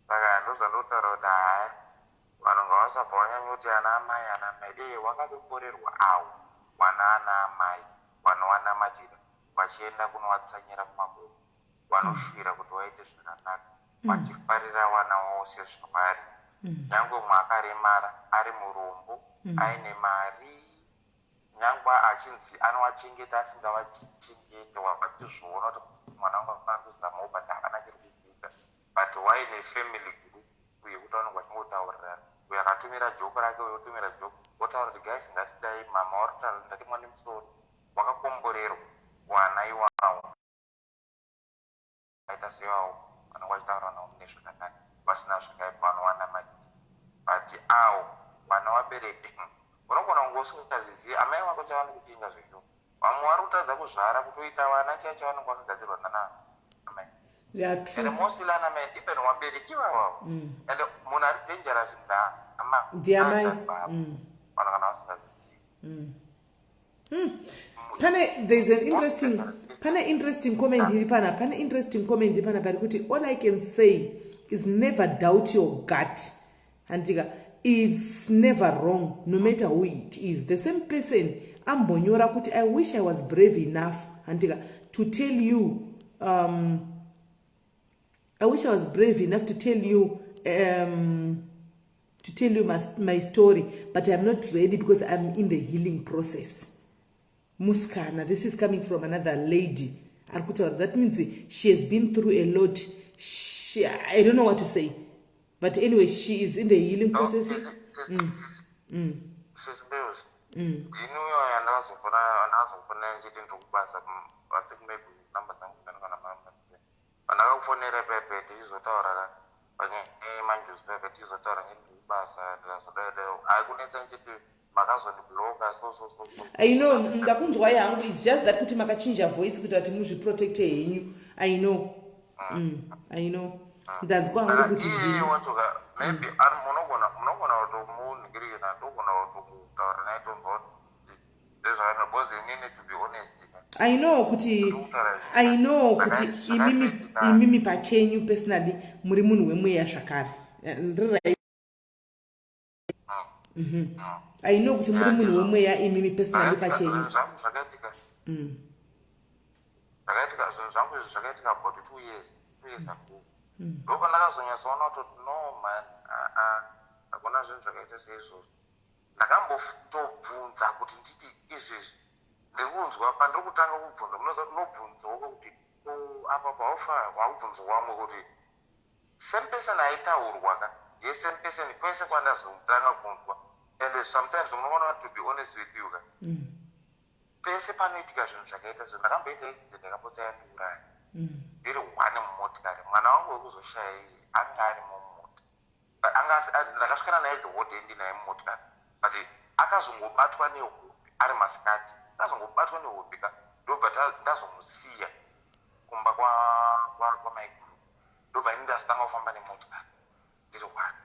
Speaker 6: Saka ndozvandotaura kuti haya, vanhu ngavasabva vanyanyoti ana amai, ana amai. Ee, wakakomborerwa avo vana ana amai vanowanamatira vachienda kunovatsanyira kumakomo, vanoshuvira kuti vaite zvakanaka, vachifarira vana vavo sezvavari, nyange mumwe akaremara, ari murombo, aine mari, nyangwe achinzi anovachengeta, asingavachengete, vachizviona kuti mwana wangu akandozamawo, but hapana chiri kubuda, but waine family group yekuti vanenge vachingotaurirana. Uyo akatumira joke rake, uyo otumira joke, votaura kuti guys, ngatidai, mama waritaura, ndatemwa nemusoro. Wakakomborerwa wana iwawo aita sevawo vanenge vachitaura navo mune zvakanaka, vasina zvakaipa, vanowana mari. But awo vana vabereki, unogona kunge usingazvizivi amai vako chavanokupinga zvezvo. Vamwe vari kutadza kuzvara, kutoita vana chaicho vanenge vakagadzirwa nana amai. And mostly ana mai, even vabereki ivavavo. And munhu ari dangerous
Speaker 1: Ndiamai.
Speaker 6: Baba, vanhu kana vasingazizivi.
Speaker 1: Pane, there's an interesting Pane interesting comment iri pana, pane interesting comment iri pana pari kuti, "All I can say is never doubt your gut." Handika, it's never wrong, no matter who it is. The same person ambonyora kuti, "I wish I was brave enough," handika, "to tell you, I wish I was brave enough to tell you my story, but I'm not ready because I'm in the healing process." Muskana, this is coming from another lady ari kutaura. That means she has been through a lot. I don't know what to say, but anyway, she is in the healing
Speaker 6: No,
Speaker 1: process.
Speaker 6: Sis Bills, ndini uyo andakazofonera ndichiti ndiri kubasa. I think maybe namba dzangu ndani kana mamba pandakakufonera pepe tichizotaura ka panyaya yemanjuzi pepe, tichizotaura ndiri kubasa, ndikazodaidaio aikunetsa ndichiti makazondibloka, so so so so.
Speaker 1: I know, ndakunzwa yangu. It's just that kuti makachinja voice kuita kuti muzviprotecte henyu. I know, I know, ndanzwa hangu kuti
Speaker 6: iye
Speaker 1: ndini.
Speaker 6: Wachoka maybe munogona kutomunhingirikina, ndogona kutotaura naye tonzwa kuti ndezvaano, because inini, to be honest,
Speaker 1: I know kuti
Speaker 6: ndikutaura
Speaker 1: I know kuti imimi
Speaker 6: zvakaitika.
Speaker 1: Imimi pachenyu personally muri munhu wemweya zvakare. Ndiri right? I know kuti muri munhu wemweya imimi personally pachenyu.
Speaker 6: Zvinhu zvangu zvakaitika, zvakaitika zvinhu zvangu izvi zvakaitika about 2 years ago. Ndopandakazonyatsoona kutoti no man, aa, hakuna zvinhu zvakaita seizvozvo. Ndakambotobvunza kuti nditi izvezvi ndiri kunzwa, pandiri kutanga kubvunza, munoziva unobvunzawo kuti, "Oh, apa paufa wakubvunza wamwe kuti same person aitaurwa ka ndiye same person kwese kwandazotanga kunzwa." And sometimes unoona, to be honest with you ka, pese panoitika zvinhu zvakaita so, ndakamboita accident yakapotsa yandiuraya ndiri one mumotikari. Mwana wangu wekuzoshaya iye anga ari mumota. But ndakasvikana naye the whole day ndinaye mumotikari, but akazongobatwa nehope ari masikati, akazongobatwa nehope ka, ndobva ndazomusiya kumba kwamaiguru, ndobva ini ndazotanga kufamba nemotikari ndiri one.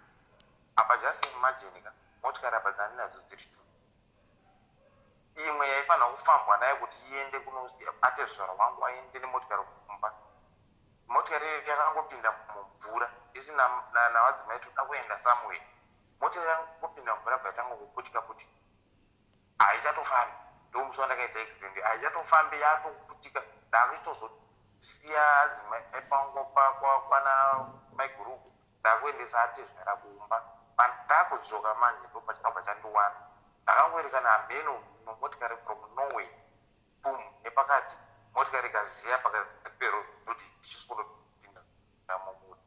Speaker 6: Apa just imagine ka, motikari apa dzandinadzo dziri two, imwe yaifanira kufambwa nayo kuti iende kunoate zvara wangu aende nemotikari kumba. Motikari iyo yakangopinda mumvura isina navadzimai, toda kuenda somewhere. Motikari yakangopinda mumvura, bva yatanga kuputika putika, haichatofambi. Ndomusi wandakaita accident, haichatofambi, yatoputika. Ndakuchitozosiya adzimai pangu kwana maiguruku, ndakuendesa atezvara kumba. Pandakudzoka manje, ndopachakabva chandiwana, ndakangoerekana hameno motikari from nowhere, boom, nepakati motikari ikaziya pakati perodhi, ichisvikotopinda mumuti.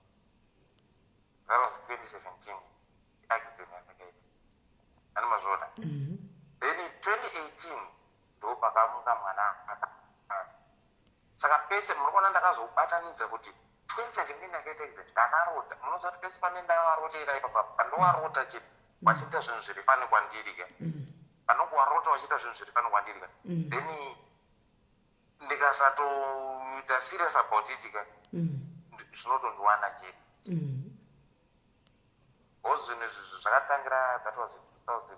Speaker 6: That was 2017 accident yandakaita, ani mazviona. Then 2018 ndo pakamuka mwana aka. Saka pese muri kuona ndakazobatanidza kuti 2017 ndakaita accident, ndakarota. Munoziva kuti pese pane ndavarotera ipapa, pandowarota chete vachiita zvinhu zviri funny kwandiri ka, panongowarota vachiita zvinhu zviri funny kwandiri ka, then ndikasatoita serious about it ka, zvinotondiwana chete. Because zvinhu izvi zvakatangira, that was in 2000,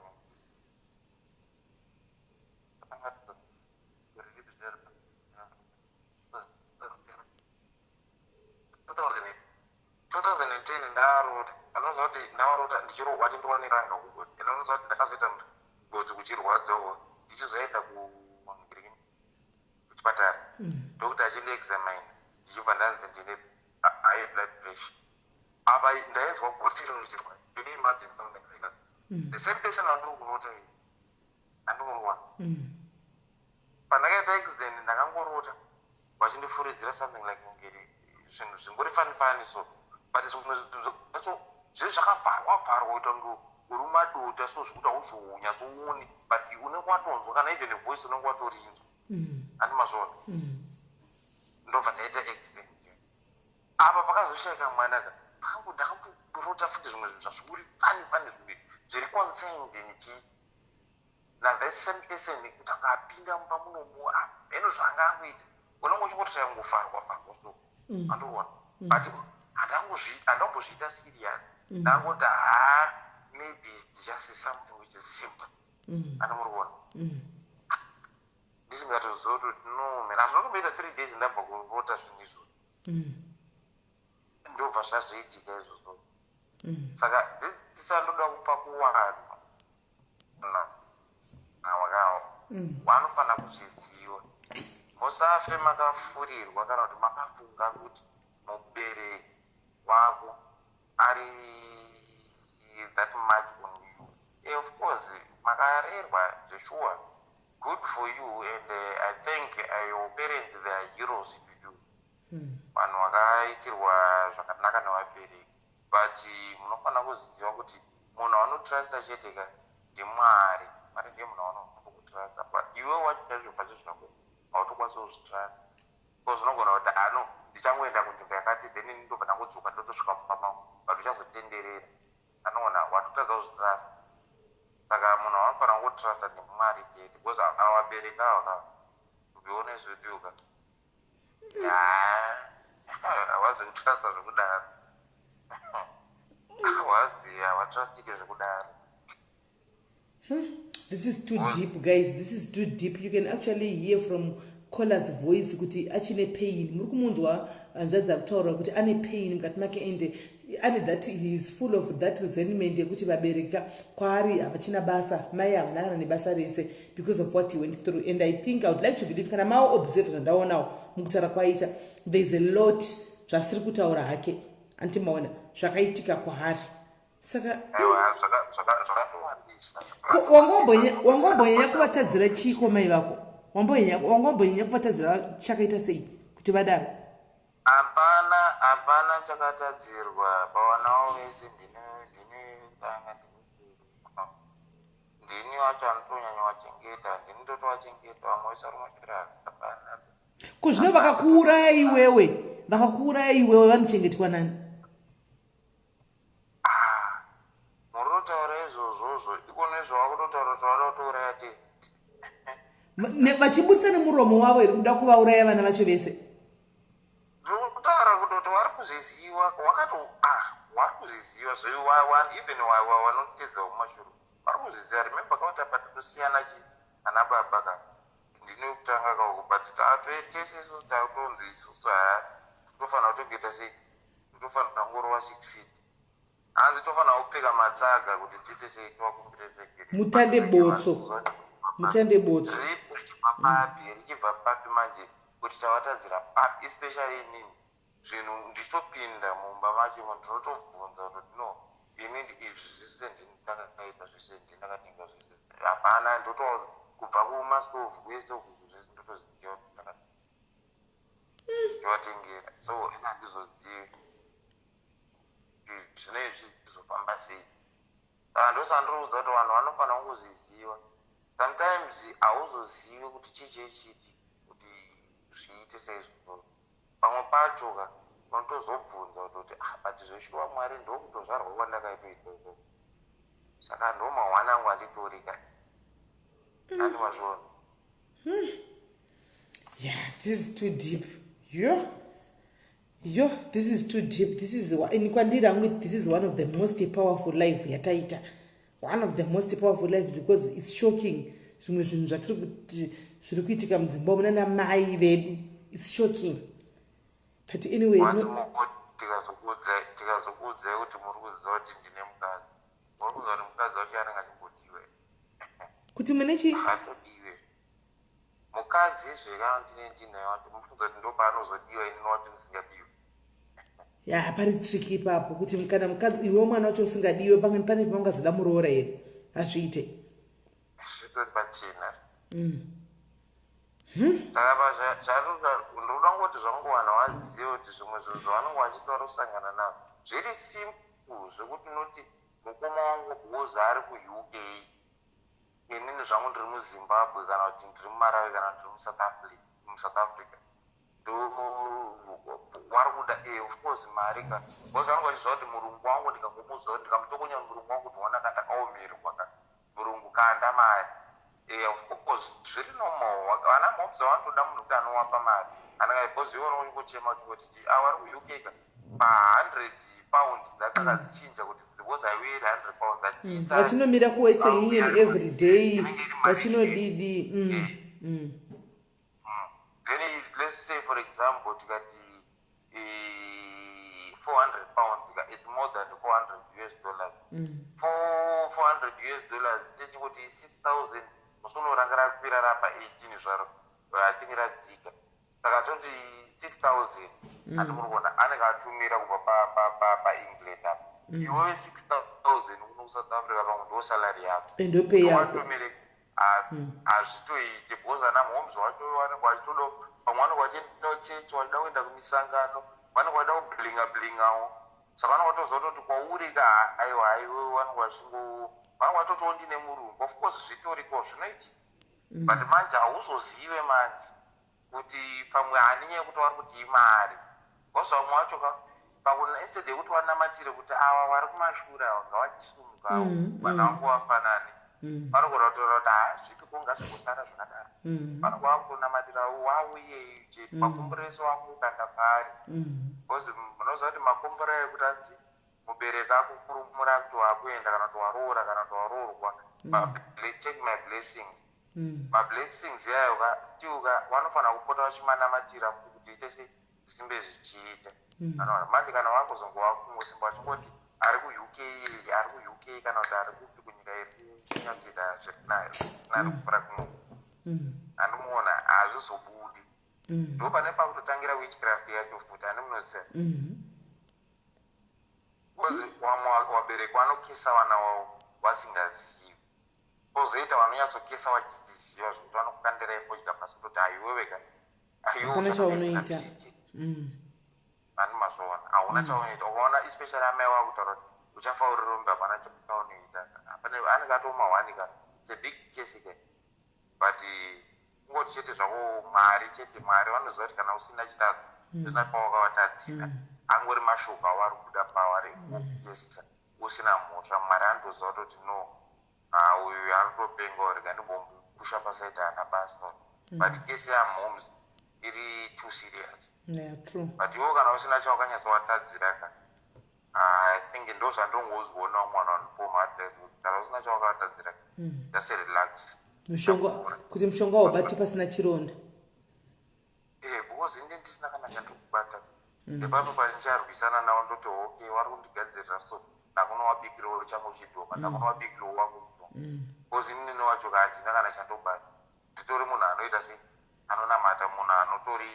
Speaker 6: zvakatanga 2010. Ndarota, anoziva kuti ndavarota ndichirohwa, tindiwaniranga kugozi. And anoziva kuti ndakazoita ngozi kuchirwadzawo, ndichizoenda kuchipatara, doctor achindiexamine, ndichibva ndanzi ndine high blood pressure. Apa ndainzwa gotsi rinochirwa. Can you imagine something like that? The same person andiri kurota iyi, andikuruwana pandakaita accident, ndakangorota vachindifuridzira something like ngeri zvinhu zvingori funny funny so, but zvimwe zvinhu zvacho zviri zvakavharwa vharwa kuita kunge uri madota so, zvekuti hauzonyatsooni, but unenge watonzwa, kana even voice unenge watorinzwa, andi mazviona. Ndobva ndaita accident. Apa pakazoshayika mwana ka, pangu ndakamborota futi zvimwe zvinhu zvazvingori funny funny, zvimwe zviri concerned nchi na the same person, kuti akapinda mumba munomu, heno zvaanga angoita, unenge uchingoti changovharwa vharwa so, andikuona. But handambozviita serious, ndangoti ha, maybe it's just something which is simple, andi muri kuona, ndisingatoziva kuti no. mani. Hazvina kumboita 3 days ndabva kurota zvinhu izvozvo, ndobva zvazoitika izvozvo. Saka dzidzisa ndoda kupa kuvanhu vakawo vanofanira kuzviziva. Musafe makafurirwa kana kuti makafunga kuti mubereki wako ari that much on you. Of course makarerwa zvesure, good for you, and I think your parents, they are heroes to you. Vanhu vakaitirwa zvakanaka nevabereki, but munofanira kuziva kuti munhu anotrusta chete ka ndiMwari. Mwari ndiye munhu anokutrasta, but iwe wacho chaizvo pacho zvako hautokwanisi kuzvitrusta, because unogona kuti, "Ano ndichangoenda kunzvimbo yakati," then ini ndobva ndangodzoka, ndotosvika mumba mangu, but uchazotenderera. Anoona watotadza kuzvitrusta. Saka munhu anofanira kungotrusta ndimwari chete, because avabereki ava ka, to be honest with you ka, havazi kutrusta zvekudaro, havazi, havatrustike zvekudaro.
Speaker 1: This is too deep, guys. This is too deep. You can actually hear from caller's voice kuti achine pain. Muri kumunzwa hanzvadzi akutaura kuti ane pain mukati make, ende ane that, he is full of that resentment yekuti vabereki kwaari havachina basa, mai havana kana nebasa rese, because of what he went through. And I think, I would like to believe, kana maobserve zvandaonawo mukutaura kwaita, there is a lot zvasiri kutaura hake, antimaona zvakaitika kwaari. Saka
Speaker 6: Aiwa, zvakatowandisa.
Speaker 1: Wangombonyanya kuvatadzira chiko mai vako? Wangombonyanya kuvatadzira chakaita sei kuti vadaro?
Speaker 6: Hapana, hapana chakatadzirwa pavanawo vese. Ndini tanga, ndini wacho anotonyanya wachengeta, ndini ndotovachengeta, vamwe vese vari mumashure, hapana.
Speaker 1: Ko zvino vakakuuraya iwewe, vakakuuraya iwewe, vanochengetwa nani?
Speaker 6: Ah, muri kutaura izvozvozvo iko nezvavakutotaura kuti vada kutouraya te.
Speaker 1: Vachibudisa nemuromo wavo here kuda kuvauraya vana vacho vese?
Speaker 6: Ndiri kutaura kutoti vari kuzviziva, wakato, ah, vari kuzviziva zvo, even vanotedza mumashure vari kuzviziva. Remember kauti apa tatosiyana chi ana baba ka, ndini kutanga kauko, but tese isusu takutonzi isusu haya totofanira kutokuita sei, totofanira kungorova 6 feet, hanzi tofanira kupfeka matsaga kuti tiite sei, tivakumbire regere.
Speaker 1: Mutande botso. Mutande botso.
Speaker 6: Ripo richibva papi, richibva papi manje kuti tavatadzira papi? Especially inini, zvinhu ndichitopinda mumba macho imo, ndinotobvunza kuti, "No, ini izvi zvese ndini ndakaita, zvese ndini ndakatenga zvese, hapana." Ndoto kubva kumastovhu kwese uku zvese ndotoziva kuti ndivatengera, so ini handizozivi kuti zvinezvi zvizofamba sei. Saka ndosandiriudza kuti vanhu vanofanira kungozviziva, sometimes hauzozivi kuti chii chechiti kuti zviite seizvozvo. Pamwe pacho ka unotozobvunza kutoti, "Ah, but zveshuwa Mwari ndokutozvarwa kwandakaitwa ikoko, saka ndo mahwana angu anditori ka andi mazvona."
Speaker 1: Yeah, this is too deep. Yo, yo, this is too deep. This is, ini kwandiri hangu, this is one of the most powerful life yataita, one of the most powerful life, because it's shocking zvimwe zvinhu zvatiri kuti zviri kuitika mudzimba umu nana mai vedu. It's shocking, but anyway,
Speaker 6: Wati
Speaker 1: no,
Speaker 6: tikazokuudzai kuti muri kuziva kuti ndine mukadzi, muri kuziva kuti mukadzi wacho anenge achimbodiwe?
Speaker 1: Kuti mune chii?
Speaker 6: Atodiwe mukadzi zveka ndine ndinaye wacho, mufunza kuti ndo paanozodiwa, inini wacho ndisingadiwe.
Speaker 1: Ya, pari tricky ipapo, kuti kana mukadzi, iwe mwana wacho usingadiwe, pamwe pane paungazoda muroora here? Hazviite.
Speaker 6: Zvitori pachena. Saka ndinoda kungoti zvangu vanhu vazive kuti zvimwe zvinhu zvavanenge vachitora kusangana nazvo zviri simple, zvekuti unoti mukoma wangu because ari kuUK, inini zvangu ndiri muZimbabwe, kana kuti ndiri muMarawi, kana ndiri muSouth Africa, ndo wari kuda, of course mari ka, because vanenge vachiziva kuti murungu wangu, ndikangomudza kuti, ndikamutokonya murungu wangu kuti ona ka, ndakaomerwa ka, murungu kanda mari. Of course zviri normal, vana mhobza vanotoda munhu kuti anowapa mari anenge, because iwe unongochema uchingoti vari kuUK ka, pa100 pound dzakanga dzichinja kuti because haiuye iri £100 atiisa.
Speaker 1: Vachinomira kuWestern Union every day, vachinodidi.
Speaker 6: Then let's say, for example, tikati £400 ka is more than $400. $400 techingoti 6000, musi unoranga rakwira rapa 18 zvaro, I think radzika, saka toti 6000. Handi muri kuona anenge atumira kubva paEngland apa? Iwewe 6000 kuno kuSouth Africa, pamwe ndo salary yako.
Speaker 1: Ndo pay yako.
Speaker 6: Watumire, hazvitoiti, because ana moms wacho vanenge vachitoda, pamwe vanenge vachiendawo chechi, vachida kuenda kumisangano, vanenge vachida kublinga blingawo, saka vanenge vatoziva kutoti kwauri ka, aiwa, aiwe, vanenge vachingo, vanenge vatotiwo ndine murungu. Of course zvitoriko, zvinoitika, but manje hauzozive manje kuti pamwe hani nyaya yekuti vari kuti imari, because vamwe vacho ka pakuna, instead yekuti vanamatire kuti ava vari kumashure ava ngavachisumukawo, vana vangu vafanane, vanogona kutora kuti ha, zvipiko, ngazvingosara zvakadaro. Vanonga vakutonamatira wauyeyu chete, makomboreso akukanda paari, because munoziva kuti makombora ekuti anzi mubereki akukurumura kuti wakuenda, kana kuti waroora, kana kuti waroorwa, take my blessings, mablessings yayo ka, still ka vanofanira kupota vachimanamatira kuti ite se zvisimbe zvichiita. Anoona manje kana wakuzongova kungosimba vachingoti ari kuUK, ari kuUK, kana kuti ari kupi, kunyika iri kunyatsoita zviri nani kupfuura kuno, handimuona, hazvizobudi. Ndo pane pakutotangira witchcraft yacho futi, hani munoziva? Because vamwe vabereki vanokisa vana vavo vasingazivi, kwozoita vanonyatsokesa vachiziva, zvekuti vanokukandirai fodya pasi kutoti haiwewe ka.
Speaker 1: Hapana chaunoita.
Speaker 6: Ani mazvoona, hauna chaunoita. Ukaona especially amai vakutaura kuti uchafa uri rombe, hapana chaunoita. Anenge atoma ka, it's a big case ke, but kungoti chete zvako Mwari chete, Mwari vanoziva kuti kana usina chitadzo, usina pawakavatadzira, angori mashoko avari kuda pavari kukesa usina mhosva, Mwari anotoziva kutoti no, uyu anotopenga, rega ndimbomupusha paside, haana basa. But case yamoms iri too serious.
Speaker 1: Yeah, true.
Speaker 6: But iwo kana usina chawakanyatsovatadzira ka, I think ndo zvandongozviona mwana wanopiwa maadvice kuti kana usina chawakavatadzira, just relax.
Speaker 1: Mushonga, kuti mushonga waubati pasina chironda.
Speaker 6: Eh, because inde ndisina kana chandiri kubata ipapo, pandicharwisana navo ndoti okay, vari kundigadzirira, so ndakunovabikirawo changu chidhoma, ndakunovabikirawo wangu mudhoma, because inini wacho ka handina kana chandobata. Nditori munhu anoita sei, anonamata, munhu anotori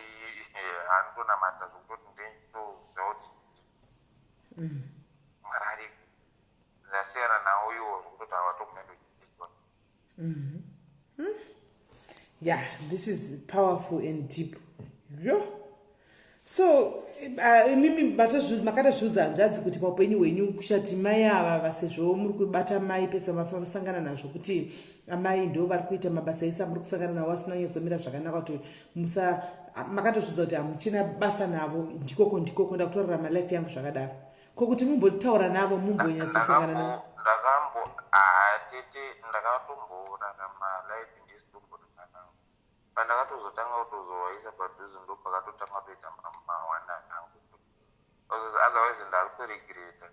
Speaker 6: anotonamata zvekutoti nditoziva kuti Mwari ariko. Ndasiyana nawo iwo zvekutoti havatomunendochiiwa.
Speaker 1: Yeah, this is powerful and deep, yo. So imimi makatozviudza hanzvadzi kuti paupenyu hwenyu kushati mai ava, vasezvo muri kubata mai pese vasangana nazvo, kuti amai ndo vari kuita mabasa ese amuri kusangana navo asina kunyatsomira zvakanaka, kuti musa makatozviudza kuti hamuchina basa navo, ndikoko ndikoko ndakutorarama life yangu zvakadaro, kokuti mumbotaura navo, mumbonyatsosangana navo?
Speaker 6: Ndakambo, hatete, ndakatomborarama life ndisitomborina navo. Pandakatozotanga kutozovaisa padhuze, ndo pakatotanga kutoita mawana angu. Otherwise ndakutoregreta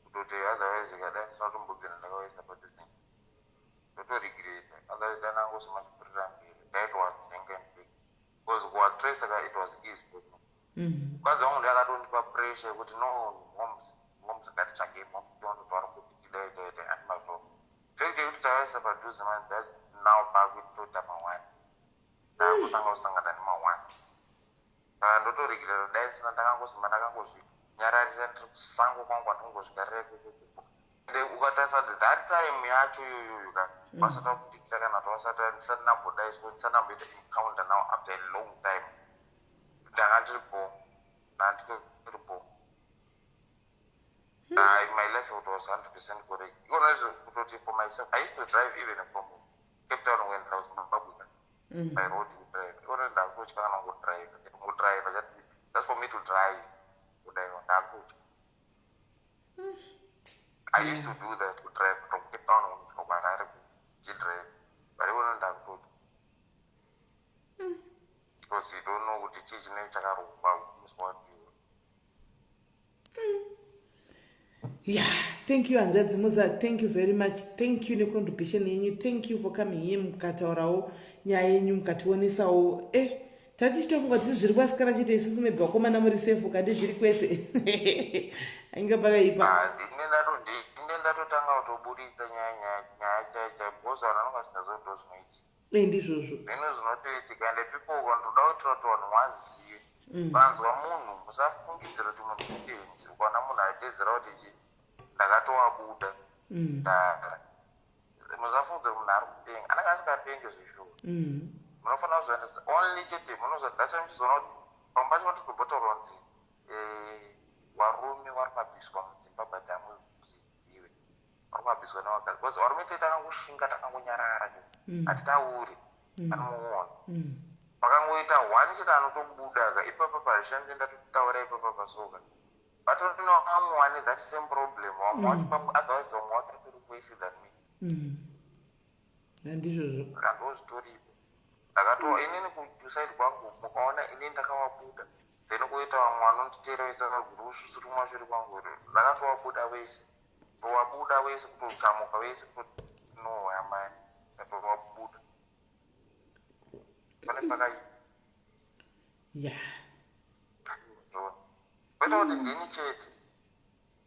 Speaker 6: kutoti otherwise kadai ndisina kutombobvira ndakavaisa padhuze, ndotoregreta. Otherwise dai ndangosima chipurira mberi, ndaitowadzenga and back, because kuwatrace ka, it was easy for me. Mukadzi wangu ndiakatondipa pressure yekuti no, moms, moms, ngatitsvagei moms, tiondotwara kuti tidai dai dai, andi mazvo fact yekuti tavaisa padhuze man, that's now pakutoita mawani, ndakutanga kusangana nemawani. Saka ndotoregerera dai sina ndakangosima, ndakangozvinyararira ndiri kusango kwangu kwandingozvigarira ikoko. Ende ukatarisa kuti that time yacho iyoyoyo ka, vasati vakudikira, kana kuti vasati, ndisati ndambodaiswa, ndisati ndamboita encounter now after a long time, ndanga ndiri bo, ndanga ndiri bo. My life, it was 100% correct. Ikona izvo kutoti for myself, I used to drive even from Cape Town kuendera kuZimbabwe by road, kudrive. Ikona ndakutotya kana kungodrive, kungodrive just for me to drive, kudaiwa ndakutya. I used to do that, to drive from Cape Town kusvika kuHarare kuchidrive, but ikona ndakutotya because you don't know kuti chii chinenge chakarongwa musi wadiwa.
Speaker 1: Yeah, thank you, hanzvadzi Muza. Thank you very much. Thank you necontribution yenyu. Thank you for coming here, mukataurawo nyaya yenyu, mukationesawo. Tatichitofunga kuti zviri kwasikana chete isusu maybe vakomana muri safe kandi zviri kwese. Ainge pakaipa.
Speaker 6: Ah, ndine ndato ndine ndatotanga kutoburitsa nyaya nyaya nyaya chaiyo chaiyo because vanhu vanonga vasingazivi kuti ndozvinoitika.
Speaker 1: Eh, ndizvozvo.
Speaker 6: Zvinhu zvinotoitika ende people ukandoda kuitira kuti vanhu vazive. Vanzwa munhu musafungidzira kuti munhu ibenzi. Ukaona munhu aidedzera kuti chi ndakatowabuda ndara. Musafungidzira kuti munhu ari kupenga. Anenge asingapengi zveshuwa. Munofanira kuzviwanisa only chete munoziva that's why muchizoona kuti pamwe pacho vanotozobotaura kunzi varume vari mabviswa mudzimba but hamuzvizive vari mabviswa nevakadzi because varume tee takangoshinga takangonyarara hatitauri anomuona pakangoita one chete anotobuda ka ipapa pazvishandi ndatotaura ipapa pasoka vatorino vamwe vane that same problem vamwe vacho pamwe otherwise vamwe vacho vatori worse than me.
Speaker 1: Handizvozvo.
Speaker 6: Saka ndo zvitoripo ndakato inini kuside kwangu mukaona inini ndakavabuda then koita vamwe vanonditeera vese vakaguru kumashure kwangu ndakatovabuda vese tovabuda vese kutochamuka vese kutoti no amai ndatovabuda pane pakaipa. Kwete kuti ndini chete,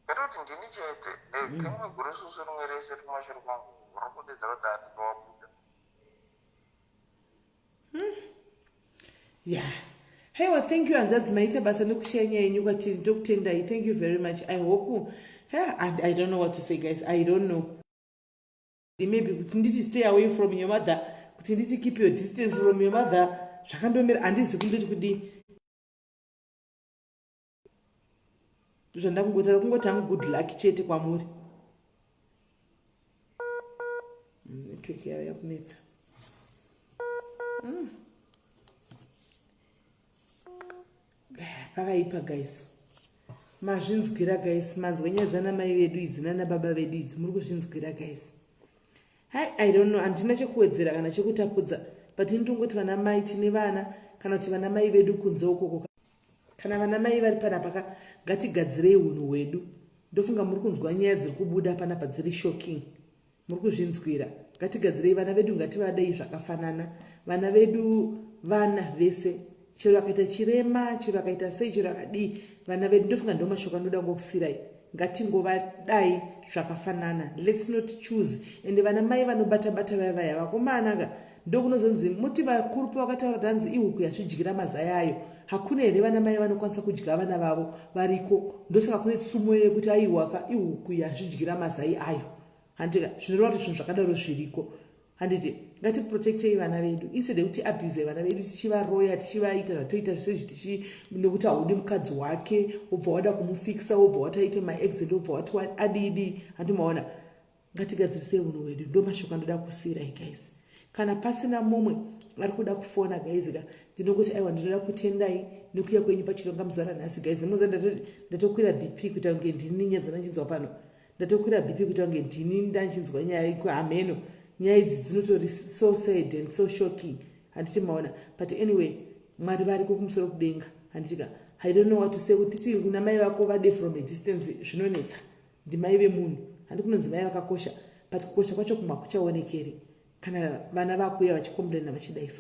Speaker 6: kwete kuti ndini chete, rimwe guru susu rimwe rese rikumashure kwangu riri kudedzera kuti handitovabuda.
Speaker 1: Yeah, haiwa, thank you hanzvadzi, maita basa nekushiya nyaya yenyu kwatiri. Ndokutendai, thank you very much. I hope, yeah, and I don't know what to say, guys. I don't know, maybe kuti nditi stay away from your mother, kuti nditi keep your distance from your mother. Zvakandomira, handizi kundoti kudii. Zvandakungotaura kungoti hangu good luck chete kwamuri. Network yayo yakunetsa. Pakaipa guys, mazvinzwira guys, manzwa nyaya dzana mai vedu idzi nana baba vedu idzi, muri kuzvinzwira guys. Hai, I don't know, handina chekuwedzera kana chekutapudza, but indongoti vana mai tine vana kana kuti vana mai vedu kunze ukoko, kana vana mai vari panapa ka, ngatigadzirei unhu hwedu. Ndofunga muri kunzwa nyaya dziri kubuda panapa dziri shocking, muri kuzvinzwira. Ngatigadzirei vana vedu, ngativadei zvakafanana vana vedu, vana vese, chero akaita chirema, chero akaita sei, chero akadii, vana vedu. Ndofunga ndo mashoko anoda ngokusirai, ngatingovadai zvakafanana. Let's not choose. Ende vana mai vanobata bata vaya vaya vakomana ka, ndokunozonzi muti vakuru pavakataura kuti hanzi ihuku yazvidyira mazai ayo. Hakuna here vana mai vanokwanisa kudya vana vavo? Variko. Ndosaka kune tsumo yekuti aiwaka ihuku yazvidyira mazai ayo, handika? Zvinoreva kuti zvinhu zvakadaro zviriko, handiti? Ngatiprotectei vana vedu instead yekuti abuse vana vedu tichivaroya, tichivaita zvatoita zvese izvi tichi nekuti haudi mukadzi wake, wobva wada kumufikisa, wobva wati aite maaccident, wobva wati adidi, handi maona? Ngatigadzirisei unhu hwedu. Ndo mashoko andoda kusiyirai guys. Kana pasina mumwe ari kuda kufona guys ka, ndinongoti aiwa, ndinoda kutendai nekuya kwenyu pachironga muzuva ranhasi guys. Muza ndatokwira BP kuita kunge ndini nyaya dzandachinzwa pano, ndatokwira BP kuita kunge ndini ndachinzwa nyaya hameno. Nyaya idzi dzinotori so sad and so shocking, handiti maona? But anyway, Mwari variko kumusoro kudenga, handitika? I don't know what to say. Kuti titi kuna mai vako vade from a distance zvinonetsa, ndimai vemunhu, handi? Kunonzi mai vakakosha, but kukosha kwacho kumwe hakuchaonekeri kana vana vakuya vachicomplaina vachidai.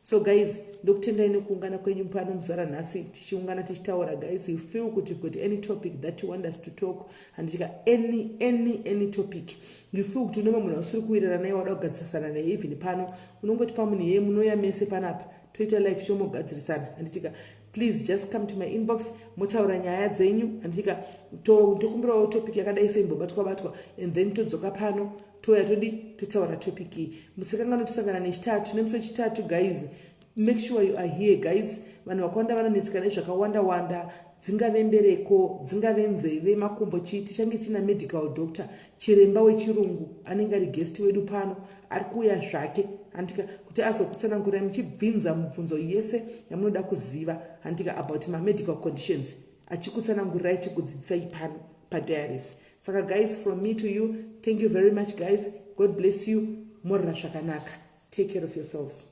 Speaker 1: So guys, ndokutendai nekuungana kwenyu pano muzuva ranhasi tichiungana tichitaura. Guys, you feel kuti you've got any topic that you want us to talk, handitika? Any topic you feel kuti unenge munhu ausiri kuwirirana naye, wada kugadzirisana naye, even pano unongoti pamunhu yeye munouya mese panapa toita live show mogadzirisana, handitika? Please just come to my inbox motaura nyaya dzenyu, handitika? Tokumbirawo topic yakadai so imbobatwa batwa and then todzoka pano toya todi totaura topic iyi. Musikangano tosangana nechitatu, nemusi wechitatu guys. Make sure you are here guys. Vanhu vakawanda vanonetseka nezvakawanda wanda, dzingave mbereko, dzingave nzeve, makumbo, chii. Tichange china medical doctor, chiremba wechirungu anenge ari guest wedu pano, ari kuuya zvake, handika, kuti azokutsanangurai muchibvinza mubvunzo yese yamunoda kuziva, handika, about mamedical conditions, achikutsanangurirai, chikudzidzisai pano padiaries. Saka guys, from me to you, thank you very much guys. God bless you. Morora zvakanaka. Take care of yourselves.